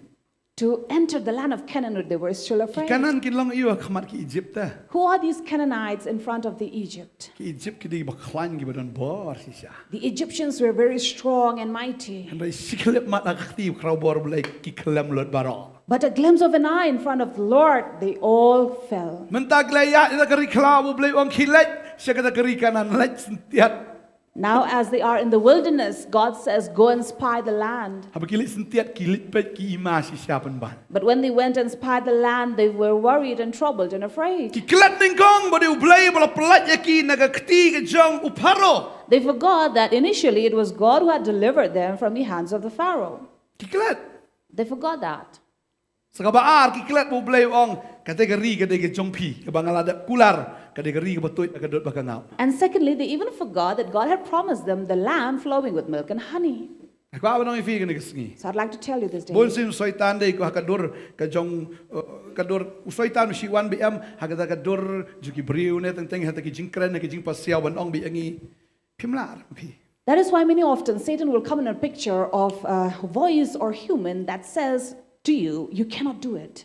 To enter the land of Canaan, they were still Ki afraid. Kanaan kin long aïu ha khmat ki Egypt te? Who are these Canaanites in front of the Egypt? Ki Egypt ki dei kiba khlaiñ, kiba don bor shisha. The Egyptians were very strong and mighty. Hynrei shi khyllipmat ha ka kti khraw bor U Blei ki khyllem lut baroh. But a glimpse of an eye in front of the Lord, they all fell. Mynta ki la ïaid ha ka ri khlaw, U Blei u ong khie leit sha kata ka ri Kanaan, leit syntiat. Now, as they are in the wilderness, God says, "Go and spy the land." Haba ki leit syntiat, ki leit peit, ki ïma shisha pynban. But when they went and spied the land, they were worried and troubled and afraid. Ki klet nyngkong ba dei U Blei ba la pyllait ïa ki na ka kti ka jong u Pharaoh. They forgot that initially it was God who had delivered them from the hands of the Pharaoh. Ki klet. They forgot that. Sa kaba ar, ki klet ba U Blei u ong, kata ka ri ka dei ka jong phi, kaba nga la dep kular, ka dei ka ri kaba tuid da ka dud bad ka ngap. And secondly, they even forgot that God had promised them the land flowing with milk and honey. Nga kwah ban ong ïa phi kane ka sngi. So I'd like to tell you this day. Bun sien u Soitan dei ko ha ka dur ka jong, uh, ka dur, u Soitan u shim wan beit em ha kata ka dur jong ki briew ne, teng teng ha kata ki jingkren ne ki jingpasiaw ban ong beit ïa ngi, phim lah phi. That is why many often Satan will come in a picture of a voice or human that says to you, "You cannot do it."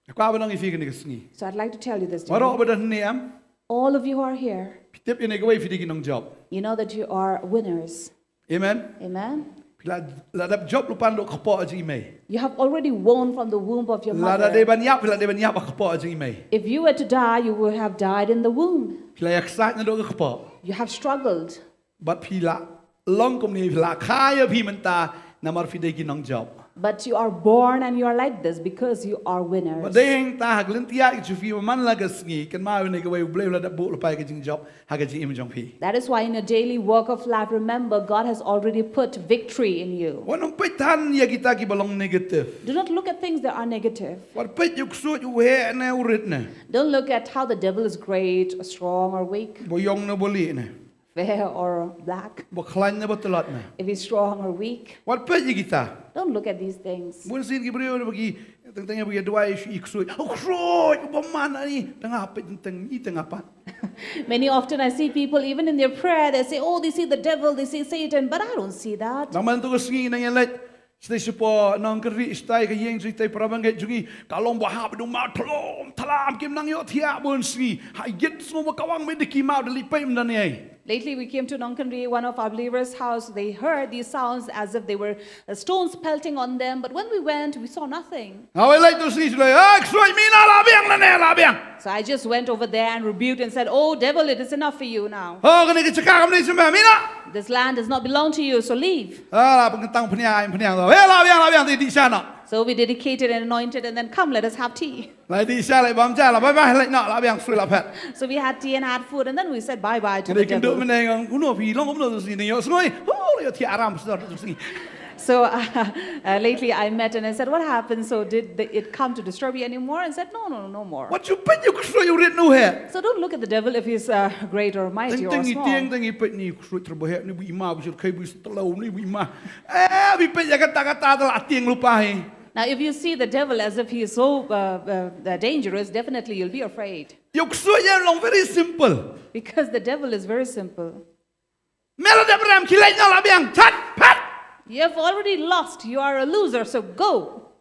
Nga kwah ban ong ïa phi kane ka sngi. So I'd like to tell you this day. Waroh ba don hangne em? All of you who are here, phi tip ïa kane kawei, phi dei ki nongjop. You know that you are winners. Amen. Amen. Phi la, la dep jop lypa naduh kpoh jong i mei. You have already won from the womb of your mother. Lada dei ban ïap, phi la dei ban ïap ha kpoh jong i mei. If you were to die, you would have died in the womb. Phi la ïaksaid naduh kpoh. You have struggled. Bad phi la long kumne, phi la kha ïa phi mynta namar phi dei ki nongjop. But you are born and you are like this because you are winners. Bad dei hangta ha ka lynti ïaid ka jong phi man la ka sngi, kynmaw ïa kane kawei, U Blei u la dep buh lypa ïa ka jingjop ha ka jingim jong phi. That is why in your daily walk of life, remember, God has already put victory in you. Wat nym peit than ïa kita kiba long negative. Do not look at things that are negative. Wat peit ïa u ksuid, u heh ne u rit ne. Don't look at how the devil is great or strong or weak. Ba ïong ne ba lieh ne. Fair or black. Ba khlaiñ ne ba tlot ne. If he's strong or weak. Wat peit ïa kita. Don't look at these things. Bun sien ki briew ba ki, teng teng ba ki duwai sha i ksuid. O ksuid, u bymman, ani, tang nga peit, teng nga, i tang nga pat. Many often I see people, even in their prayer, they say, "Oh, they see the devil, they see Satan, but I don't see that." Nangta mynta ka sngi nang ïa leit shatei shapoh Nongkyrwieh, shatai ka ïing jong itei para bangeit jong ngi, ka long ba hap, dum ma thlom thlaam, kim nang ïohthiah bun sngi. Ha ïit sngew ba kawang beit da ki maw, da leit peit ym don ei. Lately, we came to Nongkynrih, one of our believers' house. They heard these sounds as if they were uh, stones pelting on them. But when we went, we saw nothing. Nga wei leit tu sngi shu lei, "Ai, ksuid, mih noh, la biang, na ne la biang." So I just went over there and rebuked and said, "Oh, devil, it is enough for you now. Oh, kane ka jaka kam dei jong me, mih noh." This land does not belong to you, so leave. Ah, la pynkyntang pynïaid pynïang tu. "Eh, la biang, la biang, te dih sha noh." So we dedicated and anointed, and then, "Come, let us have tea." La dih sha, la bam sha, la bye bye, leit noh, la biang, ksuid, la phet. So we had tea and had food, and then we said bye bye to the devil. Ngi kynduh mynne nga ong, "Kumno phi long kumno tu sngi, ne ïohsngew?" "Oh, ïoh thiah aram sdar tu sngi." So uh, uh, lately I met and I said, "What happened? So did the, it come to disturb you anymore?" And said, "No, no, no, no more." Wat shu peit ïa u ksuid u rit noh heh. So don't look at the devil if he's uh, great or mighty or small. Teng teng i tieng, teng i peit, ni ksuid, tyrbuh heh, ni bun i ma, bun syrkhei, bun syrtleu, ni bun i ma. Eh, phi peit ïa kata kata, te la tieng lypa hi. Now, if you see the devil as if he is so uh, uh, uh, dangerous, definitely you'll be afraid. Ïa u ksuid ïa u long very simple. Because the devil is very simple. Me la dep rem, khie leit noh, la biang, chat, phet. You have already lost. You are a loser, so go.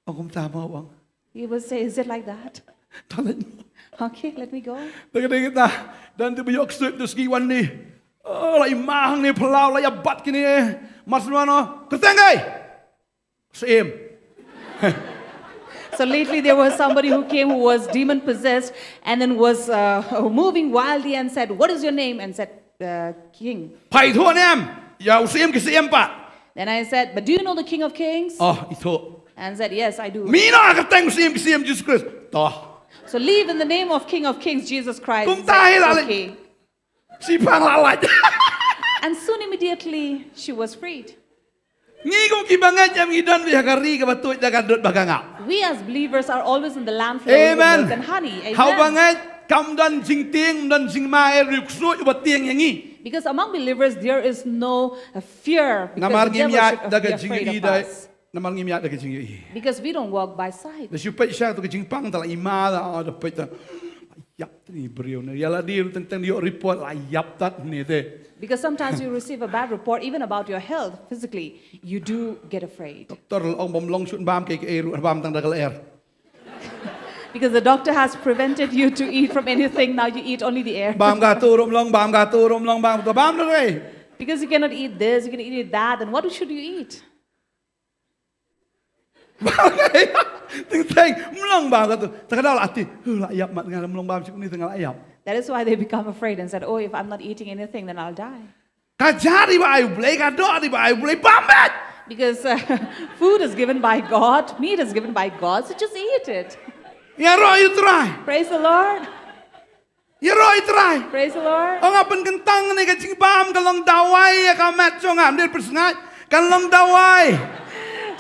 Ong kumta mo, ong. He will say, "Is it like that?" To leit noh. "Okay, let me go." Te ka dei kata, don te ba ïoh ksuid tu sngi wan ni. Oh, la i ma hangne phyllaw, la ïa bat kine. Mar shu wan noh, "Kyrteng kaei?" "Syiem." So lately there was somebody who came who was demon possessed and then was uh, moving wildly and said, "What is your name?" And said, uh, "King." "Phi ithuh ne em ïa u Syiem ki syiem pat?" Then I said, "But do you know the King of Kings?" "Oh, ithuh." And said, "Yes, I do." "Mih noh ha ka kyrteng u Syiem ki syiem, Jisu Khrist." "To." "So leave in the name of King of Kings, Jesus Christ." Kumta hi la leit. "Okay." Shiphang la lait. And soon immediately she was freed. Ngi kum ki bangeit em ngi don beit ha ka ri kaba tuid da ka dud bad ka ngap. We as believers are always in the land flowing with milk and honey. Amen. Amen. Ha u bangeit kam don jingtieng, kam don jingma, eh, u ksuid uba tieng ïa ngi. Because among believers there is no uh, fear, because the devil should be afraid of us. Namar ngim ïaid da ka jingïohi. Namar ngim ïaid da ka jingïohi. Because we don't walk by sight. Da shu peit sha tu ka jingpang, te la i ma, da, oh, da peit, te la ïap te ne briew ne. Ïa lade ruh teng teng ïoh report, la ïap tad ne te. Because sometimes you receive a bad report even about your health physically. You do get afraid. Doktor la ong bym long shuh bam kaei kaei ruh, bam tang da ka lyer. Because the doctor has prevented you to eat from anything, now you eat only the air. Bam katu ruh ym long, bam katu ruh ym long, bam katu, bam da kaei? Because you cannot eat this, you cannot eat that, then what should you eat? Teng teng ym long bam katu. Te ka daw la tieng, "Huh, la ïap mat nga, ym long bam shi kynti te nga la ïap." That is why they become afraid and said, "Oh, if I'm not eating anything, then I'll die." Ka jar iba ai U Blei, ka doh iba ai U Blei, bam beit. Because uh, food is given by God, meat is given by God, so just eat it. Ïaroh ïa U Trai. Praise the Lord. Ïaroh ïa U Trai. Praise the Lord. Ong nga pynkyntang ne ka jingbam ka long dawai ïa ka met jong nga, ym dei pyrsngaid, kan long dawai.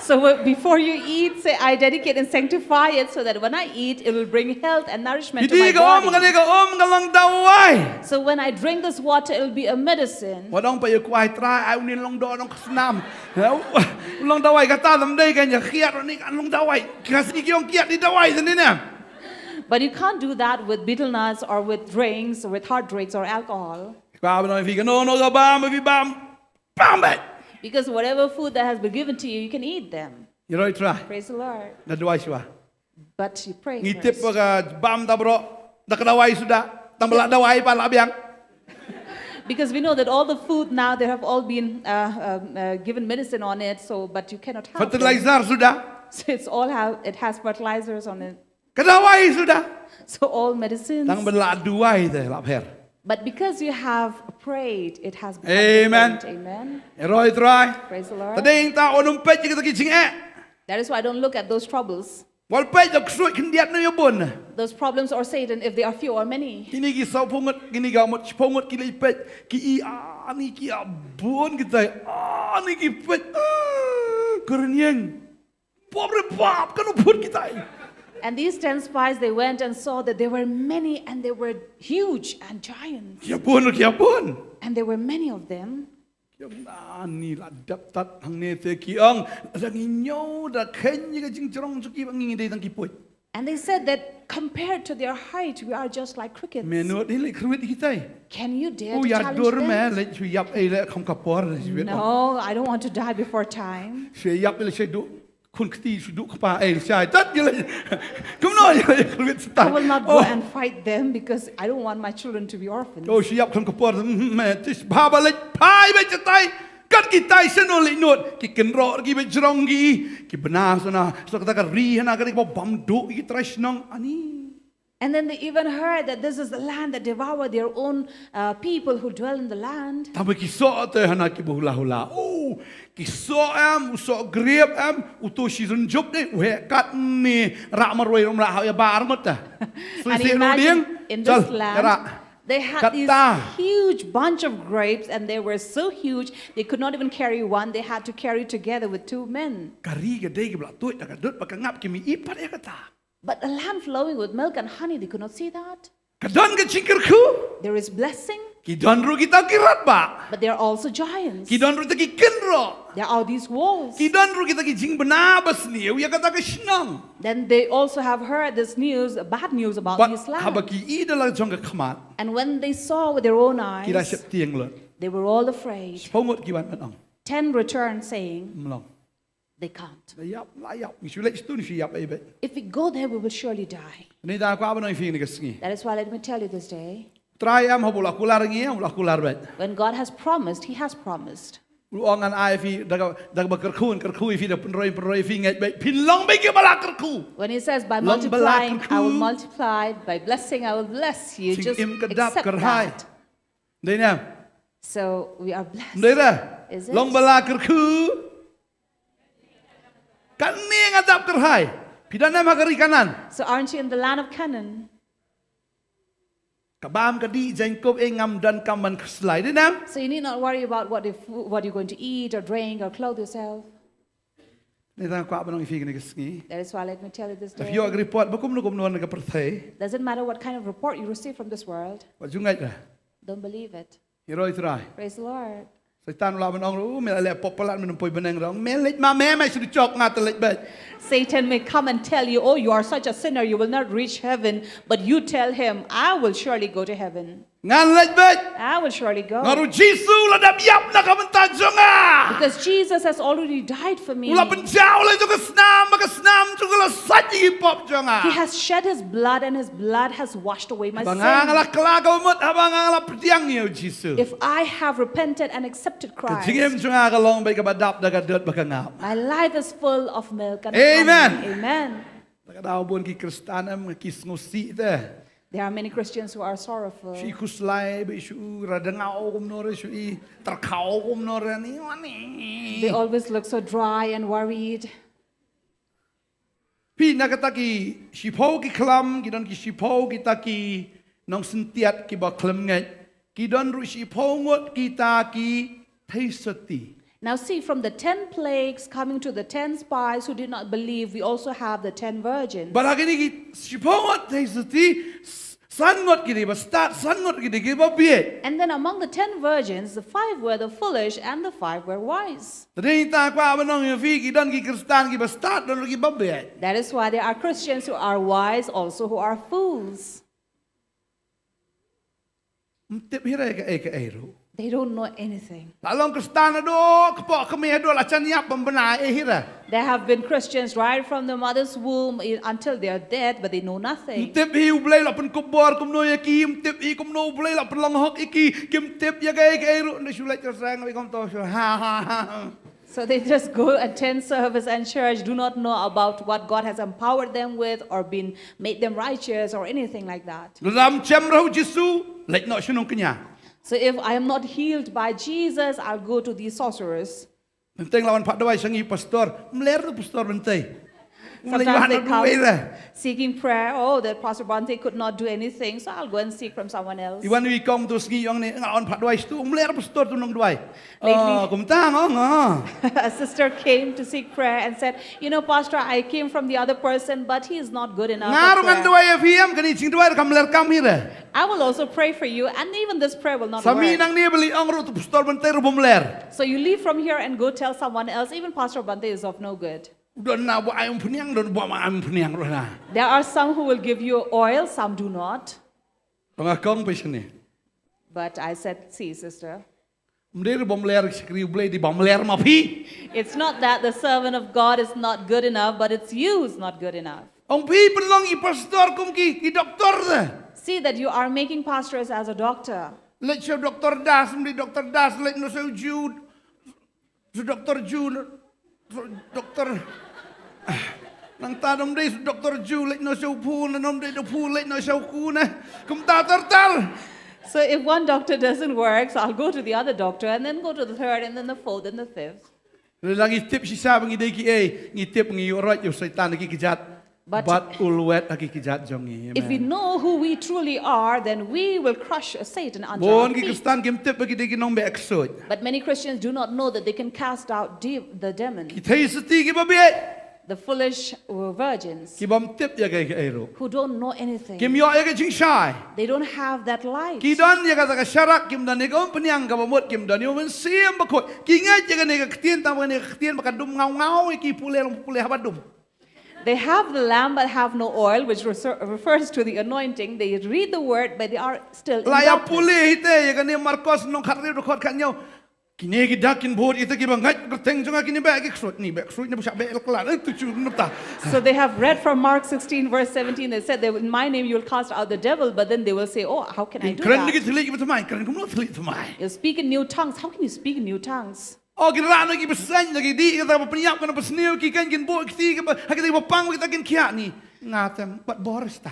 So uh, before you eat, say, "I dedicate and sanctify it so that when I eat, it will bring health and nourishment to my body." Phi die ka um, kane ka um ka long dawai. So when I drink this water, it will be a medicine. Wat ong pat ïa u kwai Trai, ai une long doh, long ka snam. Long dawai kata, tam dei kan ïa kiad ruh ne kan long dawai. Ka sngi ki ong kiad dei dawai te ne ne. But you can't do that with betel nuts or with drinks, with hard drinks or alcohol. Ka ba nong phi ka, no, no, ka bam, phi bam, bam beit. Because whatever food that has been given to you, you can eat them. Ïaroh ïa U Trai. Praise the Lord. Da duwai shuwa. But you pray first. Ngi tip ba ka bam da baroh da ka dawai suda. Tang ba la dawai pat la biang. Because we know that all the food now, they have all been uh, um, uh, given medicine on it, so, but you cannot have them. Fertilizer suda. So it's all have, it has fertilizers on it. Ka dawai suda. So all medicines. Tang ba la duwai te la pher. But because you have prayed, it has become different. Amen. Amen. Ïaroh ïa U Trai. Praise the Lord. Te dei nangta wat nym peit ïa kita ki jingeh. That is why I don't look at those troubles. Wat peit ïa u ksuid khyndiat ne ïa bun. Those problems or Satan, if they are few or many. Kine ki saw phew ngut, kine ki mut shiphew ngut ki leit peit, ki i, ah, ni ki, ah, bun kitai, ah, ni ki peit, ah, ka rynïeng. Bap re bap, kano phut kitai. And these ten spies, they went and saw that there were many and they were huge and giants. Ki ïa bun, ki ïa bun. And there were many of them. Ki ong, ah, ni la dep tad hangne te, ki ong, lada ngi ñiew da kheiñ ïa ka jingjrong jong ki ba ngi, ngi dei tang ki puit. And they said that compared to their height, we are just like crickets. Me nud hi leh kyrwit ïa kitai. Can you dare to challenge them? U ïa dur me leh shu ïap ei leh kham ka por. No, I don't want to die before time. Shu ïap ei leh shu du. Khun kti shu duh kpa ei shai. Tat ïa leh. Kumno ïa leh khun kti. I will not go and fight them because I don't want my children to be orphans. Oh, shu ïap khun kpor. Hmm, hmm, eh, tis bha ba leh phai ba jatai. Kat ki tai shen o leh not. Ki kynroh ki ba jrong ki. Ki bna sona. So kata ka ri hana ka ri ba bam duh ki trai shnong ani. And then they even heard that this is the land that devour their own uh, people who dwell in the land. Tama ki soh te hana ki ba hula hula. Oh, ki soh em, u soh grep em, u to shi zun jup de, u he kat ni rak marwei rum rak hau ya bar mata. So And say no imagine ding, in chal, this land, yara. They had Kat these ta. huge bunch of grapes and they were so huge they could not even carry one. They had to carry together with two men. Kari ka dei ki bla tuit da ka dut ba ka ngap ki mi ipat ya kata. But a land flowing with milk and honey, they could not see that. Ka don ka jingkyrkhu. There is blessing, Ki don ruh kita ki rat ba. but there are also giants. Ki don ruh kita ki kynroh. There are these walls. Ki don ruh kita ki jingbna ba sniew ya kata ka shnong. Then they also have heard this news, bad news about But this land. haba ki i da la jong ka khmat. And when they saw with their own eyes, Ki la shep tieng lut. They were all afraid. Shiphew ngut ki wan ban ong. Ten returned saying, Mlong. They can't. La ïap, la ïap. Ngi shu leit sha tu, ngi shu ïap ei beit. If we go there, we will surely die. Ngi da kwah ban ong ïa phi kane ka sngi. That is why let me tell you this day. Trai em haba u la kular ngi, u la kular beit. When God has promised, He has promised. U ong ngan ai phi da kaba kyrkhu, kyrkhu ïa phi da pynroi, pynroi ïa phi ngeit beit. Phin long beit kiba la kyrkhu. When He says, by multiplying, I will multiply, by blessing, I will bless you. Just accept that. Dei ne? So we are blessed. Dei ne? Is it? Long ba la kyrkhu. Kane nga dap kyrhai. Phi don ne ha ka ri Kanan? So aren't you in the land of Canaan? Ka bam ka dih jaiñ kup eh ngam don kam ban khuslai. Dei ne? So you need not worry about what, if, what you're going to eat or drink or clothe yourself. Ngi da kwah ban ong ïa phi kane ka sngi. That is why let me tell you this day. Lada phi ïoh ka report ba kumno kumno na ka pyrthei. Doesn't matter what kind of report you receive from this world. Wat ju ngeit re. Don't believe it. Ngi roi Trai. Praise the Lord. Soitan u lah ban ong ruh, me la leh pop palat, men poi bneng ruh. Me leit ma me, me shu chok, nga te leit beit. Satan may come and tell you, oh, you are such a sinner, you will not reach heaven, but you tell him, I will surely go to heaven. Ngan leit beit. I will surely go. Namar u Jisu u la dap ïap na ka bynta jong nga. Because Jesus has already died for me. U la pynjaw la jong ka snam, ba ka snam jong u la sait ïa ki pop jong nga. He has shed his blood and his blood has washed away my sin. Haba nga nga la kylla ka bamut, haba nga nga la pdiang ïa u Jisu. If I have repented and accepted Christ, ka jingim jong nga ka long beit kaba dap da ka dud ba ka ngap. My life is full of milk and honey. Amen. Amen. Lada ka daw bun ki Khristan em ki sngewsih te. There are many Christians who are sorrowful. Shu i khuslai, ba shu i radngaw kumno re, shu i tyrkhaw kumno re, ni wani. They always look so dry and worried. Phi na kata ki shiphew ki khlam, ki don ki shiphew kita ki nongsyntiat kiba khlem ngeit. Ki don ruh shiphew ngut kita ki theisotti. Now see, from the ten plagues coming to the ten spies who did not believe, we also have the ten virgins. Bad ha kine ki shiphew ngut theisotti, s-, san ngut ki dei ba stad, san ngut ki dei kiba bieit. And then among the ten virgins, the five were the foolish and the five were wise. Te dei ta kwah ban ong ïa phi, ki don ki Khristan kiba stad, don ruh kiba bieit. That is why there are Christians who are wise, also who are fools. Ym tip hi re kaei kaei ruh. They don't know anything. La long Khristan haduh kpoh kmie, haduh la jan ïap bym bna ei hi re. There have been Christians right from the mother's womb i-, until their death, but they know nothing. Ym tip hi U Blei la pynkup bor kumno ïa ki, ym tip hi kumno U Blei la pynlong hok ïa ki, kim tip ïa kaei kaei ruh, nda shu leit ka seng, ïa kumto shu ha ha ha. So they just go, attend service and church, do not know about what God has empowered them with or been, made them righteous or anything like that. Lada ym jem ruh u Jisu, leit noh sha nongkñia. So if I am not healed by Jesus, I'll go to the sorcerers. Mynta la wan phah dawai sha ngi pastor, ym leh ruh pastor mynta. Sometimes they come seeking prayer. Oh, that Pastor Bhante could not do anything, so I'll go and seek from someone else. I wan ïa i kong tu sngi ong ne, nga wan phah dawai sha tu, ym leh pastor tu nongdawai. Lately, ah, kumta nga ong, ah. A sister came to seek prayer and said, you know, Pastor, I came from the other person, but he is not good enough for prayer. Nga ruh ngan dawai ïa phi em, kane jingdawai ruh kam leh kam hi re. I will also pray for you, and even this prayer will not work. Sa mi nangne ba lei ong ruh tu pastor Bhante ruh bym leh. So you leave from here and go tell someone else, even Pastor Bhante is of no good. Don na ba ai umphniang, don ba ma ai umphniang ruh na. There are some who will give you oil, some do not. Nga kong phi shane. But I said, see, sister. Ym dei ruh ba ym ler shakri U Blei, dei ba ym ler ma phi. It's not that the servant of God is not good enough, but it's you who's not good enough. Ong phi pynlong i pastor kum ki, ki doktor te. See that you are making pastors as a doctor. Leit sha u doktor Das, ym dei doktor Das, leit noh sha u Ju. Sha u doktor Ju. Sha u doktor. Nangta da ym dei sha u doktor Ju, leit noh sha u Phu, na ym dei da u Phu, leit noh sha u Ku ne. Kumta ter ter. So if one doctor doesn't work, so I'll go to the other doctor and then go to the third and then the fourth and the fifth. Lada ngi tip shisha ba ngi dei kiei, ngi tip ngi ïoh roit ïa u Soitan ha ki kjat. But Bad u lwet ha ki kjat jong ngi. If we Amen. Know who we truly are, then we will crush Satan under Bun our ki feet. Khristan kim tip ba ki dei ki nongbeh ksuid. But many Christians do not know that they can cast out de- the demon. Ki theisotti kiba bieit. The foolish uh, virgins Ki bym tip ïa kaei kaei ruh. Who don't know anything. Kim ïoh ïa ka jingshai. They don't have that light. Ki don ïa kata ka sharak, kim don ïa ka umphniang kaba mut, kim don ïa u Mynsiem Bakhuid. Ki ngeit ïa kane ka ktien, tang ba kane ka ktien ba ka dum ngaw ngaw ïa ki pule long pule haba dum. They have the lamp but have no oil, which reser- refers to the anointing. They read the word, but they are still in La ïa darkness. Pule hi te ïa kane Markos lynnong khathynriew dkhot khathynñiew. Kine ki dak kin bud ïa kita kiba ngeit kyrteng jong nga, kine beh ki ksuid, ne beh ksuid, ne ba shah beh la klan, eh, tu chu nata. So they have read from Mark sixteen, verse seventeen. They said, that, "In my name you will cast out the devil," but then they will say, "Oh, how can I do Kren ki that?" thylliej kiba thymmai, kren kumno thylliej thymmai. You speak in new tongues. How can you speak in new tongues? O, kin rah noh ki bseiñ, da ki dih kita ba pynïap, kane ba sniew, ki keiñ kin buh kti kiba, ha kita kiba pang, kita kin khiah, ne. Nga te ym pat bor ista.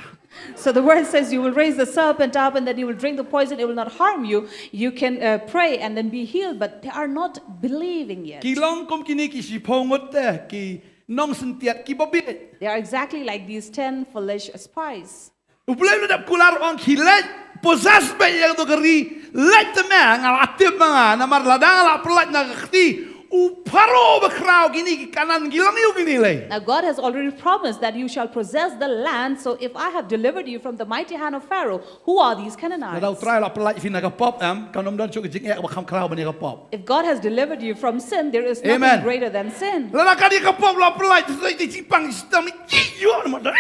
So the word says, "You will raise the serpent up and then you will drink the poison. It will not harm you. You can uh, pray and then be healed." But they are not believing yet. Ki long kum kine ki shiphew ngut te, ki nongsyntiat kiba bieit. They are exactly like these ten foolish spies. U Blei u la dep kular, ong ki leit, possess beit ïa kato ka ri, leit te me, nga la tip ma nga, namar lada nga la pyllait na ka kti u Pharaoh bakhraw, kine ki Kanaan ki long ïa u kine lei. Now God has already promised that you shall possess the land. So if I have delivered you from the mighty hand of Pharaoh, who are these Canaanites? Lada u Trai u la pyllait phi na ka pop, em, kan ym don shuh ka jingeh ba kham khraw ban ïa ka pop. If God has delivered you from sin, there is nothing Amen. Greater than sin. Lada ka dei ka pop la pyllait, te te jingpang stam ni, ïoh na ma da.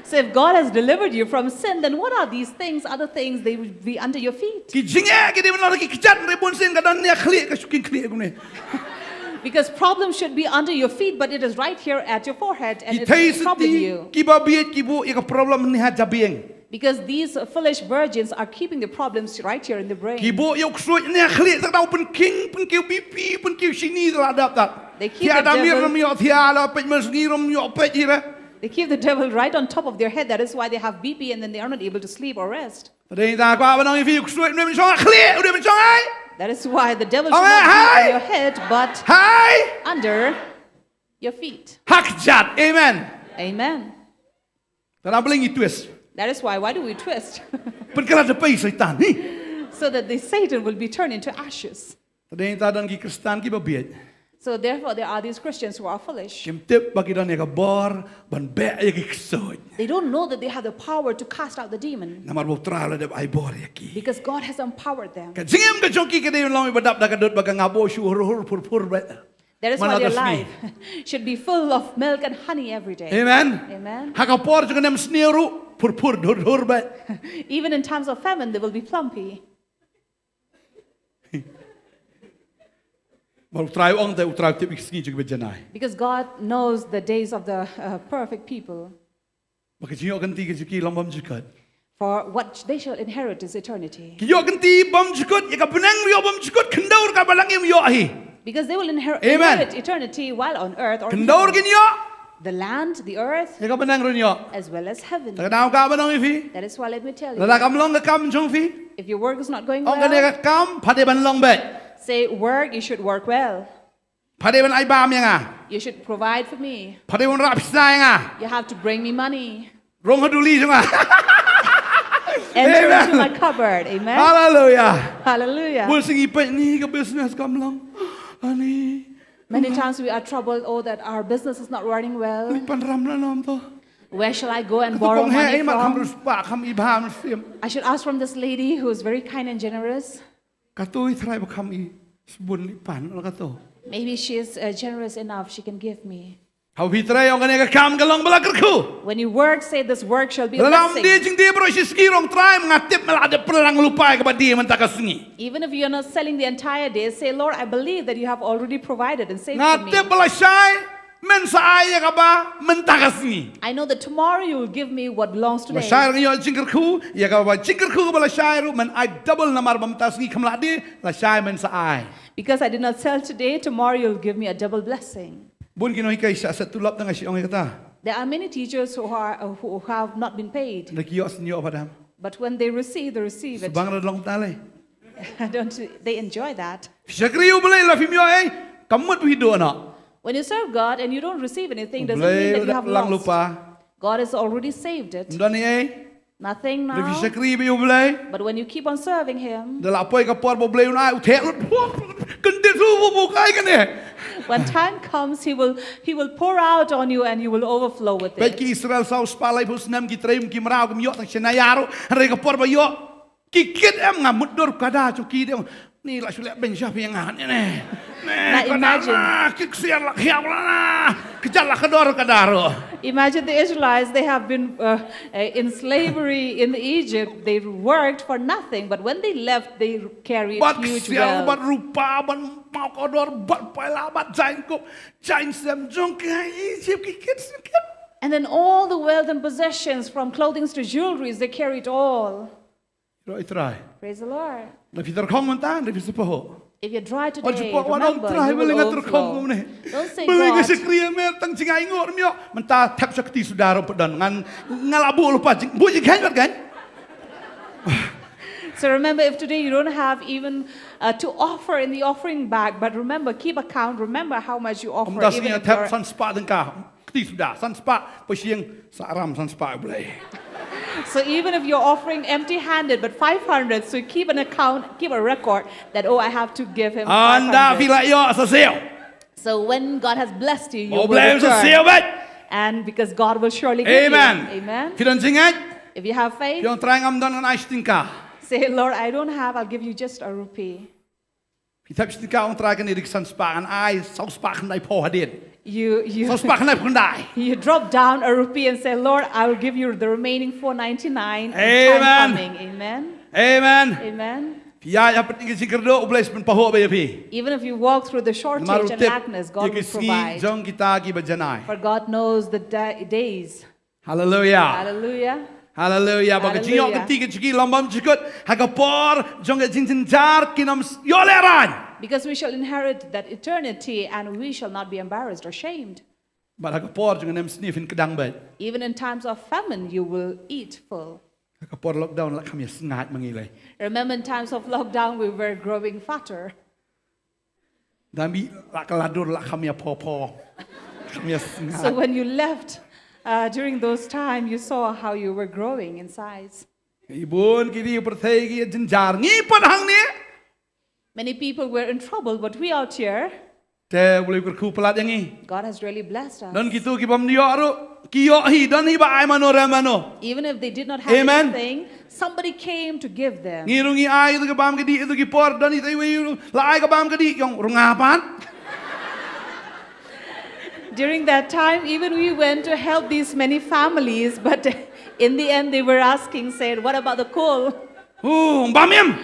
So if God has delivered you from sin, then what are these things, other things, they will be under your feet? Ki jingeh ki dei ban long ha ki kjat, hynrei bunsien ka don ne khlieh, ka shu kin khlieh kumne. Because problems should be under your feet, but it is right here at your forehead, and Ki it is troubling theisotti you. kiba bieit ki buh ïa ka problem ne ha jabieng. Because these uh, foolish virgins are keeping the problems right here in the brain. Ki buh ïa u ksuid ne ha khlieh, sa da u pynkhing, pynkiew B P, pynkiew shini, sa la dap tat. They keep Thiah the da mir devil- ram ïoh thiah, la peit mynsngi ram ïoh peit hi re. They keep the devil right on top of their head. That is why they have B P and then they are not able to sleep or rest. Te dei ta kwah ban ong ïa phi, u ksuid u dei ban shong ha khlieh, u dei ban shong hai. That is why the devil Oh, should not be hey! On your head, but Hai. Under your feet. Ha kjat. Amen. Amen. Te da bling i twist. That is why. Why do we twist? Pynkylla da pei Soitan. Hi. So that the Satan will be turned into ashes. Te dei ta don ki Khristan kiba bieit. So therefore, there are these Christians who are foolish. Kim tip ba ki don ïa ka bor ban beh ïa ki ksuid. They don't know that they have the power to cast out the demon. Namar ba u Trai u la dep ai bor ïa ki. Because God has empowered them. Ka jingim ka jong ki ka dei long ba dap da ka dud ba ka nga buh shu hur hur phur phur beit. That is why Mana their da sngi. Life should be full of milk and honey every day. Amen. Amen. Ha ka por jong ka nem sniew ruh phur phur hur hur beit. Even in times of famine, they will be plumpy. Ba u Trai u ong te, u Trai u tip ïa ki sngi jong ki ba janai. Because God knows the days of the uh, perfect people. Ba ka jingïoh kynti ka jong ki long bymjukut. For what they shall inherit is eternity. Ki ïoh kynti bymjukut, ïa ka bneng ruh ïoh bymjukut, khyndew ruh ka balang im ïoh hi. Because they will inher- Amen. Inherit eternity while on earth or Khyndew ruh kin ïoh, the land, the earth, ïa ka bneng ruh ïoh. As well as heaven. Te ka daw ka ban ong ïa phi. That is why let me tell you. Lada kam long ka kam jong phi. If your work is not going Ong kane well, ka kam, pat dei ban long beit. Say work, you should work well. Pat dei ban ai bam ïa nga. You should provide for me. Pat dei ban rah pisa ïa nga. You have to bring me money. Rung ha duli jong nga. Enter Amen. Into my cupboard. Amen. Hallelujah. Hallelujah. Bun sngi peit ni ka business kam long. Ani. Many times we are troubled, oh, that our business is not running well. Ni pan ram na nam to. Where shall I go and Ka borrow kong he money ai ma kam from? Rus pa kam i bha Muslim. I should ask from this lady who is very kind and generous. Ka to i thrai ba kam i sbun i pan la ka to. Maybe she is uh, generous enough, she can give me. Haba phi trei, ong kane ka kam ka long ba la kyrkhu. When you work, say, "This work shall be a blessing." Lada ym die jingdie baroh shi sngi ruh, Trai, nga tip me la dep pynlang lypa ïa kaba die mynta ka sngi. Even if you're not selling the entire day, say, "Lord, I believe that you have already provided and saved for me." Nga tip ba lashai men sa ai ïa kaba mynta ka sngi. I know that tomorrow you will give me what belongs today. Lashai ruh ïoh jingkyrkhu, ïa kaba jingkyrkhu kaba lashai ruh men ai double namar ba mynta sngi kam lah die, lashai men sa ai. Because I did not sell today, tomorrow you'll give me a double blessing. Bun ki nonghikai sha set tulop tang, nga shu ong ïa kata. There are many teachers who are, uh, who have not been paid. Hynrei ki ïoh shen ïoh pat em. But when they receive, they receive it. Shu bang ruh long ta lei. Don't they enjoy that? Shakri U Blei, la phim ïoh ei, ka mut phi duh noh. When you serve God and you don't receive anything, doesn't mean that you have lost. U Blei u dep lang lypa. God has already saved it. Ym don ei. Nothing now. Hynrei phi shakri bad U Blei, but when you keep on serving Him, da la poi ka por ba U Blei un ai, u theh lut, kyndit ruh ba u kai kane. When time comes, He will, He will pour out on you and you will overflow with it. Peit ki Israel saw spah laiphew snem, ki trei ym ki mraw, kim ïoh tang shen ïa ruh. Hynrei ka por ba ïoh ki kit em, nga mutdur ka da jong ki de. Ni la shu leh beiñ sha phi nga ne ne. Now imagine. Ki ksiar la khiaw la na. Ki jal la ka dor ka da ruh. Imagine the Israelites, they have been, uh, uh, in slavery in Egypt. They worked for nothing, but when they left, they carried huge wealth. Bad ksiar, bad rupa, bad mawkawdor, bad paila, bad jaiñkup, jaiñsem jong ki ha Egypt, ki kit, ki kit. And then all the wealth and possessions, from clothing to jewelries, they carried all. Ïaroh ïa U Trai. Praise the Lord. Lada phi tyrkhong mynta, lada phi sa pahuh. If you're dry today, remember, you will overflow. Ong, Trai, balei nga tyrkhong kumne? Don't say, "God." Balei nga shakri ïa me tang jingainguh ym ïoh. Mynta thep sha kti suda ruh pat don. Ngan, nga la buh lypa jing, buh jingkheiñ pat kan. So remember, if today you don't have even, uh, to offer in the offering bag, but remember, keep account, remember how much you offer, even if you're... Mynta sngi thep san spah tyngka. Kti suda, san spah, poi sha ïing, sa ram san spah, U Blei. So even if you're offering empty-handed, but five hundred, so keep an account, keep a record that, "Oh, I have to give him five hundred." Ynda phi la ïoh sa siew. So when God has blessed you, you will return. U Blei un sa siew beit. And because God will surely give you. Amen. Amen. Phi don jingngeit. If you have faith, phi ong, Trai, ngam don, ngan ai shi tyngka. Say, "Lord, I don't have, I'll give you just a rupee." Phi thep shi tyngka, ong, Trai, kane dei ki san spah, ngan ai saw spah khyndaiphew hadien. You, you, saw spah khyndaiphew khyndai. You drop down a rupee and say, "Lord, I will give you the remaining four ninety-nine in time coming." Amen. Amen. Amen. Phi ïaid ha pyrthei ka jingkyrduh, U Blei sa pynpahuh beit ïa phi. Even if you walk through the shortage and lackness, God will provide. Namar u tip ïa ki sngi jong kita kiba janai. For God knows the da-, days. Hallelujah. Hallelujah. Hallelujah. Ba ka jingïoh kti ka jong ki long bymjukut ha ka por jong ka jingjynjar, kin ym ïoh lehraiñ. Because we shall inherit that eternity and we shall not be embarrassed or shamed. Bad ha ka por jong ka nemsniew phin kdang beit. Even in times of famine, you will eat full. Ha ka por lockdown la kham ïasngaid ma ngi lei. Remember, in times of lockdown, we were growing fatter. Dang mih la ka la dur la kham ïa pho pho. Kham ïa sngat. So when you left, uh, during those time, you saw how you were growing in size. Ki bun ki ri pyrthei ki jynjar, ngi pat hangne. Many people were in trouble, but we out here. Te U Blei u kyrkhu palat ïa ngi. God has really blessed us. Don kito ki bym ïoh ruh, ki ïoh hi, don hi ba ai mano re mano. Even if they did not have anything, amen, somebody came to give them. Ngi ruh ngi ai ïa kito ki bam ki dih, ïa kito ki por, don hi te iwei ruh la ai ka bam ka dih, ong, rung nga pat. During that time, even we went to help these many families, but in the end, they were asking, said, "What about the coal?" Oh, bam im.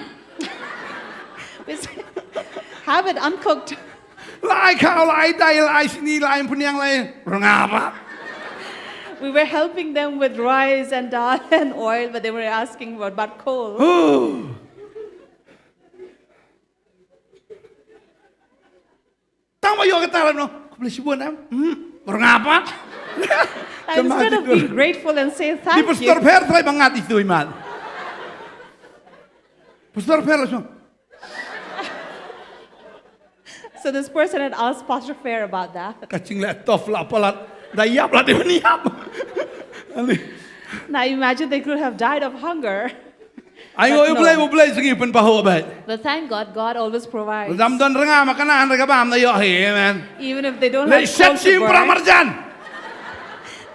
We said, "Have it uncooked." La ai khaw, la ai dai, la ai sini, la ai pynïang, la ai rung nga pat. We were helping them with rice and dal and oil, but they were asking, "What about coal?" Oh. Tang ba ïoh kata la, no. Khublei shibun em. Hmm. Rung nga pat. And instead of being grateful and say thank you. Ni Pastor Pher, trai ba ngat itu imat. Pastor Pher la shong. So this person had asked Pastor Pher about that. Ka jingleh tough la palat. Da ïap la dei ban ïap. Ani. Now imagine they could have died of hunger. Ai, but no. U Blei, U Blei sa ngi pynpahuh beit. But thank God, God always provides. Lada ym don rung nga ma kane, hynrei ka bam da ïoh hi, amen. Even if they don't have coal to burn. Leh shet shim para marjan.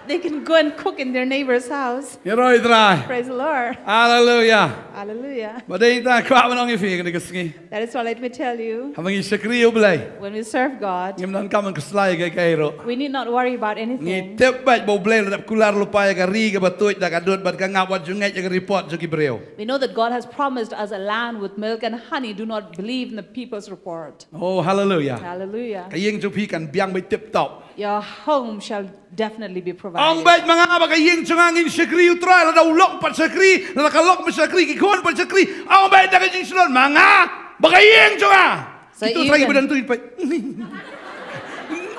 They can go and cook in their neighbor's house. Ïaroh ïa u Trai. Praise the Lord. Hallelujah. Hallelujah. Bad dei ta kwah ban ong ïa phi kane ka sngi. That is why let me tell you. Haba ngi shakri ïa u Blei, when we serve God, ngim donkam ban khuslai ïa kaei kaei ruh. We need not worry about anything. Ngi tip beit ba u Blei u la dep kular lypa ïa ka ri kaba tuid da ka dud bad ka ngap, wat ju ngeit ïa ka report jong ki briew. We know that God has promised us a land with milk and honey. Do not believe in the people's report. Oh, hallelujah. Hallelujah. Ka ïing jong phi kan biang beit tip top. Your home shall definitely be provided. Ong beit ma nga ba ka ïing jong nga ngin shakri ïa u Trai, lada u lok pat shakri, lada ka lok pat shakri, ki khun pat shakri. Ong beit da ka jingshlur ma nga ba ka ïing jong nga. So ki tu Trai even, ba don tu in peit.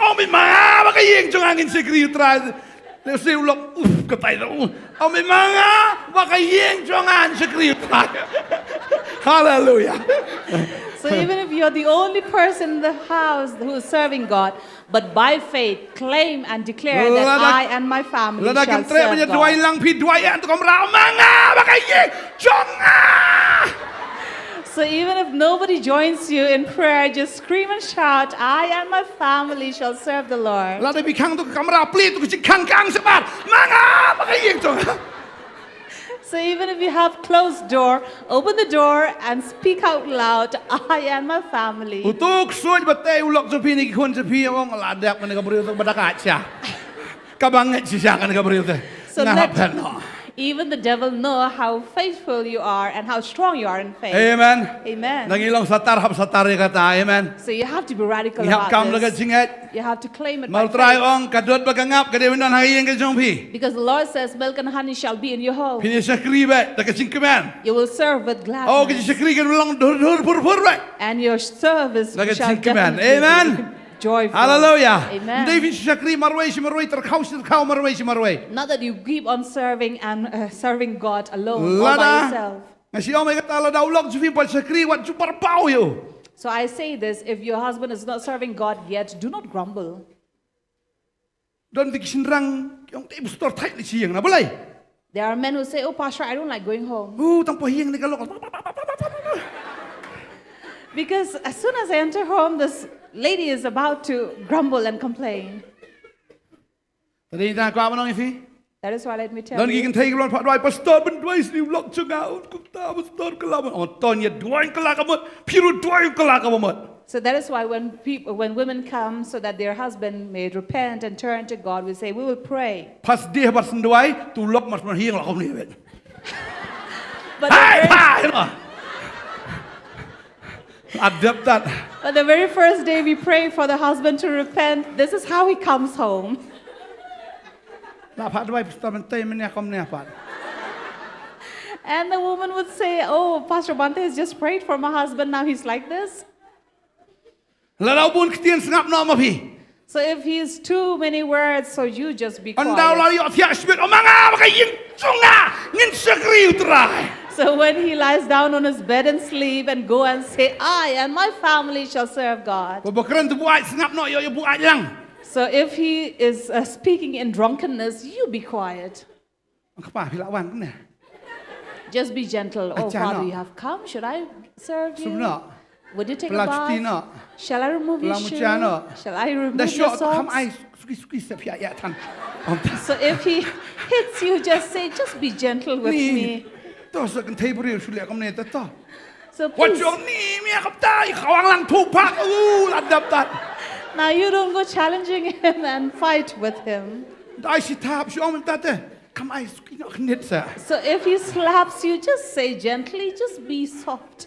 Ong beit ma nga ba ka ïing jong nga ngin shakri ïa u Trai. Lehse u lok, uf, ka tai da u. Ong beit ma nga ba ka ïing jong nga ngin shakri ïa u Trai. Hallelujah. So even if you're the only person in the house who is serving God, but by faith, claim and declare that I and my family shall serve God. Lada kam treh ban ïa duwai lang, phi duwai ïa tu kamra, ma nga ba ka ïing jong nga. So even if nobody joins you in prayer, just scream and shout, "I and my family shall serve the Lord." Lada phi khang tu ka kamra, plie tu ka jingkhang khang shabar, ma nga ba ka ïing jong nga. So even if you have closed door, open the door and speak out loud, "I and my family." Utu u ksuid ba tei u lok jong phi ne ki khun jong phi, ong la dep kane ka briew tu ba da ka cha. Kaba ngeit shisha kane ka briew te. So nga hap let phet noh. Even the devil know how faithful you are and how strong you are in faith. Amen. Amen. Nang i long satar hap satar ïa kata. Amen. So you have to be radical about this. Ngi hap kam da ka jingngeit. You have to claim it by faith. Namar u Trai ong ka dud bad ka ngap ka dei ban don ha ka ïing ka jong phi. Because the Lord says, "Milk and honey shall be in your home." Phin ïa shakri beit da ka jingkmen. You will serve with gladness. Oh, ka jingshakri kan long dur dur phur phur beit. And your service shall definitely be joyful. Da ka jingkmen. Amen. Hallelujah. Amen. Ym dei phin shakri marwei shi marwei, tyrkhong shi tyrkhong, marwei shi marwei. Not that you keep on serving and, uh, serving God alone all by yourself. Lada, nga shu ong ïa kata, lada u lok jong phi um pat shakri, wat ju pyrpaw ïa u. So I say this, if your husband is not serving God yet, do not grumble. Don ki shynrang ki ong, "Te pastor, thait leit sha ïing na, balei?" There are men who say, "Oh, Pastor, I don't like going home." "Oh, tang pa ïing ne ka lok." Because as soon as I enter home, this lady is about to grumble and complain. Te dei tang kwah ban ong ïa phi. That is why let me tell you. Don ki kynthei ki wan phah duwai, "Pastor, ban duwai sha u lok jong nga, un kumta, pastor, kylla ban." Ong, "To ïa duwai kylla ka mut, phi ruh duwai kylla ka mut." So that is why when peop-, when women come so that their husband may repent and turn to God, we say, "We will pray." Pas dih, pas duwai, tu lok mas man hiang la kom ni wet. But the very, pa, you know. Adapt that. But the very first day we pray for the husband to repent, this is how he comes home. La phah duwai, pastor, ban tei mynne kom ne pat. And the woman would say, "Oh, Pastor Bante has just prayed for my husband, now he's like this." Lada u bun ktien, sngap noh ma phi. So if he is too many words, so you just be quiet. Ynda u la ïoh thiah shibit, "Oh, ma nga ba ka ïing jong nga ngin shakri ïa u Trai." So when he lies down on his bed and sleep and go and say, "I and my family shall serve God." Ba ba kren tu buaid, sngap noh, ïoh ïa buaid lang. So if he is, uh, speaking in drunkenness, you be quiet. Kpa, phi la wan kumne? Just be gentle. "Oh, Father, you have come. Should I serve you? Would you take a bath? Shall I remove your shoe? Shall I remove your socks?" Kam ai suki suki, sa phi ïa than. So if he hits you, just say, "Just be gentle with me." To sa kan thei briew shu leh kumne te to. So please. Wat jong ni mi ka tai khawang lang thu phak u la dap tat. Now you don't go challenging him and fight with him. Dai shi thap shi ong mynta te. Kam ai suki noh khnit sa. So if he slaps you, just say gently, just be soft.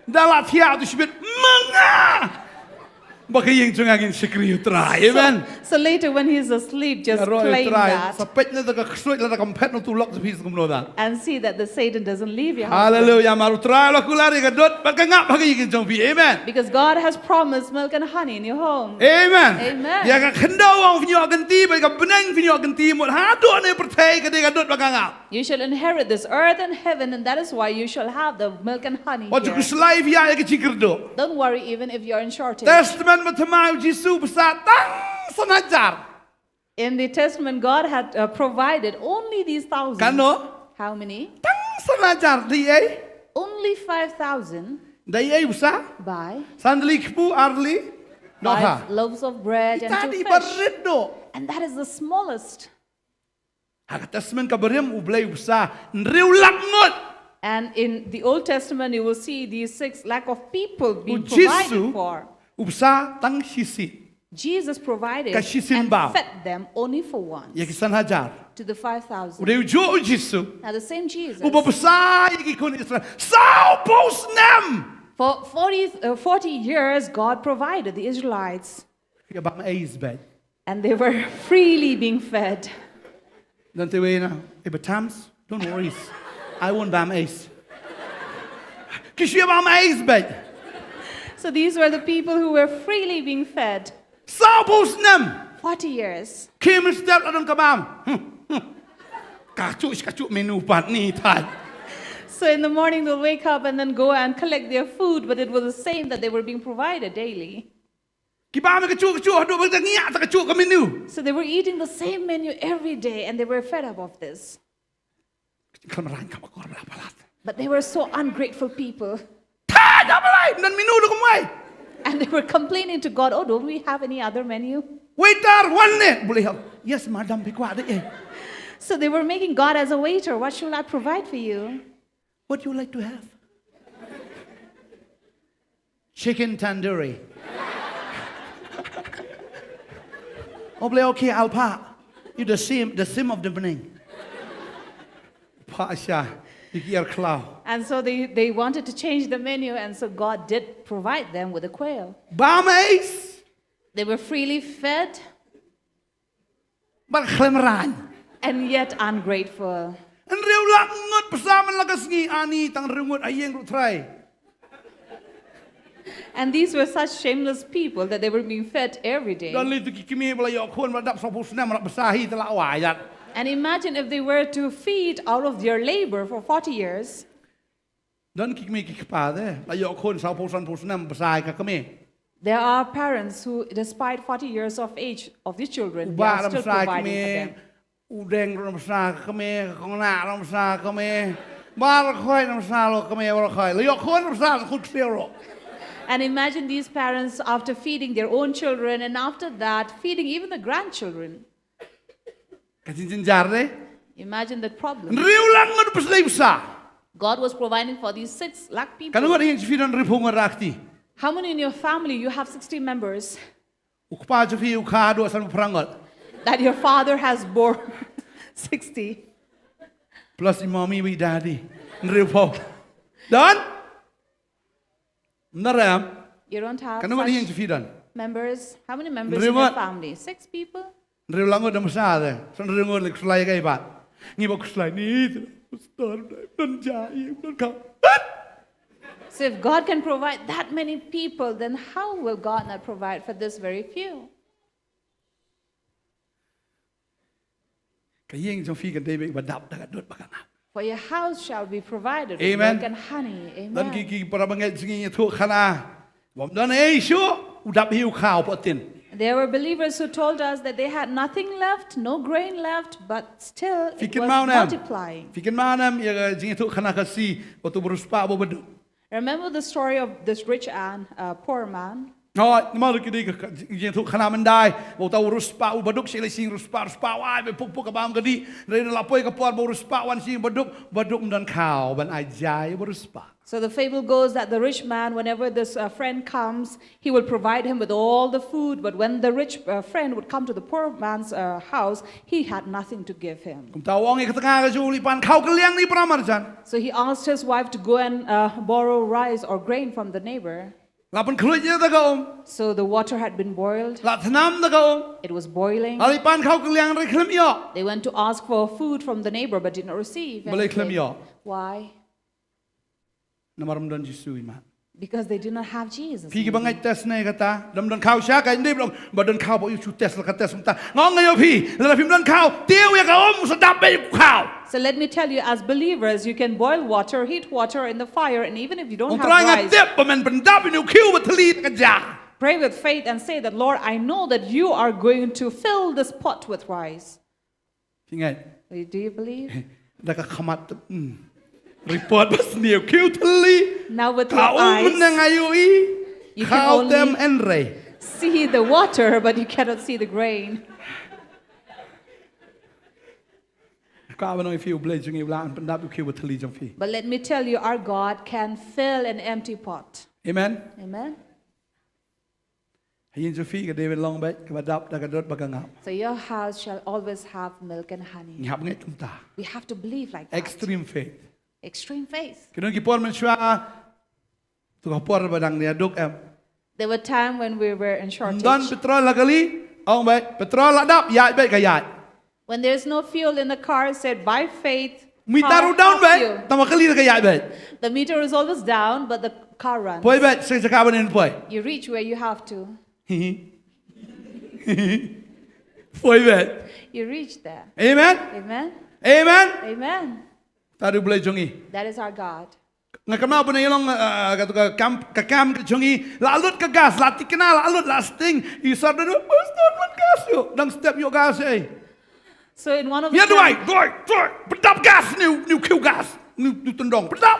Da la thiah tu shibit, ma nga ba ka ïing jong nga ngin shakri ïa u Trai. Amen. So, so later when he's asleep, just claim that. Ïaroh ïa u Trai. Sa peit na da ka ksuid, lada kam phet na tu lok jong phi sngewbha da. And see that the Satan doesn't leave your house. Hallelujah. Namar u Trai u la kular ïa ka dud bad ka ngap ha ka ïing jong phi. Amen. Because God has promised milk and honey in your home. Amen. Amen. Ïa ka khyndew ong phin ïoh kynti, bad ïa ka bneng phin ïoh kynti, mut haduh ne pyrthei ka dei ka dud bad ka ngap. You shall inherit this earth and heaven, and that is why you shall have the milk and honey here. Wat ju khuslai phi ïa ka jingkyrduh. Don't worry even if you're in shortage. Testament ba thymmai u Jisu ba sah tang san hajar. In the Testament, God had, uh, provided only these thousand. Katno? How many? Tang san hajar, dei ei? Only five thousand. Dei ei ba sah? By? San tylli ki kpu, ar tylli. Five loaves of bread and two fish. Ita dei ba rit noh. And that is the smallest. Ha ka Testament ka barim U Blei u bsa hynriew lak ngut. And in the Old Testament, you will see these six lakh of people being provided for. U Jisu u bsa tang shisien. Jesus provided and fed them only for once. Ka shisien bam ïa ki san hajar. To the five thousand. U dei ujuh u Jisu. Now the same Jesus. Uba bsa ïa ki khun Israel. Sawphew snem. For forty, uh, forty years, God provided the Israelites. Ki bam ais beit. And they were freely being fed. Don te wei na, eh, but Tams, don't worry. I won't bam ais. Ki shu bam ais beit. So these were the people who were freely being fed. Sawphew snem. Forty years. Ki mynstep la don ka bam. Hmm, hmm. Ka shu, ka shu menu pat ni tai. So in the morning they'll wake up and then go and collect their food, but it was the same that they were being provided daily. Ki bam ka shu, ka shu, haduh ba ka ngiah ta ka shu ka menu. So they were eating the same menu every day and they were fed up of this. Khlem rang ka makor bla palat. But they were so ungrateful people. Tha, da balai, nan menu da kumwei. And they were complaining to God, "Oh, don't we have any other menu?" Waiter, wan ne, boleh help. Yes, madam, phi kwah dei, eh. So they were making God as a waiter. "What shall I provide for you?" What you like to have? Chicken tandoori. Oh, blei, okay, I'll pay. You the same, the same of the morning. Pasha, you hear cloud. And so they, they wanted to change the menu, and so God did provide them with a quail. Bam ais. They were freely fed. Bad khlem rang. And yet ungrateful. Hynriew lak ngut bsa man la ka sngi, ani tang hynriew ngut ha ïing ruh trai. And these were such shameless people that they were being fed every day. Don lei tu ki kmie ba la ïoh khun ba la dap sawphew snem la bsa hi te la wai ïat. And imagine if they were to feed out of their labor for forty years. Don ki kmie ki kpa te, la ïoh khun sawphew sanphew snem bsa ïa ka kmie. There are parents who, despite forty years of age of the children, they are still providing for them. U bah ram bsa kmie, u deng ram bsa kmie, ka kong nah ram bsa kmie. Baroh khoit ram bsa lo kmie, baroh khoit. La ïoh khun ram bsa sa khun ksiew ruh. And imagine these parents, after feeding their own children and after that feeding even the grandchildren. Ka jingjynjar de. Imagine that problem. Hynriew lak ngut pyrshah bsa. God was providing for these six lakh people. Katno ngut ha ïing jong phi don hynriewphew ngut rakti? How many in your family you have sixty members? U kpa jong phi u kha haduh sanphew phra ngut. That your father has bore sixty. Plus i mommy bad i daddy. Hynriewphew. Don? Ym don re em? You don't have such members? Katno ngut ha ïing jong phi don? How many members in your family? Hynriew ngut. Six people? Hynriew lak ngut don bsa te. Sa hynriew ngut leh khuslai ïa kaei pat? Ngi ba khuslai ni te. Pastor, don ja ïing, don khaw. So if God can provide that many people, then how will God not provide for this very few? Ka ïing jong phi kan dei beit ba dap da ka dud ba ka ngap. For your house shall be provided with milk and honey. Amen. Don ki, ki para bangeit jong ngi ïathuh khana. Bym don ei shuh, u dap hi u khaw pat tin. There were believers who told us that they had nothing left, no grain left, but still it was multiplying. Phi kynmaw ne em? Phi kynmaw ne em ïa ka jingïathuh khana Khasi, uto u riewspah uba duk. Remember the story of this rich and, uh, poor man? Hooid, namar ki dei ka, ka, jingïathuh khana myndai, ba uta u riewspah uba duk, sha leit sha ïing u riewspah, riewspah, wai, ba puk puk ka bam ka dih, hynrei la poi ka por ba u riewspah wan sha ïing uba duk, uba duk ym don khaw ban ai ja ïa u riewspah. So the fable goes that the rich man, whenever this, uh, friend comes, he will provide him with all the food, but when the rich, uh, friend would come to the poor man's, uh, house, he had nothing to give him. Kumta u ong ïa ka tnga ka jong u, leit pan khaw kylliang na i para marjan. So he asked his wife to go and, uh, borrow rice or grain from the neighbor. La pynkhluit ïa kata ka um. So the water had been boiled. La thnam kata ka um. It was boiling. La leit pan khaw kylliang hynrei khlem ïoh. They went to ask for food from the neighbor but did not receive anything. Balei khlem ïoh? Why? Namar ym don Jisu imat. Because they did not have Jesus in them. Phi kiba ngeit test ne kata, lada ym don khaw sha ka ïing, ba don khaw ba u shu test la ka test mynta. Nga ong ïa phi, lada phim don khaw, tiew ïa ka um, sa dap beit u khaw. So let me tell you, as believers, you can boil water, heat water in the fire, and even if you don't have rice, ong Trai nga tip ba men pyndap ïa une u khiew bad thylli da ka ja. Pray with faith and say that, "Lord, I know that you are going to fill this pot with rice." Phi ngeit? Do you believe? Da ka khmat, mm. Report ba sniew, khiew thylli. Now with your eyes, ka um mynne nga ïohi. You can only, khaw tem hynrei. See the water, but you cannot see the grain. Ka ba nong phi u Blei jong i u la pyndap u khiew ba thylli jong phi. But let me tell you, our God can fill an empty pot. Amen. Amen. Ha ïing jong phi ka dei ban long beit kaba dap da ka dud ba ka ngap. So your house shall always have milk and honey. Ngi hap ngeit kumta. We have to believe like that. Extreme faith. Extreme faith. Ki don ki por mynshuwa tu ka por ba dang ïa duk em. There were times when we were in Don shortage. Petrol ha kali, ong beit, petrol la dap, ïaid beit ka ïaid. When there's no fuel in the car, said by faith, Meter car, u down car beit, fuel. Tang ba kali ka ïaid beit. The meter is always down, but the car runs. Poi beit, sa jaka ba nen poi. You reach where you have to. Poi beit. You reach there. Amen. Amen. Amen. Amen. Tadu Blei jong i. That is our God. Nga kynmaw pynïalong, uh, ka tu ka kam, ka kam ka jong i, la lut ka gas, la tikna, la lut, la sting. I sar don, "Bus don man gas ïoh, dang step ïoh gas eh." So in one of the Ïa duwai, camp- duwai, duwai. Pyndap gas, new, new queue gas, new, new tendong. Pyndap.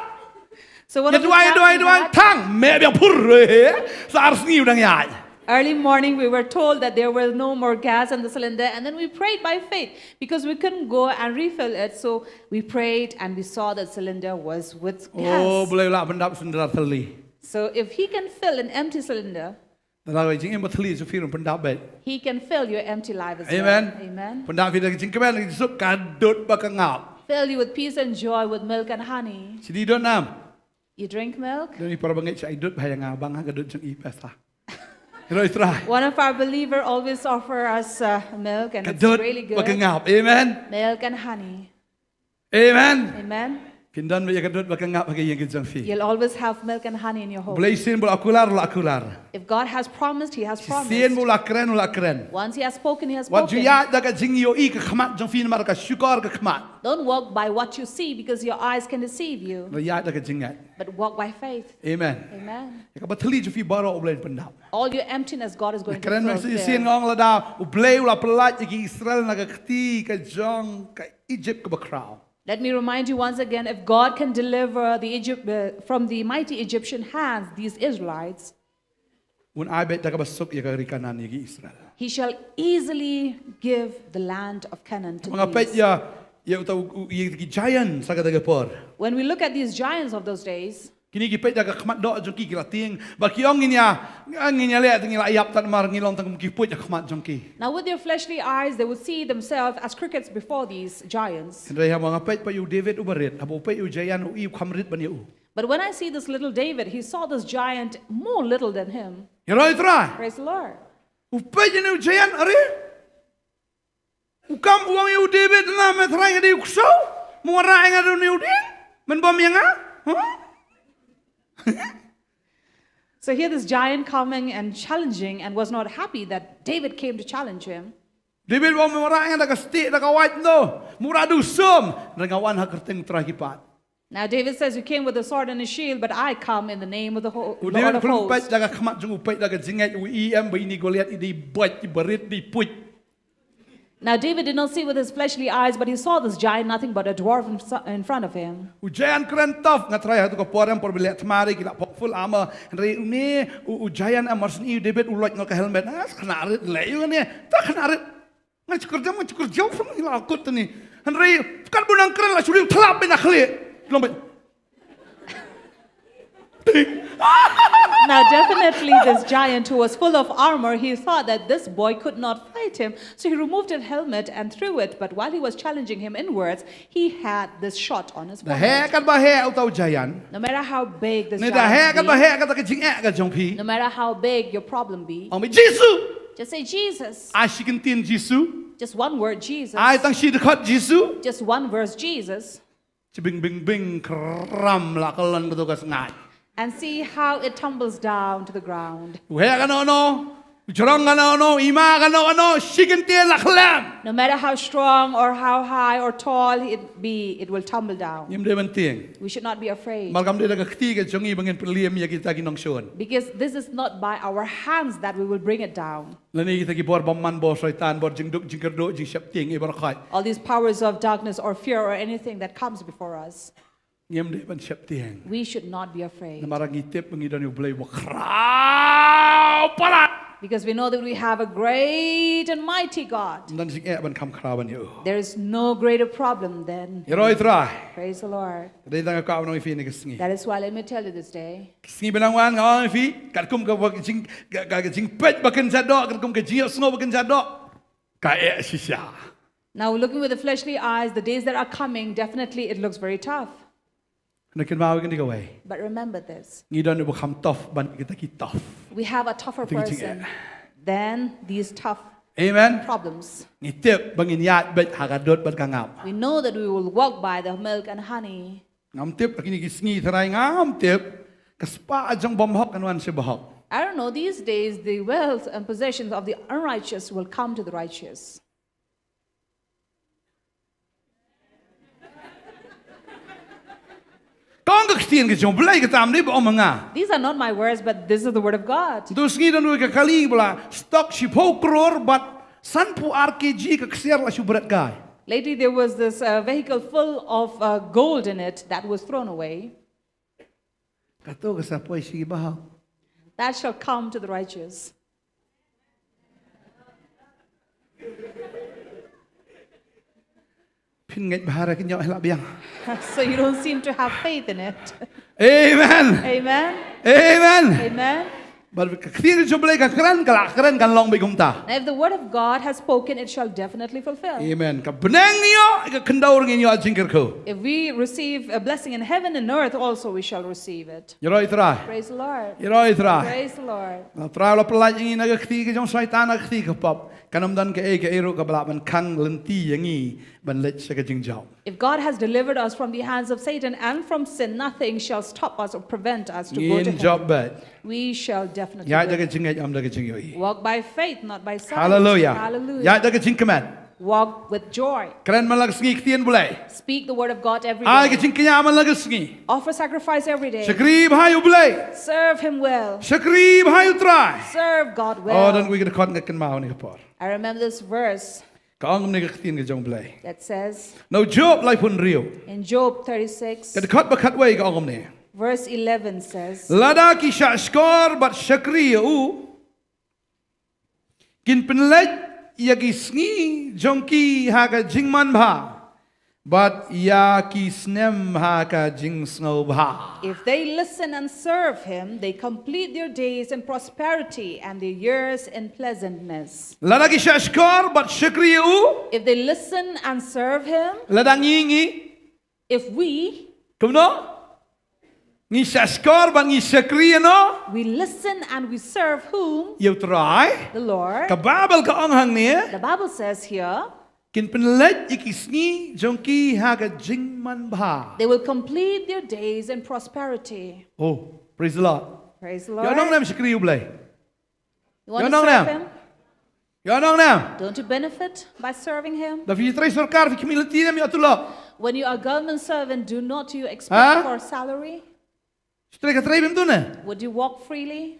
So one Ïa of the duwai, camp duwai, we duwai. had- Tang, me biang phur. Eh, sa ar sngi u dang ïaid. Early morning, we were told that there were no more gas in the cylinder, and then we prayed by faith because we couldn't go and refill it. So we prayed, and we saw that cylinder was with gas. Oh, Blei la pyndap cylinder thylli. So if he can fill an empty cylinder, Tang ba jingim ba thylli jong phi ruh pyndap beit. he can fill your empty life as Amen. Well. Amen. Pyndap phi da ka jingkmen, ka jingsuk, ka dud ba ka ngap. Fill you with peace and joy, with milk and honey. Shi dei don nam. You drink milk? Don i para ba ngeit sha i dud ba ha ïa nga, bang ha ka dud jong i pesa. Roi Trai. One of our believer always offer us uh, milk, and Ka it's dud really ba ka good. Ngap. Amen. Milk and honey. Amen. Amen. Phin don beit ïa ka dud ba ka Ngap ha ka ïing ka jong phi. You'll always have milk and honey in your home. Blei shisien ba la kular, la kular. If God has promised, He has Shisien ba promised. La kren, la kren. Once He has spoken, He has Wat ju spoken. Ïaid da ka jingïohi ka khmat jong phi namar ka shukor ka khmat. Don't walk by what you see because your eyes can deceive you. Ïaid da ka jingngeit. But walk by faith. Amen. Amen. Ïa kaba thylli jong phi baroh U Blei un pyndap. All your emptiness, God is going to Kren fill nang shisien there. Nga ong lada U Blei u la pyllait ïa ki Israel na ka kti ka jong ka Egypt kaba khraw. Let me remind you once again, if God can deliver the Egypt, uh, from the mighty Egyptian hands, these Israelites, Un ai beit da kaba suk ïa ka ri Kanaan ïa ki Israel. He shall easily give the land of Canaan to Nga peit these. ïa, ïa uta u, u, ïa ki giant sa kata ka por. When we look at these giants of those days, Kine ki peit da ka khmat doh jong ki, ki la tieng. Ba ki ong ngin ïa, ngin ïa leh, ngin la ïap tad mar, ngin long tang ki peit da ka khmat jong ki. Now, with their fleshly eyes, they would see themselves as crickets before these giants. Hynrei haba nga peit pat ïa u David u barit, haba u peit ïa u giant u i u kham rit ban ïa u. But when I see this little David, he saw this giant more little than him. Ïa roi Trai. Praise the Lord. U peit ïa u giant, are. U kam u ong ïa u David, na me Trai nga dei u ksew, me wanrah ïa nga da une u dieng, men bom ïa nga. Huh? So here this giant coming and challenging and was not happy that David came to challenge him. David u ong me wanrah ïa nga da ka stieh, da ka wait no, me wanrah da u sum, hynrei nga wan ha ka kyrteng Trai ki paid. Now David says, "You came with a sword and a shield, but I come in the name of the ho- U Lord David of peit, hosts." Peit da ka khmat jong u, peit da ka jingngeit, u i em ba ine i Goliath i dei i beit, i barit, i dei i puit. Now David did not see with his fleshly eyes, but he saw this giant, nothing but a dwarf in, fr- in front of him. U giant kren tough, nga trai ha tu ka por em, por ba leh thma re ki la powerful armor. Hynrei une u, u giant em, mar syn i u David u loit noh ka helmet. Ah, khynnah rit leh ïa une. Ta khynnah rit. Nga shu kyrjam, nga shu kyrjam, phi la kut tani. Hynrei katba u nang kren la shu riew thlap beit na khlieh. Long beit. Now, definitely, this giant who was full of armor, he thought that this boy could not fight him, so he removed his helmet and threw it. But while he was challenging him in words, he had this shot on his Da heh forehead. Katba heh uta u giant. No matter how big this Ne da heh giant Katba be, heh kata ka jingeh ka jong phi. No matter how big your problem be, Ong beit Jisu. Just say, "Jesus." Ai shi kyntien Jisu. Just one word, "Jesus." Ai tang shi dkhot Jisu. Just one verse, "Jesus." Chibing bing bing kram la ka lon ka tu ka sngaid. And see how it tumbles down to the ground. U heh kano kano, u jrong kano kano, i ma kano kano, shi kyntien la khlem. No matter how strong or how high or tall it be, it will tumble down. Ngim dei ban tieng. We should not be afraid. Namar kam dei da ka kti ka jong i ba ngin pynliem ïa kita ki nongshun. Because this is not by our hands that we will bring it down. Lane kita ki bor bymman, bor Soitan, bor jingduk jingkyrduh, jingsheptieng, i baroh khoit. All these powers of darkness or fear or anything that comes before us, Ngim dei ban sheptieng. We should not be afraid. Namar ngi tip ba ngi don ïa u Blei uba khraw palat. Because we know that we have a great and mighty God. Ym don jingeh ban kham khraw ban ïa u. There is no greater problem than. Ïaroh ïa u Trai. Praise the Lord. Ka dei tang ka kwah ban ong ïa phi ha kane ka sngi. That is why let me tell you this day. Ka sngi ba nang wan nga ong ïa phi, katkum ka jing, ka, ka, ka jingpeit ba kynja doh, katkum ka jingïohsngew ba kynja doh, ka eh shisha. Now, looking with the fleshly eyes, the days that are coming, definitely it looks very tough. Hynrei kynmaw ïa kane kawei. But remember this. Ngi don uba kham tough ban kita ki tough. We have a tougher person than these tough problems. Amen. Ngi tip ba ngin ïaid beit ha ka dud bad ka ngap. We know that we will walk by the milk and honey. Ngam tip ha kine ki sngi, tharai ngam tip, ka spah jong u bymhok kan wan sha u bahok. I don't know, these days the wealth and possessions of the unrighteous will come to the righteous. Ka ong ka ktien ka jong U Blei, kata kam dei ba ong ma nga. These are not my words, but this is the word of God. Mynta ka sngi don uwei u kali ba la stock shiphew klur bad sanphew ar kg ka ksiar la shu bret kai. Lately, there was this uh, vehicle full of uh, gold in it that was thrown away. Kato ka sa poi sha ki bahok. That shall come to the righteous. Phin ngeit bha re, kin ïoh hi la biang. So you don't seem to have faith in it. Amen. Amen. Amen. Amen. Bad ka ktien jong U Blei ka kren, ka la kren, kan long beit kumta. And if the word of God has spoken, it shall definitely fulfill. Amen. Ka bneng ïoh, ka khyndew ruh ngin ïoh jingkyrkhu. If we receive a blessing in heaven and earth also, we shall receive it. Ïaroh ïa u Trai. Praise the Lord. Ïaroh ïa u Trai. Praise the Lord. Lada u Trai u la pyllait ïa ngi na ka kti ka jong u Soitan, na ka kti ka pop, kan ym don kaei kaei ruh kaba lah ban khang lynti ïa ngi ban leit sha ka jingjop. If God has delivered us from the hands of Satan and from sin, nothing shall stop us or prevent us to go to heaven. Ngin jop beit. We shall definitely go. Ïaid da ka jingngeit, ym da ka jingïohi. Walk by faith, not by sight. Hallelujah. Hallelujah. Ïaid da ka jingkmen. Walk with joy. Kren man la ka sngi ktien Blei. Speak the word of God every day. Ai ka jingkñia man la ka sngi. Offer sacrifice every day. Shakri bha ïa u Blei. Serve him well. Shakri bha ïa u Trai. Serve God well. Oh, don uwei ka dkhot nga kynmaw ha kane ka por. I remember this verse. Ka ong kumne ka ktien ka jong U Blei. That says, na u Job laiphew hynriew, in Job thirty-six, ka dkhot ba khatwei ka ong kumne. Verse eleven says, lada ki shahshkor bad shakri ïa u, kin pynleit ïa ki sngi jong ki ha ka jingmanbha, bad ïa ki snem ha ka jingsngewbha. If they listen and serve him, they complete their days in prosperity and their years in pleasantness. Lada ki shahshkor bad shakri ïa u. If they listen and serve him. Lada ngi, ngi. If we. Kumno? Ngi shahshkor bad ngi shakri ïa no? We listen and we serve whom? Ïa u Trai. The Lord. Ka Baibl ka ong hangne. The Bible says here. Kin pynleit ïa ki sngi jong ki ha ka jingmanbha. They will complete their days in prosperity. Oh, praise the Lord. Praise the Lord. Ïoh nong ne em shakri ïa u Blei? You want to serve him? Ïoh nong ne em? Ïoh nong ne em? Don't you benefit by serving him? Da phi trei sorkar phi khmih lynti ne em ïoh tulop? When you are a government servant, do not you expect for a salary? Shu trei ka trei bym tu ne? Would you walk freely?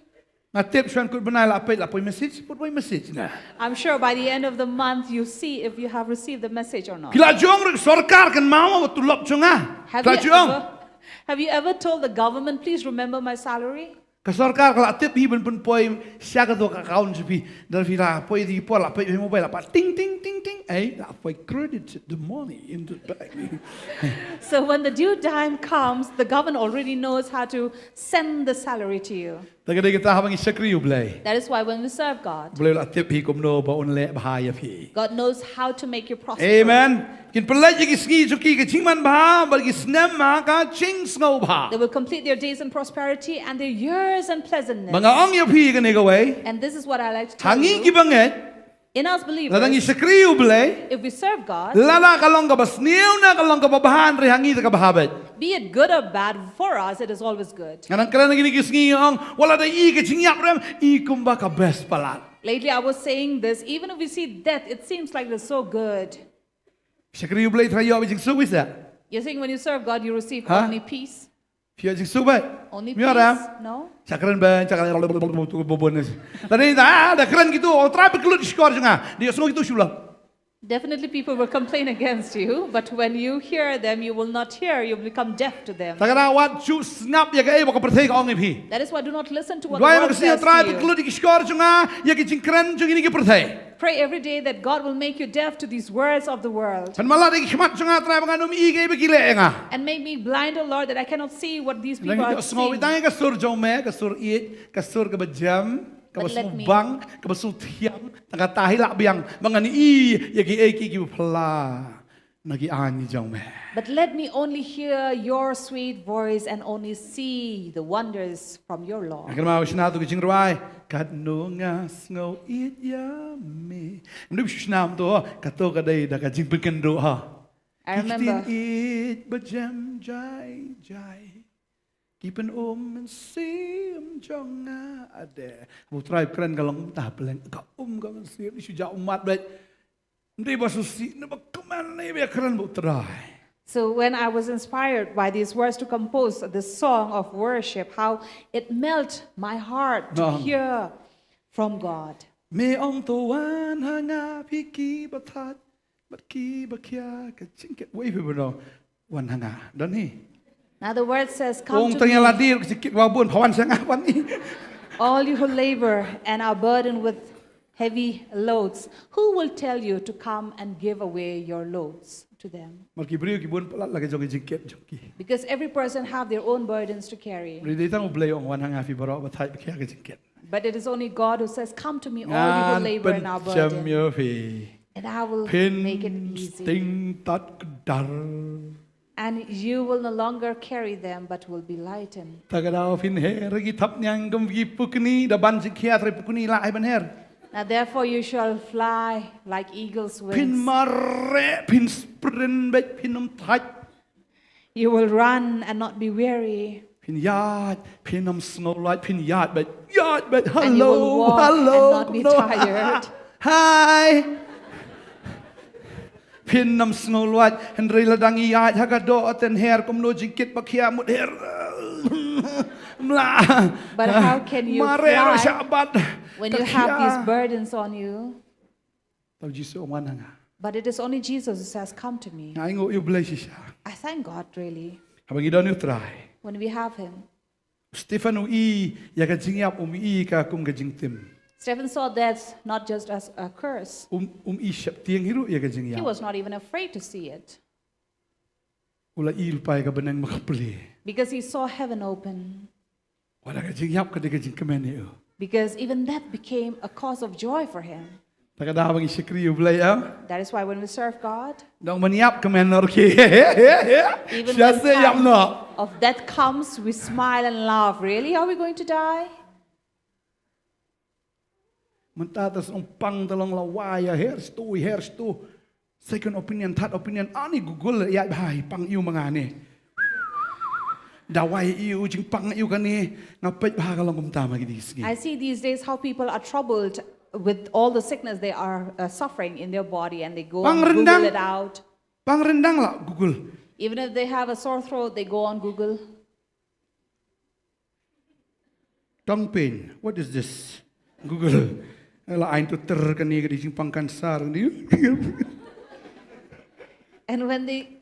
Nga tip shuwa kut bnai la peit, la poi message, put poi message na. I'm sure by the end of the month you see if you have received the message or not. Ki la jong ruh sorkar kan mama wa tulop jong nga. Ki la jong. Have you ever, have you ever told the government, "Please remember my salary"? Ka sorkar ka la tip hi ban pynpoi sha kato ka account jong phi. Da phi la poi, di por la peit phi mobile la pat ting ting ting ting. Ei, la poi credit the money into the bank. So when the due time comes, the government already knows how to send the salary to you. Te ka dei kata haba ngi shakri ïa u Blei. That is why when we serve God, u Blei u la tip hi kumno ba un leh bha ïa phi. God knows how to make you prosper. Amen. Kin pynleit ïa ki sngi jong ki ha ka jingmanbha, bad ki snem ha ka jingsngewbha. They will complete their days in prosperity and their years in pleasantness. Ba nga ong ïa phi kane kawei. And this is what I like to tell you. Ha ngi ki bangeit. In us believers, lada ngi shakri ïa u Blei, if we serve God, lada ka long kaba sniew ne ka long kaba bha, hynrei ha ngi te ka bha beit. Be it good or bad, for us it is always good. Nga nang kren ha kine ki sngi, nga ong, wat la da i ka jingïap rem, i kumba ka best palat. Lately I was saying this, even if we see death, it seems like it is so good. Shakri ïa u Blei, trai ïoh beit jingsuk beit sa. You think when you serve God, you receive only peace? Phi ïoh jingsuk beit? Only peace? No. Shakren beit, shakren beit. Tadi da, da kren kitu, oh, trai pynlut shkor jong nga. Dei ïohsngew kitu shu long. Definitely, people will complain against you, but when you hear them, you will not hear, you will become deaf to them. Te kata wat shu sngap ïa kaei ba ka pyrthei ka ong ïa phi. That is why do not listen to what the world says to you. Duwai ba ka Trai un klet ïa ki shkor jong nga ïa ki jingkren jong kine ki pyrthei. Pray every day that God will make you deaf to these words of the world. Pynmlak ïa ki khmat jong nga Trai ba ngan ym i kaei ba ki leh ïa nga. And make me blind, O Lord, that I cannot see what these people are seeing. Tang ïa ka sur jong me, ka sur ïeit, ka sur kaba jem, kaba sngewbang, kaba sngewthiang, tang kata hi lah biang ba ngan i ïa kiei kiei kiba phylla na ki aiñ jong me. But let me only hear your sweet voice and only see the wonders from your law. Ngan kynmaw shna tu ka jingrwai, katno nga sngew ïeit ïa me. Ym dei shu shna tu, kato ka dei da ka jingpynkynduh ha. I remember. Ki ktien ïeit ba jem jai jai. Ki pyn-um mynsiem jong nga, ade. Ba U Trai u kren ka long kumta, pyrshang ka um ka mynsiem, shu jah ummat beit. Ym dei ba shu sih, ne ba kmen ne ba kren ba U Trai. So when I was inspired by these words to compose this song of worship, how it melt my heart to hear from God. Me ong to wan ha nga phi kiba thait bad kiba khia, ka jingkit wei phi ba ong wan ha nga. Don hi. Now the word says, "Come to me." Ong tang ïa lade ka jingkit wa bun, pha wan sha nga wan hi. All you who labor and are burdened with heavy loads, who will tell you to come and give away your loads to them? Namar ki briew ki bun palat la ka jong ka jingkit jong ki. Because every person have their own burdens to carry. Ri dei tang U Blei ong wan ha nga phi baroh ba thait ba khia ka jingkit. But it is only God who says, "Come to me, all you who labor and are burdened, and I will make it easy." Ngan pynjem ïa phi. Phin sting tad kdar. And you will no longer carry them, but will be lightened. Ta ka daw phin her ki thapniang kum ki pukni, da ban jingkhia trai pukni lah ai ban her. Now therefore you shall fly like eagle's wings. Phin mareh, phin sprint beit, phin ym thait. You will run and not be weary. Phin ïaid, phin ym sngew lait, phin ïaid beit, ïaid beit, hello, hello. And you will walk and not be tired. Hi. Phin ym sngew lait, hynrei lada ngi ïaid ha ka doh, ten her kumno jingkit ba khia mut her. Mla. But how can you fly when you have these burdens on you? Mareh ruh shabat. Ka khia. Tang Jisu ong wan ha nga. But it is only Jesus who says, "Come to me." Nga ainguh ïa U Blei shisha. I thank God, really. Haba ngi don ïa U Trai. When we have him. Stephen u i ïa ka jingïap, um i ka kum ka jingtim. Stephen saw death not just as a curse. Um, um i sheptieng hi ruh ïa ka jingïap. He was not even afraid to see it. U la i lypa ïa ka bneng ba ka plie. Because he saw heaven open. Wat la ka jingïap ka dei ka jingkmen ïa u. Because even death became a cause of joy for him. Ta ka daw ba ngi shakri ïa U Blei, em? That is why when we serve God, nang ban ïap kmen noh ruh ki. Even when time of death comes, we smile and laugh. Really, are we going to die? Mynta te shu ong pang te long la wai ïa her stu, her stu. Second opinion, third opinion, ani Google ïa bha i pang ïa u ma nga ne. Da wai ïa u jingpang ïa u kane, nga peit bha ka long kumta ma ki di sngi. I see these days how people are troubled with all the sickness they are, uh, suffering in their body and they go and Google it out. Pang ryndang. Pang ryndang la Google. Even if they have a sore throat, they go on Google. Tongue pain. What is this? Google. La ai to ter kane ka dei jingpang cancer kane. And when they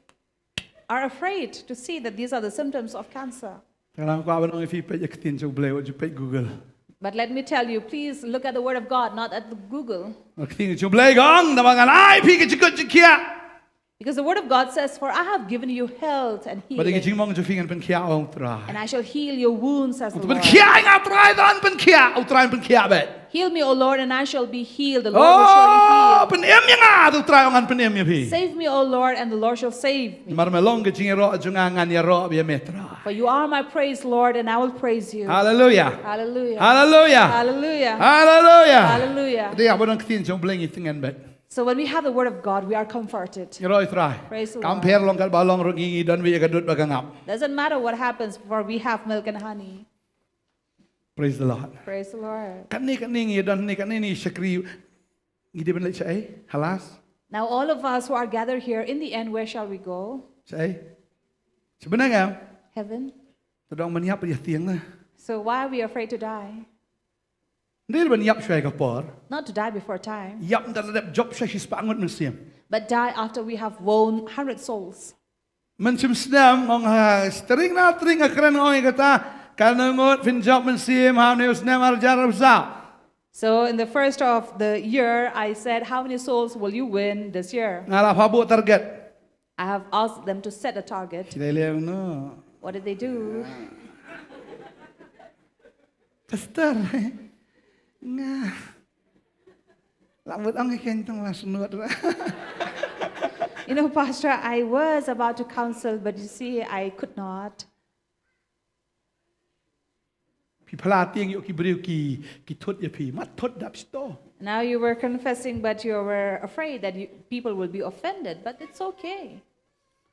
are afraid to see that these are the symptoms of cancer. Te nga kwah ban ong ïa phi peit ïa ka ktien jong U Blei, wat ju peit Google. But let me tell you, please look at the word of God, not at the Google. Ka ktien jong U Blei ka ong, namar ngan ai phi ka jingkut jingkhiah. Because the word of God says, "For I have given you health and healing." Bad ïa ki jingmong jong phi ngan pynkhiah, ong U Trai. "And I shall heal your wounds," says the Lord. Pynkhiah ïa nga Trai, Trai pynkhiah, U Trai pynkhiah bad. "Heal me, O Lord, and I shall be healed." The Lord will surely heal. Oh, pynim ïa nga, U Trai ong ngan pynim ïa phi. "Save me, O Lord, and the Lord shall save me." Namar me long ka jingïaroh jong nga, ngan ïaroh ïa me Trai. "For you are my praise, Lord, and I will praise you." Hallelujah. Hallelujah. Hallelujah. Hallelujah. Hallelujah. Hallelujah. Te ïa ba don ka ktien jong U Blei ngi tyngen bad. So when we have the word of God, we are comforted. Ngi ïaroh ïa U Trai. Praise the Lord. Kam pher long kat ba long ruh ngi, ngi don beit ïa ka dud bad ka ngap. Doesn't matter what happens, for we have milk and honey. Praise the Lord. Praise the Lord. Katne, katne ngi don, ne katne ngi shakri. Ngi dei ban leit shaei? Ha las? Now all of us who are gathered here, in the end, where shall we go? Shaei? Sha bneng, em? Heaven. Te dang ban ïap ïa tieng na. So why are we afraid to die? Ym dei ban ïap shuwa ïa ka por. Not to die before time, Ïap ynda la dep jop shuwa shispah ngut mynsiem. But die after we have won hundred souls. Mynsiem snem ong ha tring na tring nga kren ong ïa kata. Katno ngut phin jop mynsiem ha une u snem ar hajar arphew saw. So in the first of the year, I said, "How many souls will you win this year?" Nga la pha buh target. I have asked them to set a target. Ki leh leh no. What did they do? Pastor. Nga. La mut ong ïa khein tang la snud. You know, Pastor, I was about to counsel, but you see, I could not. Phi phla tieng ïoh ki briew ki ki thut ïa phi. Mat thut dap sto. Now you were confessing, but you were afraid that you, people will be offended. But it's okay.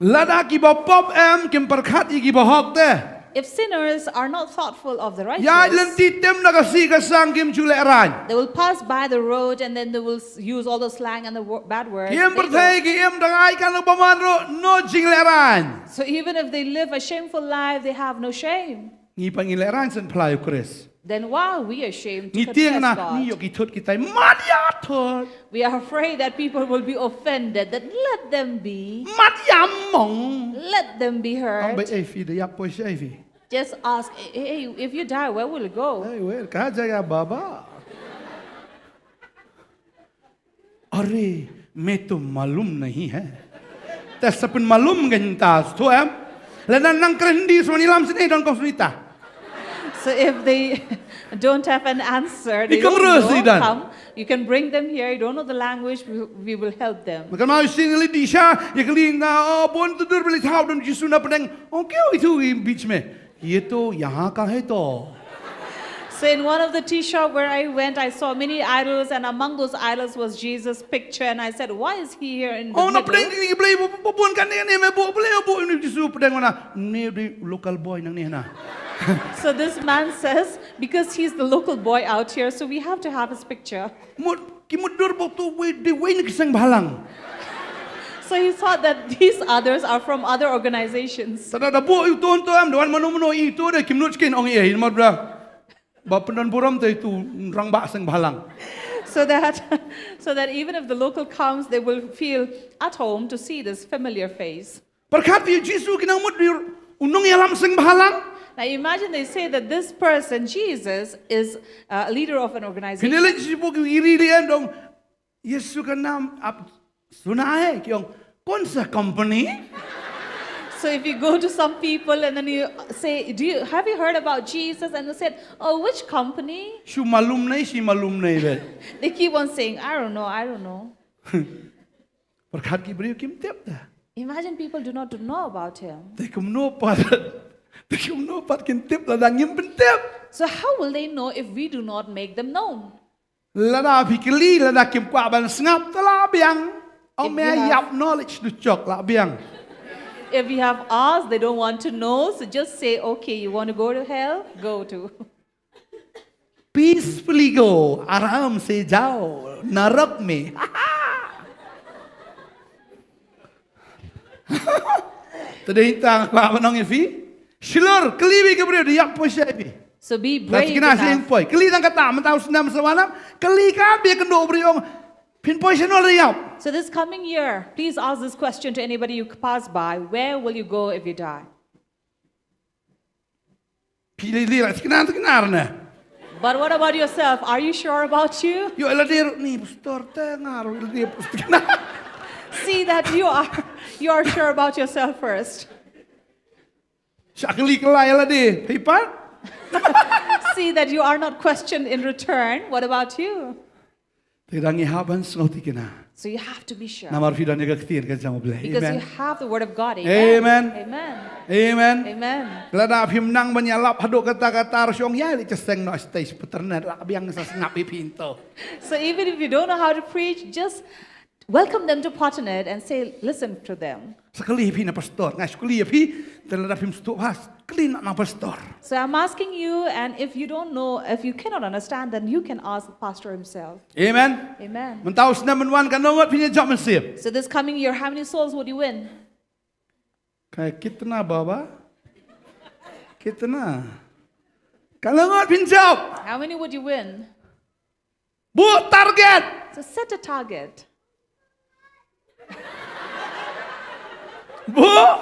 Lada ki ba pop em kim pyrkhat ïa ki ba hok te. If sinners are not thoughtful of the Ïa righteous, lynti tem na ka si ka sang kim ju leh rain. They will pass by the road and then they will s- use all the slang and the wo- bad words. Kim They pyrthei don't. ki im dang ai kan u ba man ro no jing leh rain. So even if they live a shameful life, they have no shame. Ngi pa ngi leh rain sen phla ïa u Khrist. Then why are we ashamed to Ngi tieng confess na God? Ngi ïoh ki thut ki tai mat ïa thut. We are afraid that people will be offended. Then let them be. Mat ïa mong. Let them be Ong ba hurt. Ei phi da ïap poi sha ei phi. Just ask, "Hey, hey, if you die, where will you go?" Ei wer ka ja ïa baba. Are, main to malum nahi hai. Te sa pyn malum gan ta to em. Lada nang kren Hindi swan ïalam sini don kong sunita. So if they don't have an answer, they Ikaw don't rin, know, Sidan. Come, you can bring them here. You don't know the language, we, we will help them. Maka mau sing li disha, ya kali na oh bon tu dur beli thau don Jisu na peneng. Oh kyo itu i beach me. Ye to yaha ka hai to. So in one of the tea shop where I went, I saw many idols, and among those idols was Jesus' picture. And I said, "Why is he here in the Oh na middle?" Peneng ni beli bu bu bun kan ni ni me bu beli bu ni Jisu Peneng mana. Ni di local boy nang ni na. So this man says, "Because he's the local boy out here, so we have to have his picture." Mut ki mut dur bu tu wei di wei ni kiseng balang. So he thought that these others are from other organizations. Tada da bu yu ton to am doan mano mano i to de kim nut skin ong eh in mot bra. Ba pendan buram te tu rang ba seng balang. So that, so that even if the local comes, they will feel at home to see this familiar face. Perkat yu Jisu kinang mut dur unong yalam seng balang. Now imagine they say that this person, Jesus, is a leader of an organization. Kinele Jisu bu iri di em dong. Yesu ka nam ap suna hai kiong. Kon sa company? So if you go to some people and then you say, "Do you have you heard about Jesus?" And they said, "Oh, which company?" Shu malum nahi, shi malum nahi be. They keep on saying, "I don't know, I don't know." Perkat ki briew kim tip da. Imagine people do not know about him. Te kumno pat. Te kumno pat kin tip lada ngim pyntip. So how will they know if we do not make them known? Lada phi kylli lada kim kwah ban sngap te la biang. Ong If me you have- yap knowledge du chok la biang. If you have asked, they don't want to know, so just say, "Okay, you want to go to hell? Go to." Peacefully go, aram se jao, narak me. Te dei tang kwah ban ong ïa phi. Shlur kylli beit ki briew da ïap poi sha phi. So be Lait brave kina sling enough. Poi. Kylli tang kata mynta u snem sa wan am. Kylli ka beit kynduh u briew ong. Phin poi sha no la ïap. So this coming year, please ask this question to anybody you pass by. Where will you go if you die? Phi lei lei la tikna tikna ne. But what about yourself? Are you sure about you? Yo la dir ni pastor te ngar la dir pastor. See that you are you are sure about yourself first. Shakli kala la dir. Phi pat. See that you are not questioned in return. What about you? Te dang i haban sngau tikna. So you have to be sure. Namar phi don ïa ka ktien ka jong u Blei. Because you Amen. Have the word of God. Amen. Amen. Amen. Amen. Lada phim nang ban ïalap haduh kata kata ar shong ïa li chaseng no stage peternet la biang sa sngap i phi into. So even if you don't know how to preach, just welcome them to Potternet and say, "Listen to them." Sakali phi na pastor, ngai sakali phi, te lada phim stu pas, kali na na pastor. So I'm asking you, and if you don't know, if you cannot understand, then you can ask the pastor himself. Amen. Amen. Mynta u snem mynwan ka nongot phi ne jop mynsiem. So this coming year, how many souls would you win? Kai kitna baba? Kitna? Ka nongot phi ne jop. How many would you win? Buh target. So set a target. Buh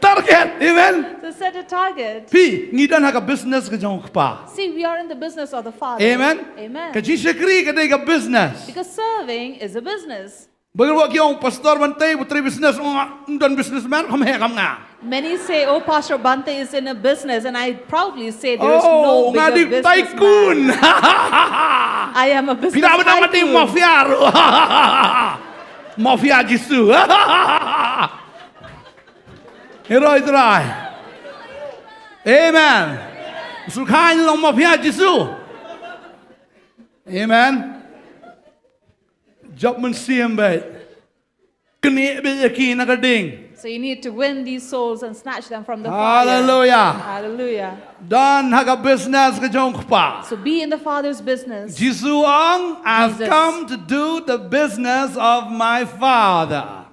target. Amen. So set a target. Phi, ngi don ha ka business ka jong u Kpa. See, we are in the business of the Father. Amen. Amen. Ka jingshakri ka dei ka business. Because serving is a business. Ba ngi ong, pastor ban tei, ba trei business, ong, don businessman, kam heh kam nga. Many say, "Oh, Pastor Bhante is in a business," and I proudly say, "There is no bigger businessman." Oh, nga dei tycoon. I am a business tycoon. Phi da ba dang mati mafia ruh. Mafia Jisu. Heroi Trai. Amen. Sukhain long mafia Jisu. Amen. Jop mynsiem bad knieh bad ïa ki na ka ding. So you need to win these souls and snatch them from the fire. Hallelujah. Hallelujah. Don ha ka business ka jong u Kpa. So be in the Father's business. Jisu ong, "I've come to do the business of my Father."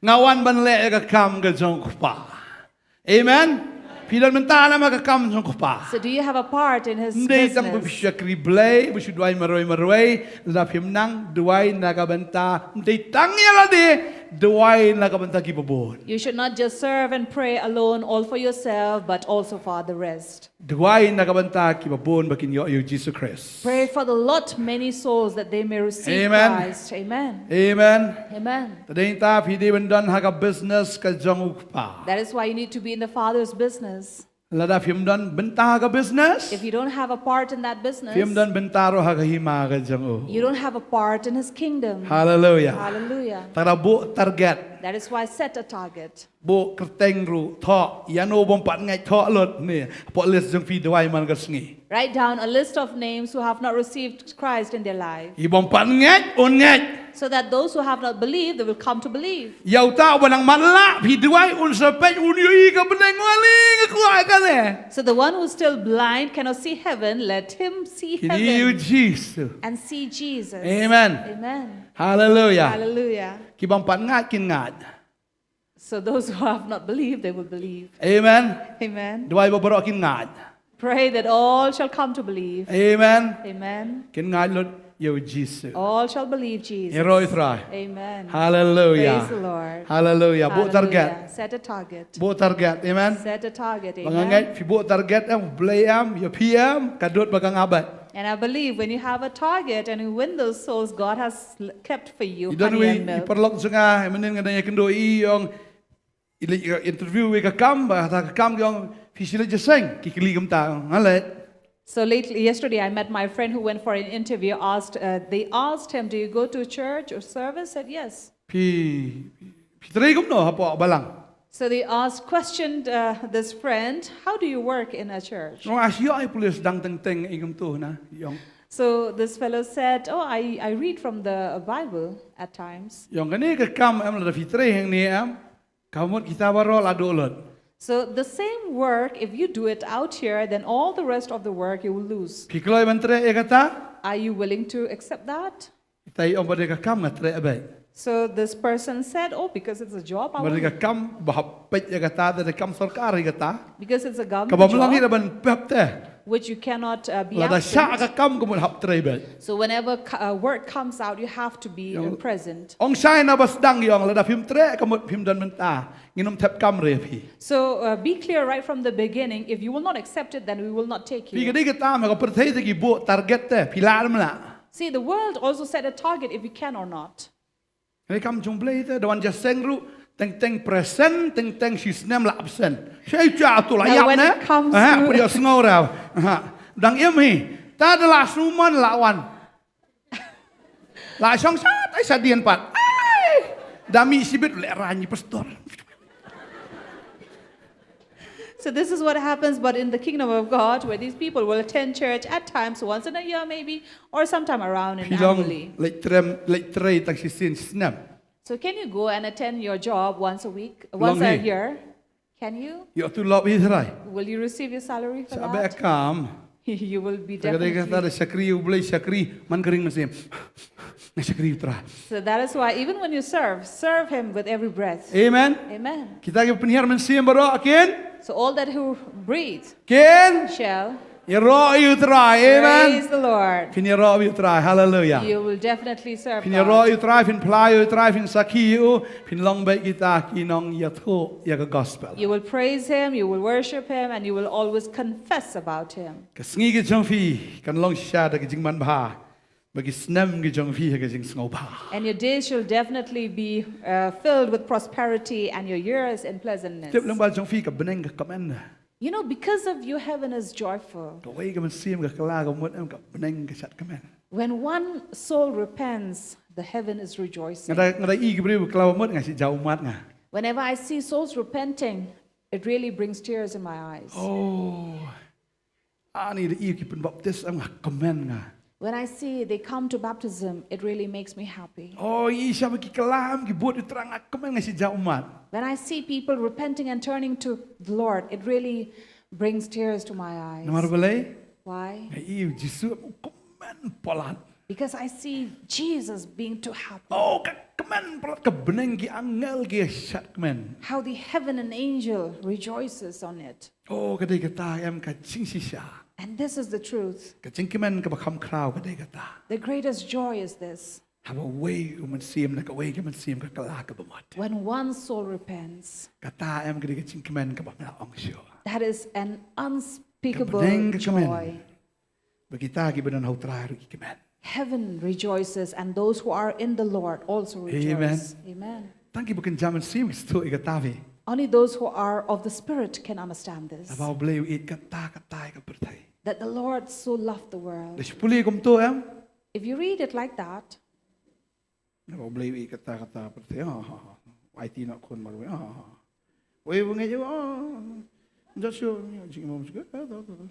Nga wan ban leh ïa ka kam ka jong u Kpa. Amen. Phi don bynta ne em ha ka kam jong u Kpa? So do you have a part in his business? Ym dei tang ba phi shakri Blei, ba shu duwai marwei marwei, lada phim nang duwai na ka bynta, ym dei tang ïa lade, duwai na ka bynta kiba bun. You should not just serve and pray alone, all for yourself, but also for the rest. Duwai na ka bynta kiba bun ba kin ïoh ïa u Jisu Khrist. Pray for the lot many souls that they may receive Christ. Amen. Amen. Amen. Te dei nangta phi dei ban don ha ka business ka jong u Kpa. That is why you need to be in the Father's business. Lada phim don bynta ha ka business, if you don't have a part in that business, phim don bynta ruh ha ka hima ka jong u. You don't have a part in his kingdom. Hallelujah. Hallelujah. Te da buh target. That is why set a target. Buh kyrteng ruh, thoh ïano bym pat ngeit, thoh lut ne hapoh list jong phi, duwai man ka sngi. Write down a list of names who have not received Christ in their life. Ki bym pat ngeit un ngeit. So that those who have not believed, they will come to believe. Ïa uta uba nang matlah, phi duwai, un sa peit, un ïohi ka bneng. Wali, nga kwah ïa kane. So the one who's still blind cannot see heaven, let him see heaven. Kin ïohi ïa u Jisu. And see Jesus. Amen. Amen. Hallelujah. Hallelujah. Ki bym pat ngeit kin ngeit. So those who have not believed, they will believe. Amen. Amen. Duwai ba baroh kin ngeit. Pray that all shall come to believe. Amen. Amen. Kin ngeit lut ïa u Jisu. All shall believe Jesus. Heroi Trai. Amen. Hallelujah. Praise the Lord. Hallelujah. Buh target. Hallelujah. Set a target. Buh target. Amen. Set a target. Amen. Ba nga ngeit phi buh target em, Blei em, ïa phi em, ka dud ba ka nga bad. And I believe when you have a target and you win those souls God has l-, kept for you, honey and milk. I don uwei i paralok jong nga, mynnin nga dang ïakynduh ïa i, ong, i leit, uh, interview ïa ka kam, ba ha ka kam ki ong, phi shim leit jingïaseng, ki kylli kumta, nga leit. So lately, yesterday, I met my friend who went for an interview, asked, uh, they asked him, "Do you go to church or service?" Said, "Yes." Phi, phi trei kumno hapoh balang? So they asked, questioned, uh, this friend, "How do you work in a church?" Nga ong, ah, shu ïoh ïa i pulit, dang teng teng ïa kumto na, i ong. So this fellow said, "Oh, I, I read from the Bible at times." I ong, kane ka kam em, lada phi trei hangne em, ka mut kita baroh la duh lut. So the same work, if you do it out here, then all the rest of the work you will lose. Phi kloi ban treh ïa kata? Are you willing to accept that? Ita i ong, ba dei ka kam nga treh beit. So this person said, "Oh, because it's a job, I won't." Ba dei ka kam ba hap peit ïa kata, dei ka kam sorkar ïa kata. Because it's a government job, ka bym long hi da ban pep te, which you cannot, uh, be absent. Lada shah ka kam ka mut hap trei beit. So whenever co-, uh, work comes out, you have to be, uh, present. Ong shai na ba sdang, i ong, lada phim treh ka mut phim don bynta. Ngin ym thep kam re ïa phi. So, uh, be clear right from the beginning. If you will not accept it, then we will not take you. Phi, ka dei kata, ha ka pyrthei te ki buh target te, phi lah ne em lah. See, the world also set a target if you can or not. Kane kam jong u Blei te, da wan jingïaseng ruh, teng teng present, teng teng shisnem la absent. Shai cha tu la ïap ne? Now when it comes to, eh, phi ïohsngew ruh. Aha. Dang im hi. Te da la sngew mon la wan. La shong shat, ai, shadien pat. Ai! Da mih shibit, leh rani pastor. So this is what happens, but in the kingdom of God, where these people will attend church at times, once in a year maybe, or sometime around and annually. Phi long leit trei, leit trei tang shisien snem? So can you go and attend your job once a week, once a year? Long hi. Can you? Ïoh tulop hi trai. Will you receive your salary for that? Sa beh kam. You will be definitely. Ka dei kata da shakri ïa u Blei, shakri man ka ring mynsiem. Nga shakri ïa u Trai. So that is why even when you serve, serve him with every breath. Amen. Amen. Kita ki pynhiar mynsiem baroh kin. So all that who breathe, kin, shall Ïaroh ïa u Trai, amen. Praise the Lord. Phin ïaroh ïa u Trai, haleluia. You will definitely serve Phin God. Ïaroh ïa u Trai, phin phla ïa u Trai, phin sakhi ïa u, phin long beit kita ki nongïathuh ïa ka gospel. You will praise him, you will worship him, and you will always confess about him. Ka sngi ka jong phi kan long shisha da ka jingmanbha ba ki snem ki jong phi ha ka jingsngewbha. And your days shall definitely be uh, filled with prosperity and your years in pleasantness. Tip lyngba jong phi ka bneng ka kmen. You know, because of you, heaven is joyful. Kawei ka mynsiem ka kylla ka mut, em, ka bneng ka shad kmen. When one soul repents, the heaven is rejoicing. Nga da, nga da i ki briew kylla ka mut, nga shah jaw ummat nga. Whenever I see souls repenting, it really brings tears in my eyes. Oh. Ani da i ki pynbaptis, em, nga kmen nga. When I see they come to baptism, it really makes me happy. Oh, i sha ba ki kylla, em, ki bud ïa u Trai, nga kmen, nga shah jaw ummat. When I see people repenting and turning to the Lord, it really brings tears to my eyes. Namar balei? Why? Nga i u Jisu, em, u kmen palat. Because I see Jesus being too happy. Oh, ka kmen palat, ka bneng, ki angel ki shad kmen. How the heaven and angel rejoices on it. Oh, ka dei kata, em, ka jingshisha. And this is the truth. Ka jingkmen kaba kham khraw ka dei kata. The greatest joy is this. Haba uwei u mynsiem na kawei ka mynsiem ka kylla ka bamut. When one soul repents, kata, em, ka dei ka jingkmen kaba ym lah ong shuh. That is an unspeakable joy. Ka bneng ka kmen. Ba kita kiba don ha u Trai ruh ki kmen. Heaven rejoices, and those who are in the Lord also rejoice. Amen. Amen. Tang kiba kynja mynsiem ki sngewthuh ïa kata, phi. Only those who are of the Spirit can understand this. Naba U Blei u ïeit katta katta ïa ka pyrthei. That the Lord so loved the world. Lada pule kumto, em? If you read it like that, naba U Blei u ïeit katta katta ïa ka pyrthei. Ha, ha, ha. Aiti noh khun marwei. Ha, ha, ha. Wei, wei, ngeit, ha, ha. Joshua, jingmut, ha, ha, ha.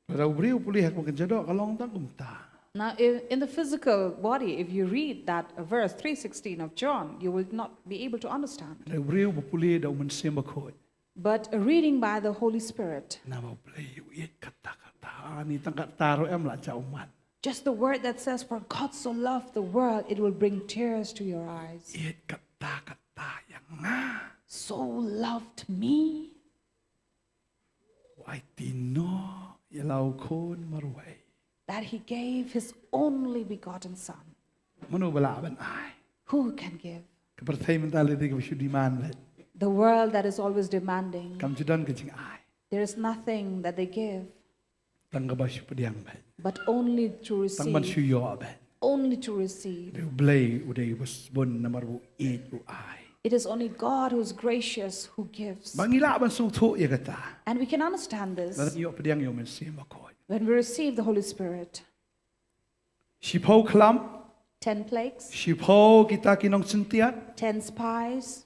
Lada u briew u pule ha kaba kynja doh, ka long tang kumta. Now, in, in the physical body, if you read that, uh, verse three sixteen of John, you will not be able to understand. Lada u briew ba pule da u Mynsiem Bakhuid. But a reading by the Holy Spirit. Naba U Blei u ïeit katta katta. Ani tang katta ruh em lah jaw ummat. Just the word that says, "For God so loved the world," it will bring tears to your eyes. Ïeit katta katta ïa nga. So loved me. U aiti noh ïa la u khun marwei. That he gave his only begotten son. Mano ba lah ban ai? Who can give? Ka pyrthei mynta la dei kaba shu demand beit. The world that is always demanding. Kam ju don ka jingai. There is nothing that they give. Tang kaba shu pdiang beit. But only to receive. Tang ban shu ïoh beit. Only to receive. U Blei u dei uba sbun namar u ïeit u ai. It is only God who is gracious, who gives. Ba ngi lah ban sngewthuh ïa kata. And we can understand this. Lada ngi ïoh pdiang ïa u Mynsiem Bakhuid. When we receive the Holy Spirit. Shiphew khlam. Ten plagues. Shiphew kita ki nongsyntiat. Ten spies.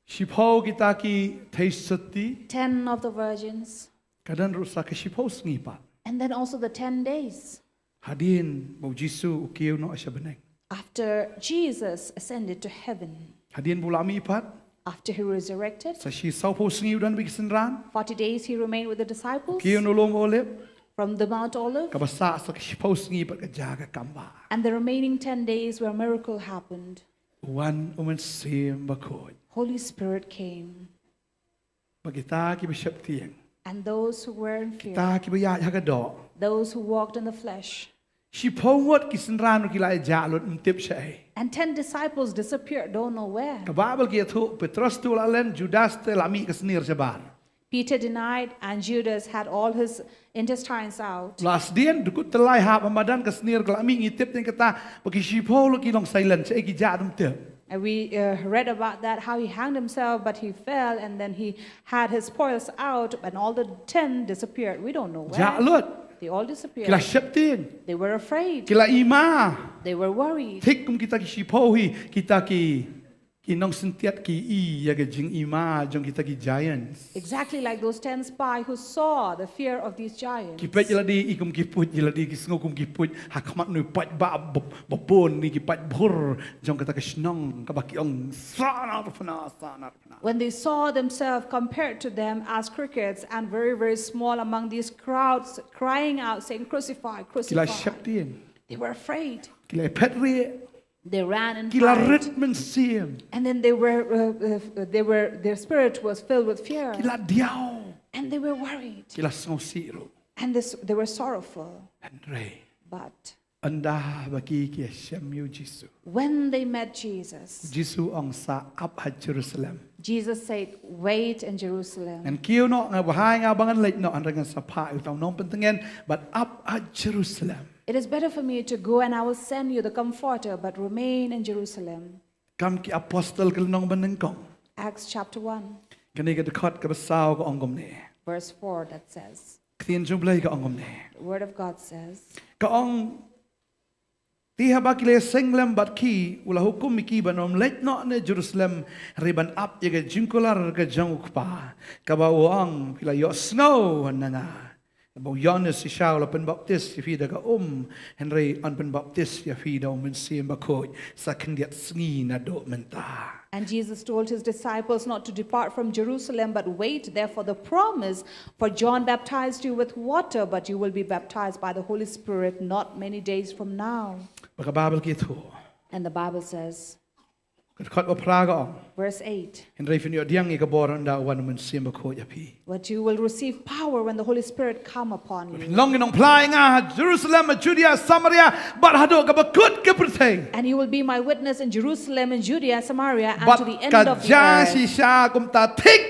Shiphew kita ki theisotti. Ten of the virgins. Ka don ruh sa ka shiphew sngi pat. And then also the ten days. Hadien ba u Jisu u kiew noh sha bneng. After Jesus ascended to heaven. Hadien ba u la mih pat. After he resurrected. Sa shi sawphew sngi u don bad ki synran. Forty days he remained with the disciples. Kiew na u lum Olib. From the Mount Olive. Kaba sah sa ka shiphew sngi pat ka jia ka kam bah. And the remaining ten days where miracle happened. Wan u Mynsiem Bakhuid. Holy Spirit came. Bad kita kiba sheptieng. And those who were in fear. Kita kiba ïaid ha ka doh. Those who walked in the flesh. Shiphew ngut ki synran ruh ki la ïaid lut, ym tip shaei. And ten disciples disappeared, don't know where. Ka Baibl ka ïathuh, Petros te u la len, Judas te la mih ka snier shabar. Peter denied, and Judas had all his intestines out. La sdien, dkut te la ïahap ha madan, ka snier ka la mih, ngi tip teng kata, ba ki shiphew ruh ki long silent, shaei ki jia ym tip. And we, uh, read about that, how he hanged himself, but he fell, and then he had his spoils out, and all the ten disappeared. We don't know where. Jia lut. They all disappeared. Ki la sheptieng. They were afraid. Ki la ima. They were worried. Thik kum kita ki shiphew hi, kita ki, ki nongsyntiat ki i ïa ka jingima jong kita ki giants. Exactly like those ten spy who saw the fear of these giants. Ki peit ïa lade i kum ki puit, ïa lade ki sngew kum ki puit, ha khmat une u paidbah ba, ba bun ne ki paidbah jong kata ka shnong, kaba ki ong, "Sahnarphna, sahnarphna." When they saw themselves compared to them as crickets and very, very small among these crowds crying out, saying, "Crucify, crucify." Ki la sheptieng. They were afraid. Ki la phet rieh. They ran in fright. Ki la rit mynsiem. And then they were, uh, uh, they were, their spirit was filled with fear. Ki la diaw. And they were worried. Ki la sngewsih ruh. And this, they were sorrowful. Hynrei, But ynda ba ki ki shem ïa u Jisu, when they met Jesus, Jisu ong sa ap ha Jerusalem. Jesus said, "Wait in Jerusalem." Ngan kiew noh, nga bahai nga ba ngan leit noh, hynrei ngan sa phah ïa uta u nongpyntngen bad ap ha Jerusalem. It is better for me to go, and I will send you the Comforter, but remain in Jerusalem. Kam ki Apostol ka lynnong banyngkong. Acts chapter one, Kane ka dkhot kaba saw ka ong kumne. Verse four, that says, Ktien jong U Blei ka ong kumne. the Word of God says, Ka ong, te haba ki la ïaseng lem bad ki, u la hukum ïa ki ban ym leit noh na Jerusalem, hynrei ban ap ïa ka jingkular ka jong U Kpa, kaba u ong, phi la ïohsngew na nga, ba u Ïoannis shisha u la pynbaptis ïa phi da ka um, hynrei yn pynbaptis ïa phi da U Mynsiem Bakhuid sa khyndiat sngi naduh mynta. And Jesus told his disciples not to depart from Jerusalem, but wait there for the promise. For John baptized you with water, but you will be baptized by the Holy Spirit not many days from now. Ba ka Baibl ka ïathuh, And the Bible says, ka dkhot ba phra ka ong, verse eight, hynrei phin ïoh pdiang ïa ka bor ynda u wan U Mynsiem Bakhuid ïa phi. "But you will receive power when the Holy Spirit come upon you." Long ki nongphla ïa nga ha Jerusalem, ha Judea, Samaria, bad haduh kaba kut ka pyrthei. "And you will be my witness in Jerusalem, in Judea, Samaria, and Bad to the end ka of the jia earth." shisha kumta thik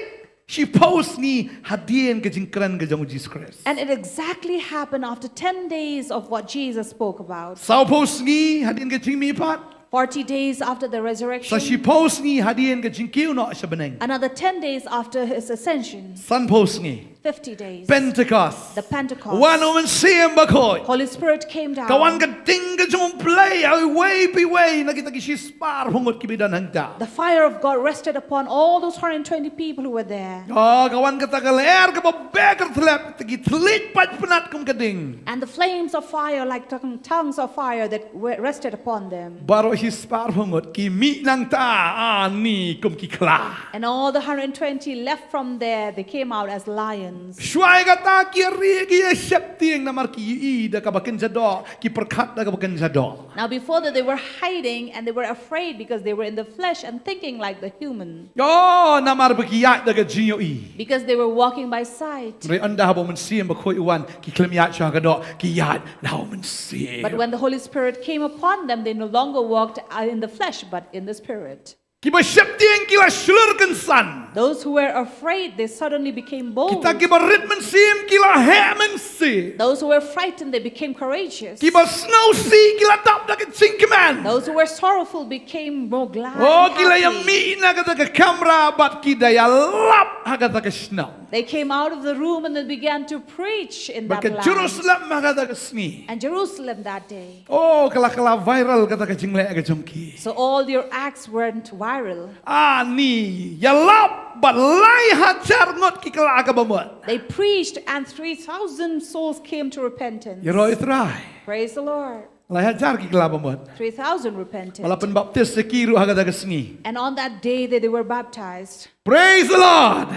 shiphew sngi hadien ka jingkren ka jong u Jisu Khrist. And it exactly happened after ten days of what Jesus spoke about. Sawphew sngi hadien ka jingmihpat. Forty days after the Sa resurrection. shiphew sngi hadien ka jingkiew noh sha bneng. Another ten days after his ascension. Sanphew sngi. Fifty days. Pentecost. The Pentecost. Wan U Mynsiem Bakhuid. Holy Spirit came down. Ka wan ka ding ka jong U Blei ha iwei pa iwei na kita ki shispah arphew ngut kiba don hangta. The fire of God rested upon all those hundred twenty people who were there. Oh, ka wan kata ka lyer kaba beh ka thlep, kita ki thylliej paid pynat kum ka ding. And the flames of fire, like tongue- tongues of fire, that were rested upon them. Baroh shispah arphew ngut ki mih nangta, ani kum ki khla. And all the hundred twenty left from there, they came out as lions. Shuwa ïa kata ki ri ki ïa sheptieng namar ki ïohi da kaba kynja doh, ki pyrkhat da kaba kynja doh. Now, before that, they were hiding and they were afraid because they were in the flesh and thinking like the human. Oh, namar ba ki ïaid da ka jingïohi. Because they were walking by sight. Hynrei ynda haba U Mynsiem Bakhuid u wan, ki khlem ïaid shuwa ka doh, ki ïaid da U Mynsiem. But when the Holy Spirit came upon them, they no longer walked uh, in the flesh, but in the Spirit. Kiba sheptieng ki la shlur kynsan. Those who were afraid, they suddenly became bold. Kita kiba rit mynsiem ki la heh mynsiem. Those who were frightened, they became courageous. Kiba sngewsih ki la dap da ka jingkmen. Those who were sorrowful became more glad. Oh, And ki la ïa happy. mih na kata ka kamra bad ki da ïalap ha kata ka shnong. They came out of the room and they began to preach in Bad that ka land. Jerusalem ha kata ka sngi. And Jerusalem that day. Oh, ka la ka la viral kata ka jingleh ka jong ki. So all their acts went viral. Ani, ïalap bad lai hajar ngut ki kylla ka bamut. They preached and three thousand souls came to repentance. Ïaroh ïa U Trai. Praise the Lord. Lai hajar ki kylla bamut. Three thousand repented. Ba la pynbaptis ïa ki ruh ha kata ka sngi. And on that day, they, they were baptized. Praise the Lord.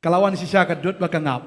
Ka la wan shisha ka dud bad ka ngap.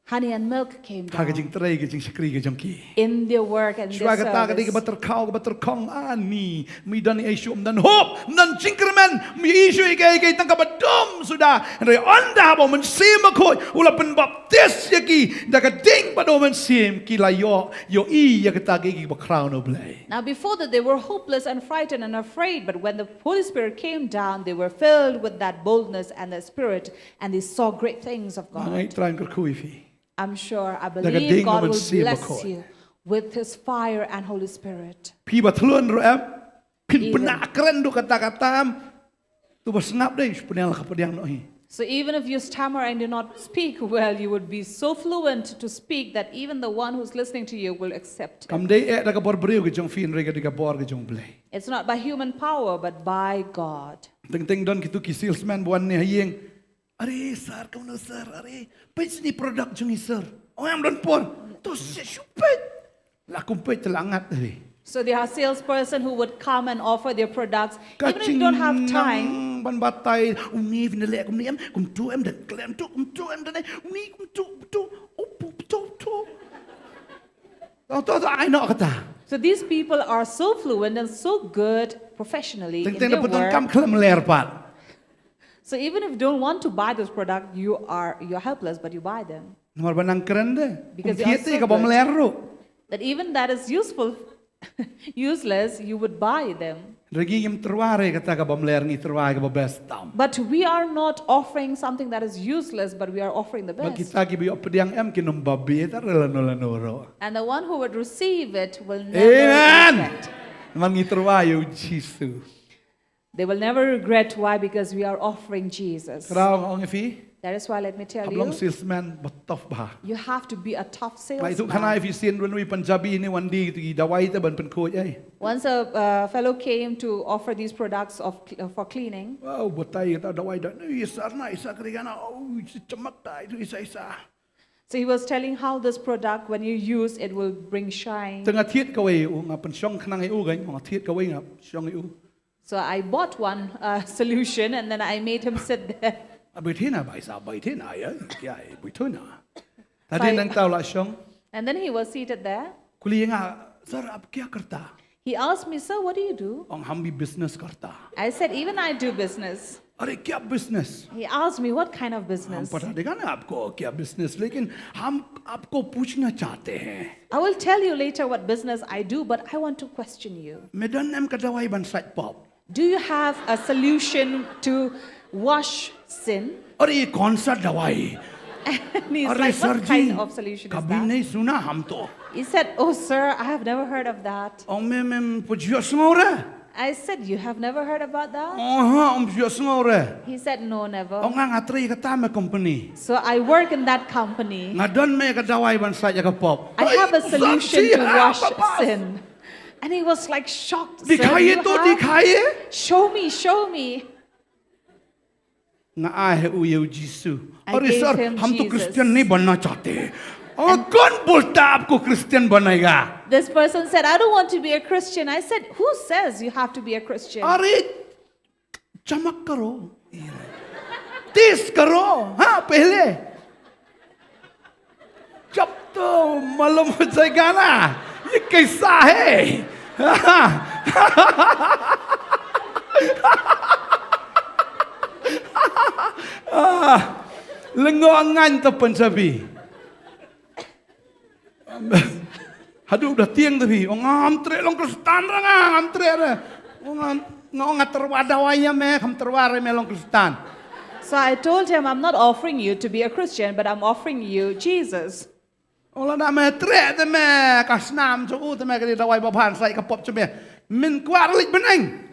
Honey and milk came Ha ka down jingtrei ka jingshakri ka jong ki. in their work and their Shuwa kata ka dei kaba service. tyrkhaw kaba tyrkhong, ani. Ym don issue, ym don hope, ym don jingkyrmen, ym issue ïa kaei kaei, tang kaba dum suda. Hynrei ynda haba U Mynsiem Bakhuid u la pynbaptis ïa ki da ka ding bad U Mynsiem, ki la ïoh ïohi ïa kata kaei kaei ba khraw na U Blei. Now, before that, they were hopeless and frightened and afraid, but when the Holy Spirit came down, they were filled with that boldness and the Spirit, and they saw great things of Nga ngeit God. Trai un kyrkhu ïa phi. I'm sure, I Da ka ding believe God U will Mynsiem bless Bakhuid. You with His fire and Holy Spirit. Phi ba thlun ruh em, phin Even- pynah kren duh kata kata em. Tu ba sngap dei, shu pynïar la ka pdiang noh hi. So even if you stammer and do not speak well, you would be so fluent to speak that even the one who's listening to you will accept it. Kam dei eh da ka bor briew ka jong phi, hynrei ka dei ka bor ka jong U Blei. It's not by human power, but by God. Teng teng don kitu ki salesman ba wan ne ha ïing. Are sir, kumno sir, are. Peit sini product jong i sir. Oh, em don por. To shu peit. La kum peit te la ngat, are. So there are salesperson who would come and offer their products. Even if you don't have time, Ka jingnang ban batai, uni phin da leh kumne em, kumtu em, da klem tu, kumtu em, da ne, uni kumtu, kumtu, upu, tu, tu. Tang to to ai noh kata. So these people are so fluent and so good professionally in Teng teng their da pyndonkam work. Khlem ler pat. So even if you don't want to buy this product, you are, you're helpless, but you buy them. Namar ba nang kren de. Because they are so good. Ym thied te ka bym ler ruh. That even that is useful, useless, you would buy them. Hynrei ngi ngim tyrwa re kata ka bym ler, ngi tyrwa ka ba best tam. But we are not offering something that is useless, but we are offering the best. Bad kita kiba ïoh pdiang em kin ym babe tang re lano lano ruh. And the one who would receive it will never regret. Amen. Namar ngi tyrwa ïa u Jisu. They will never regret. Why? Because we are offering Jesus. Kynrad ong ïa phi. That is why, let me tell you. Hap long salesman ba tough bha. You have to be a tough salesman. Ngi ïathuh khana ïa phi, sien ruh ïa u Punjabi ne wan die ki dawai te ban pynkhuid ei. Once a uh, fellow came to offer these products of cl- uh, for cleaning. Wow, batai kata dawai da. Ni sar na isa kri kana. Oh, isa chamak da itu isa isa. So he was telling how this product, when you use, it will bring shine. Te nga thied kawei u, nga pynshong khnang ïa u, nga thied kawei nga shong ïa u. So I bought one uh, solution and then I made him sit there. Abe thina bai sa bai thina ya, ya bai thina. Tadi nang tau la shong. And then he was seated there. Kuli nga, "Sir, aap kya karta?" He asked me, "Sir, what do you do?" Ong, "Hum bhi business karta." I said, "Even I do business." "Are kya business?" He asked me, "What kind of business?" "Hum bata dega na aapko kya business, lekin hum aapko poochna chahte hain." I will tell you later what business I do, but I want to question you. Main don em ka dawai ban sait pop? Do you have a solution to wash sin? Are ye kaun sa dawai? And he's like, "What kind of solution is that?" "Kabhi nahi suna hum to." He said, "Oh, sir, I have never heard of that." Ong, "Main, main pujyo sngore." I said, "You have never heard about that?" "Oh, ha, um pujyo sngore." He said, "No, never." Ong, "Nga trei kata me company." So I work in that company. "Nga don me ka dawai ban sait ya ka pop." "I have a solution to wash sin." And he was like shocked. "Sir, you have? Dikhaiye to, dikhaiye." "Show me, show me." Nga ai ha u ïa u Jisu. I gave him Jesus. "Are sir, hum to Christian nahi banna chahte." "Oh, kaun bolta aapko Christian banega?" This person said, "I don't want to be a Christian." I said, "Who says you have to be a Christian?" "Are chamak karo, teest karo, ha, pehle." "Jab to malum ho jayega na, ye kaisa hai?" Ah, lyngngoh ngan to Punjabi. Haduh da tieng da phi, ong, "Ngam treh long Khristan ra nga, ngam treh re." Ong, "Nga, nga, nga tyrwa dawai ïa me, kham tyrwa re me long Khristan." So I told him, "I'm not offering you to be a Christian, but I'm offering you Jesus." Ong, "Lada me treh te me ka snam jong u te me ka dei dawai ba bha ban sait ka pop jong me. Men kwah re leit bneng?"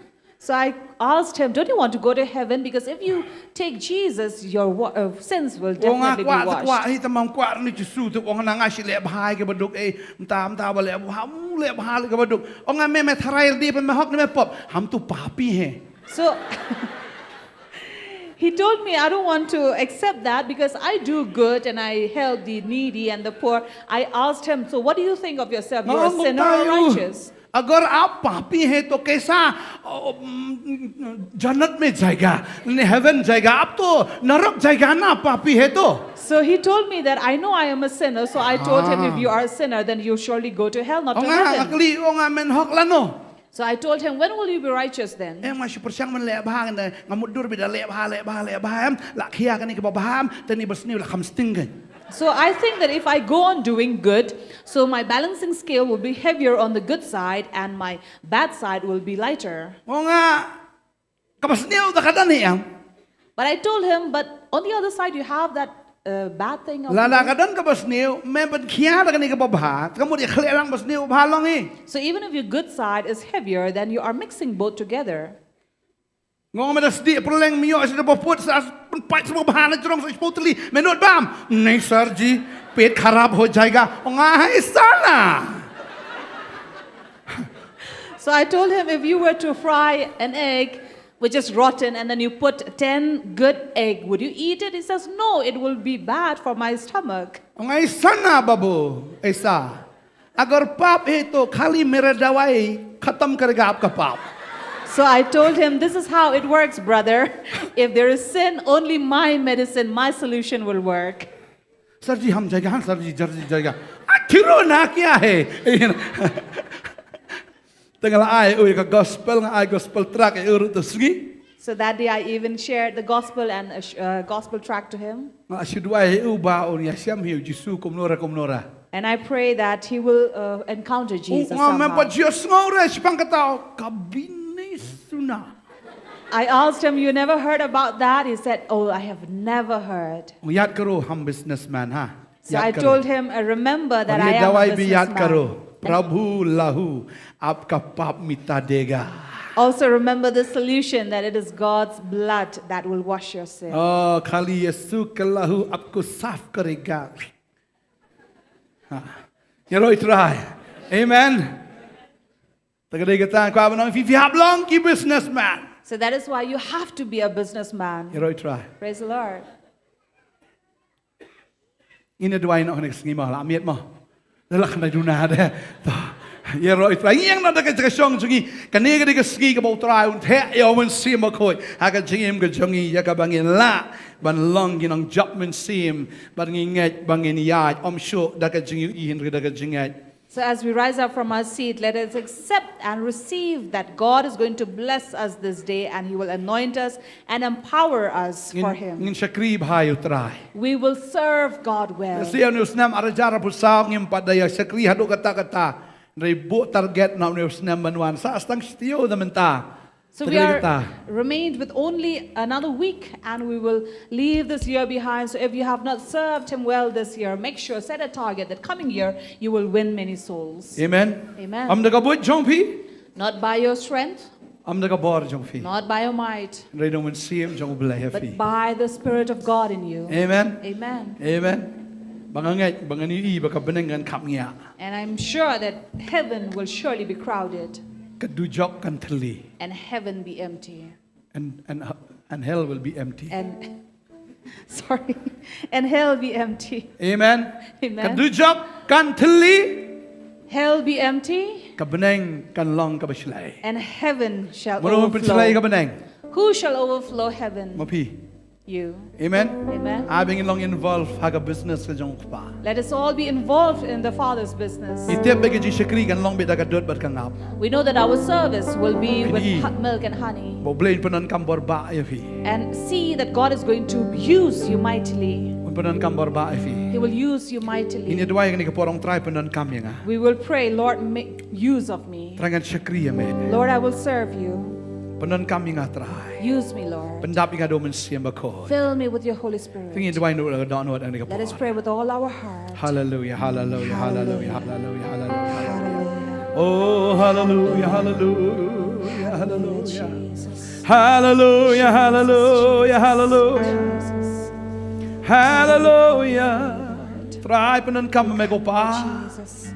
So I asked him, "Don't you want to go to heaven? Because if you take Jesus, your wa- uh, sins will definitely be washed." Ong, "Nga kwah te kwah hi, tang ngam kwah re ni Jisu te." Ong, "Na nga shu leh bha ïa ki baduk, eh, mynta mynta ba leh bha, um leh bha ïa ki baduk." Ong, "Nga me me tharai re dei ban me hok ne me pop?" "Hum to papi hai." So he told me, "I don't want to accept that because I do good and I help the needy and the poor." I asked him, "So what do you think of yourself? You're a sinner or righteous?" "Agar aap papi hai to kaisa, um, jannat mein jayega, ne heaven jayega? Aap to narak jayega na, papi hai to." So he told me that, "I know I am a sinner," so I told him, "If you are a sinner, then you surely go to hell, not to heaven." Ong, "Nga kylli, ong, nga men hok lano?" So I told him, "When will you be righteous then?" "Em, nga shu pyrshang ban leh bha, nga nga mutdur beit da leh bha, leh bha, leh bha em, la khia kane kaba bha em, te kane ba sniew la kham sting kein." So I think that if I go on doing good, so my balancing scale will be heavier on the good side and my bad side will be lighter. Ong, "Nga, kaba sniew te ka don hi em." But I told him, "But on the other side, you have that uh, bad thing of lada ka don kaba sniew, me ban khia da kane kaba bha, te ka mut ïa khleh lang ba sniew ba bha long hi." So even if your good side is heavier, then you are mixing both together. Ong, "Me da sdieh pyrleng, me ïoh sdang ba put, sa pynpait sa ba bha na jrong, sa shiphew tylli, me nud bam?" "Nahi sir ji, pet kharab ho jayega." Ong, "Nga hai sana." So I told him, "If you were to fry an egg which is rotten and then you put ten good egg, would you eat it?" He says, "No, it will be bad for my stomach." Ong, "Aisa na babu, aisa. Agar paap hai to khali mera dawai khatam karega aapka paap." So I told him, "This is how it works, brother. If there is sin, only my medicine, my solution will work." "Sir ji, hum jayega, ha, sir ji, sir ji, jayega." "Aakhir ho na kya hai?" Te nga la ai u ïa ka gospel, nga ai gospel tract ïa u ruh to sngi. So that day I even shared the gospel and a sh- uh, gospel tract to him. Nga shu duwai ïa u ba un ïashem ïa u Jisu kumno re kumno re. And I pray that he will uh, encounter Jesus somehow. Nga mem pat shu sngew re shaphang kata, ka bini suna. I asked him, "You never heard about that?" He said, "Oh, I have never heard." Ïaid karo ham businessman ha. So I told him, "Uh, remember that I am a businessman." Prabhu lahu apka paap mita dega. Also remember the solution, that it is God's blood that will wash your sin. Oh, khali Yesu ke lahu apko saaf karega. Ha. Ïaroh ïa u Trai. Amen. Te ka dei kata nga kwah ban ong ïa phi, phi hap long ki businessman. So that is why you have to be a businessman. Ïaroh ïa u Trai. Praise the Lord. Ngin ïa duwai noh kane ka sngi mo, la miet mo. La kane duna de. To. Ïaroh ïa u Trai. Ngi ïeng noh da ka jaka shong jong ngi. Kane ka dei ka sngi kaba u Trai un theh ïa u Mynsiem Bakhuid ha ka jingim ka jong ngi, ïa kaba ngin lah ban long ki nongjop mynsiem, bad ngi ngeit ba ngin ïaid, ym shuh da ka jingïohi hynrei da ka jingngeit. So as we rise up from our seat, let us accept and receive that God is going to bless us this day and he will anoint us and empower us for him. Ngin shakri bha ïa u Trai. We will serve God well. Shisien une u snem ar hajar arphew saw ngim pat da ïa shakri haduh katta katta. Hynrei buh target na une u snem ban wan, sah tang shi taïew na mynta. So we are remained with only another week and we will leave this year behind. So if you have not served him well this year, make sure, set a target that coming year you will win many souls. Amen. Amen. Ym da ka buit jong phi. Not by your strength. Ym da ka bor jong phi. Not by your might. Hynrei da u Mynsiem jong U Blei ha phi. But by the Spirit of God in you. Amen. Amen. Amen. Ba nga ngeit, ba ngan ïohi ba ka bneng kan khapngiah. And I'm sure that heaven will surely be crowded. Ka dujok kan thylli. And heaven be empty. And, and, and hell will be empty. And, sorry. And hell be empty. Amen. Amen. Ka dujok kan thylli. Hell be empty. Ka bneng kan long kaba shlei. And heaven shall overflow. Mano ban pynshlei ka bneng? Who shall overflow heaven? Ma phi. You. Amen. Amen. Ai ba ngin long involved ha ka business ka jong u Kpa. Let us all be involved in the Father's business. Ngi tip ba ka jingshakri kan long beit da ka dud bad ka ngap. We know that our service will be with milk and honey. Ba U Blei un pyndonkam bor bha ïa phi. And see that God is going to use you mightily. Un pyndonkam bor bha ïa phi. He will use you mightily. Ngin ïa duwai kane ka por, ong Trai pyndonkam ïa nga. We will pray, Lord, make use of me. Trai ngan shakri ïa me. Lord, I will serve you. Pyndonkam ïa nga Trai. Use me, Lord. Pyndap ïa nga da u Mynsiem Bakhuid. Fill me with your Holy Spirit. Te ngin duwai noh da ka dohnud kane ka por. Let us pray with all our heart. Hallelujah, hallelujah, hallelujah, hallelujah, hallelujah. Hallelujah. Oh, hallelujah, hallelujah, hallelujah. Jesus. Hallelujah, hallelujah, hallelujah. Jesus. Hallelujah. Trai pyndonkam me ko Pa. Jesus.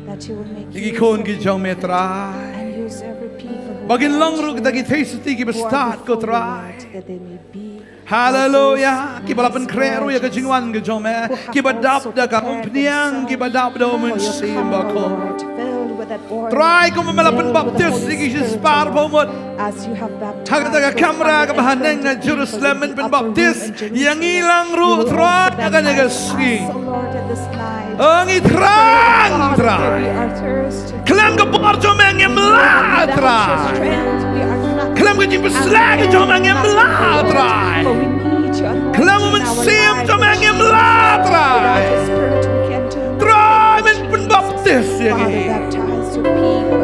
That you will make use of me and use every people who are before you, Lord, that they may be Hallelujah. Kiba la pynkhreh ruh ïa ka jingwan ka jong me. Kiba dap da ka umphniang, kiba dap da u Mynsiem Bakhuid. Trai kumba me la pynbaptis ïa ki shispah arphew ngut ha kata ka kamra kaba haneng na Jerusalem, men pynbaptis ïa ngi lang ruh Trai ha kane ka sngi. O ngi thrang Trai. Khlem ka bor jong me ngim lah Trai. Khlem ka jingpynshlur ka jong me ngim lah Trai. Khlem u Mynsiem jong me ngim lah Trai. Trai men pynbaptis ïa ngi.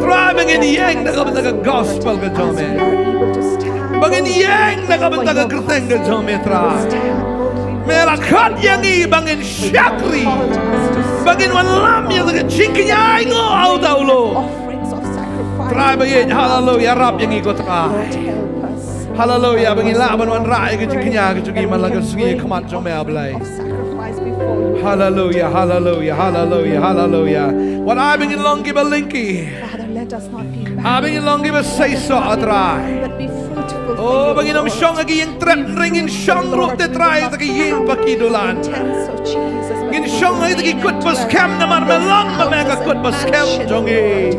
Trai ba ngin ïeng da ka bynta ka gospel ka jong me. Ba ngin ïeng da ka bynta ka kyrteng ka jong me Trai. Me la khot ïa ngi ba ngin shakri. Ba ngin wanlam ïa ka jingkñia ainguh ha uta u lok. Trai ba ïeit, haleluya, ïarap ïa ngi ko Trai. Haleluya, ba ngin lah ban wanrah ïa ka jingkñia ka jong ngi man la ka sngi ha khmat jong me A Blei. Haleluya, haleluya, haleluya, haleluya. Wat ai ba ngin long kiba lyngkhi. Ai ba ngin long kiba seisoh A Trai. O ba ngin ym shong ha ki ïing trep hynrei ngin shong ruh te Trai ha ki ïing ba ki dulan. Ngin shong ha ki kut ba skhem namar me long ma me ka kut ba skhem jong ngi.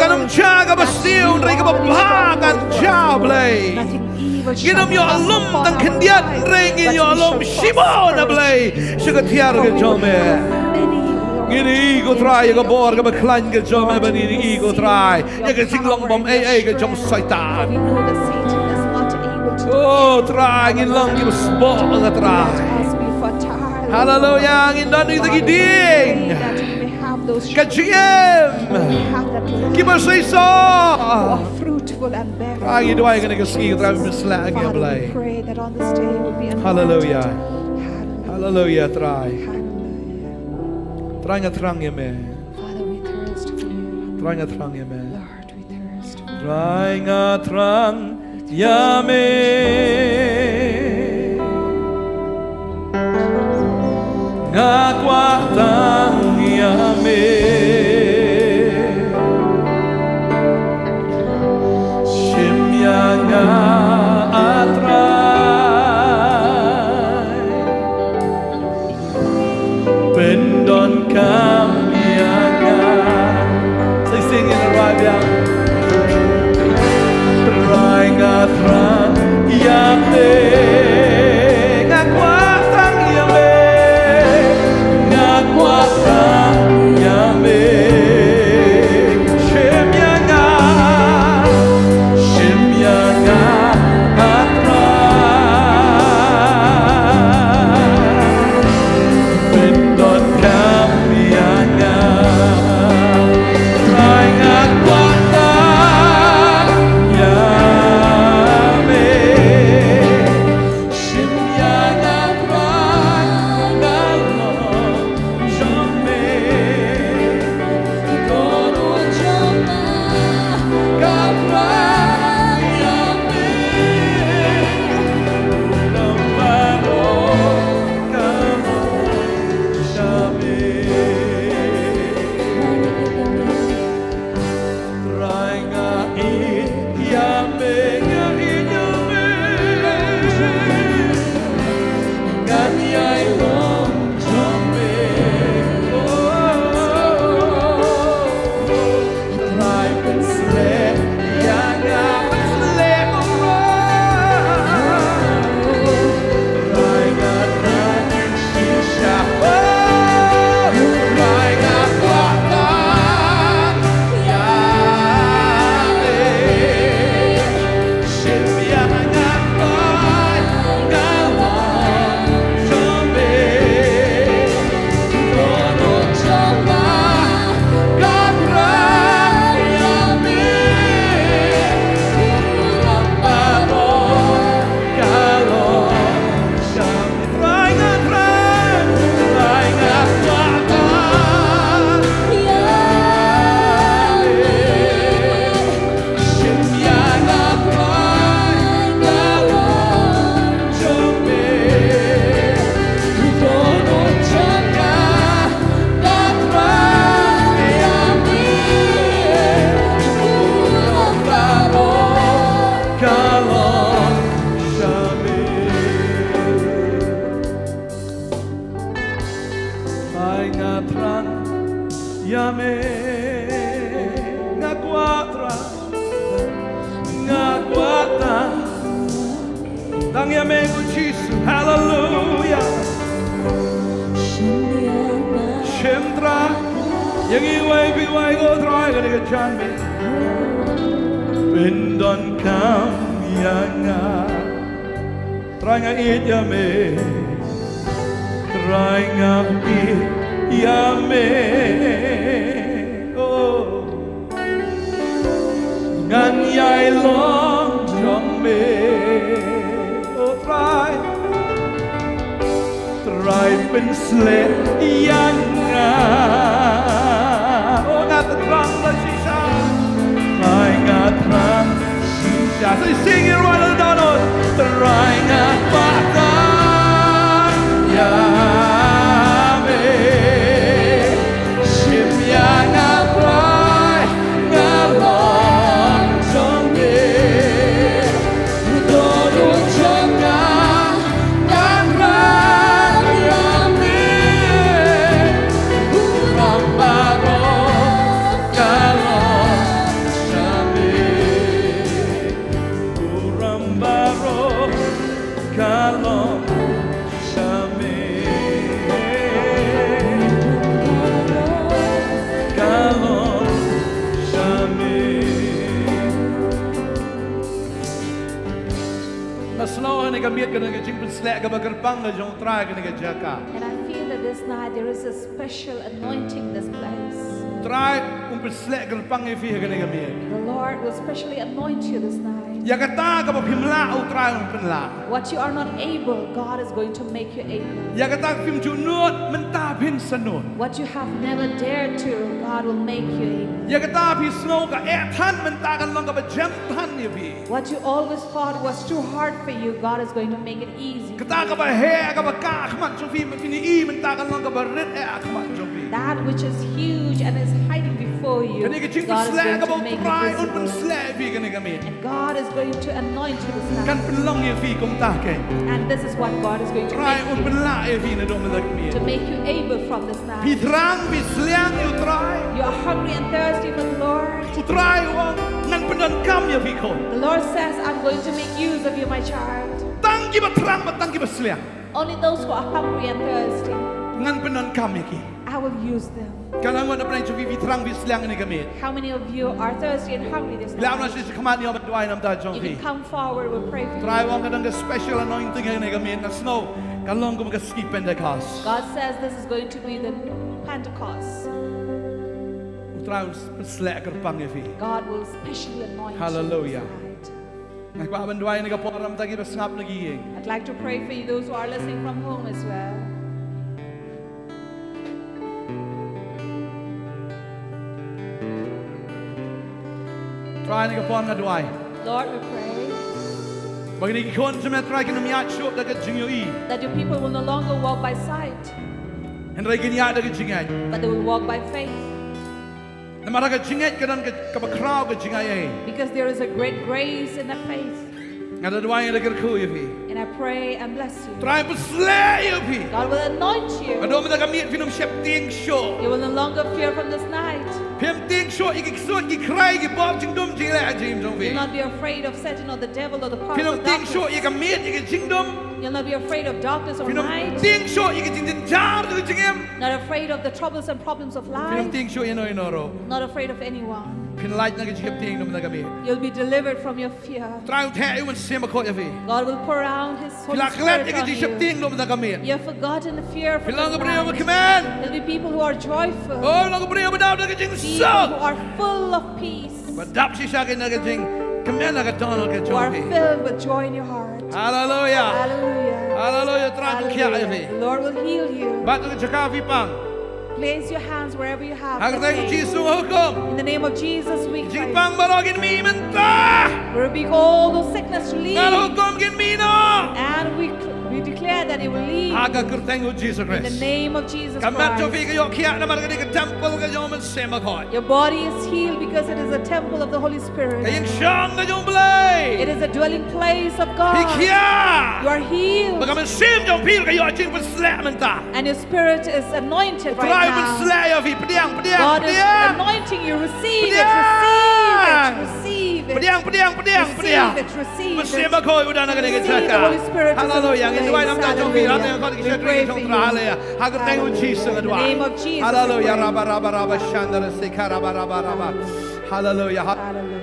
Kan ym jia kaba sniew hynrei kaba bha kan jia Blei. Ngin ym ïoh lum tang khyndiat hynrei ngin ïoh lum shibun A Blei sha ka thiar ka jong me. Ngin ïohi ko Trai ïa ka bor kaba khlaiñ ka jong me ba ngin ïohi ko Trai ïa ka jinglong bym ei ei ka jong Soitan. Oh Trai, ngin long kiba sboh, oh Trai. Haleluya, ngin don ïa kita ki dieng. Ka jingim kiba seisoh. Trai, ngi duwai kane ka sngi, Trai, ba phin sleh ïa ngi, Blei. Haleluya. Haleluya, Trai. Trai, nga thrang ïa me. Trai, nga thrang ïa me. Trai, nga thrang ïa me. Nga kwah tang ïa me. Shim ïa nga, ah Trai. Pyndonkam ïa nga. Sa shisien ngin rai biang. Trai, nga thrang ïa me. Nga kwah tang ïa me. Nga kwah tang ïa me. Shim ïa nga. Shim ïa nga, ah Trai. Pyndonkam ïa nga. Trai, nga kwah tang ïa me. Shim ïa nga, Trai, nga long jong me. Trai, nga thrang ïa me. Nga kwah thrang, nga kwah tang, tang ïa me ko Jisu. Haleluya. Shim Trai ïa ngi, wei pa wei, ko Trai, kane ka jingim. Pyndonkam ïa nga. Trai, nga ïeit ïa me. Trai, nga ïeit ïa me. Oh. Ngan ïai long jong me. Oh Trai. Trai, pynsleh ïa nga. Oh, nga thrang ba shisha. Trai, nga thrang shisha. Sa shisien ngin rai lyndoh. Trai, nga kwah tang ïa me. Shim ïa nga, Trai, nga long jong me. Kane ka jingpynsleh kaba kyrpang ka jong U Trai kane ka jaka. And I feel that this night there is a special anointing in this place. U Trai un pynsleh kyrpang ïa phi ha kane ka miet. The Lord will specially anoint you this night. Ïa kata kaba phim lah, U Trai un pynlah. What you are not able, God is going to make you able. Ïa kata phim ju nud, mynta phin sa nud. What you have never dared to, God will make you able. Ïa kata phi sngew ka eh than, mynta kan long kaba jem than ïa phi. What you always thought was too hard for you, God is going to make it easy. Kata kaba heh, kaba kah ha khmat jong phi, phin ïohi mynta kan long kaba rit eh ha khmat jong phi. That which is huge and is hiding before you, God is going to make it visible. Kane ka jingpynsleh kaba U Trai un pynsleh ïa phi kane ka miet. And God is going to anoint you this night. Kan pynlong ïa phi kumta keiñ. And this is what God is going to make you. U Trai un pynlah ïa phi naduh mynta ka miet. To make you able from this night. Phi thrang, phi sliang ïa U Trai. You are hungry and thirsty for the Lord. U Trai u ong, ngan pyndonkam ïa phi khun. The Lord says, "I'm going to make use of you, my child." Tang kiba thrang bad tang kiba sliang. Only those who are hungry and thirsty, ngan pyndonkam ïa ki. I will use them. Katno ngut na pdeng jong phi phi thrang phi sliang kane ka miet? How many of you are thirsty and hungry this morning? Lah na sha khmat, ïoh ban duwai namar jong phi. You can come forward, we'll pray for you. U Trai u ong ka don ka special anointing ha kane ka miet, nga sngew kan long kum ka sngi Pentecost. God says this is going to be the Pentecost. U Trai un pynsleh kyrpang ïa phi. God will specially anoint you tonight. Hallelujah. Nga kwah ban duwai na ka por namar ki ba sngap na ki ïing. I'd like to pray for you, those who are listening from home as well. Trai, na ka por nga duwai. Lord, we pray. Ba kine ki khun jong me, Trai, kin ym ïaid shuh da ka jingïohi. That your people will no longer walk by sight. Hynrei kin ïaid da ka jingngeit. But they will walk by faith. Namar ha ka jingngeit ka don ka, kaba khraw ka jingaiei. Because there is a great grace in the faith. Nga da duwai, nga da kyrkhu ïa phi. And I pray and bless you. Trai pynsleh ïa phi. God will anoint you. Naduh mynta ka miet phin ym sheptieng shuh. You will no longer fear from this night. Phim tieng shuh ïa ki ksuid ki krai, ki bor jingdum jingleh jingim jong phi. You'll not be afraid of Satan or the devil or the powers of darkness. Phim ym tieng shuh ïa ka miet, ïa ka jingdum. You'll not be afraid of darkness or night. Phim ym tieng shuh ïa ka jingtynjar jong ka jingim. Not afraid of the troubles and problems of life. Phim ym tieng shuh ïa no ïa no ruh. Not afraid of anyone. Phin lait na ka jingsheptieng naduh mynta ka miet. You'll be delivered from your fear. Trai un theh ïa u Mynsiem Bakhuid ïa phi. God will pour out His Holy Spirit on you. Phi la klet ïa ka jingsheptieng naduh mynta ka miet. You have forgotten the fear from the night. Phin long ki briew ba kmen. There'll be people who are joyful. Oh, long ki briew ba dap da ka jingsuk. People who are full of peace. Ba dap shisha ki na ka jingkmen ha ka dohnud ka jong phi. Who are filled with joy in your heart. Hallelujah. Hallelujah. Hallelujah. Trai un thiah ïa phi. Hallelujah. The Lord will heal you. Bad ha ka jaka phi pang. Place your hands wherever you have the pain. Ha ka kyrteng u Jisu nga hukum. In the name of Jesus, we pray. Jingpang baroh kin mih mynta. We rebuke all those sickness to leave. Nga la hukum kin mih noh. And we, we declare that it will leave. Ha ka kyrteng u Jisu Khrist. In the name of Jesus Christ. Ka met jong phi ka ïoh khiah namar kane ka temple ka jong u Mynsiem Bakhuid. Your body is healed because it is a temple of the Holy Spirit. Ka ïing shong ka jong u Blei. It is a dwelling place of God. Phi khiah. You are healed. Bad ka mynsiem jong phi ka ïoh jingpynsleh mynta. And your spirit is anointed right now. U Trai u pynsleh ïa phi, pdiang, pdiang, pdiang. God is anointing you. Receive it, receive it, receive it. Pdiang, pdiang, pdiang, pdiang. Receive it, receive it. Mynsiem Bakhuid u don ha kane ka jaka. Receive the Holy Spirit is in this place. Hallelujah. Ngin duwai namar ka jong phi. Hallelujah. Hallelujah. Ka jingïatrei ka jong u Trai. Hallelujah. Ha ka kyrteng u Jisu nga duwai. In the name of Jesus we pray. Hallelujah. Rabba, rabba, rabba, shanda, resika, rabba, rabba, rabba. Hallelujah. Hallelujah.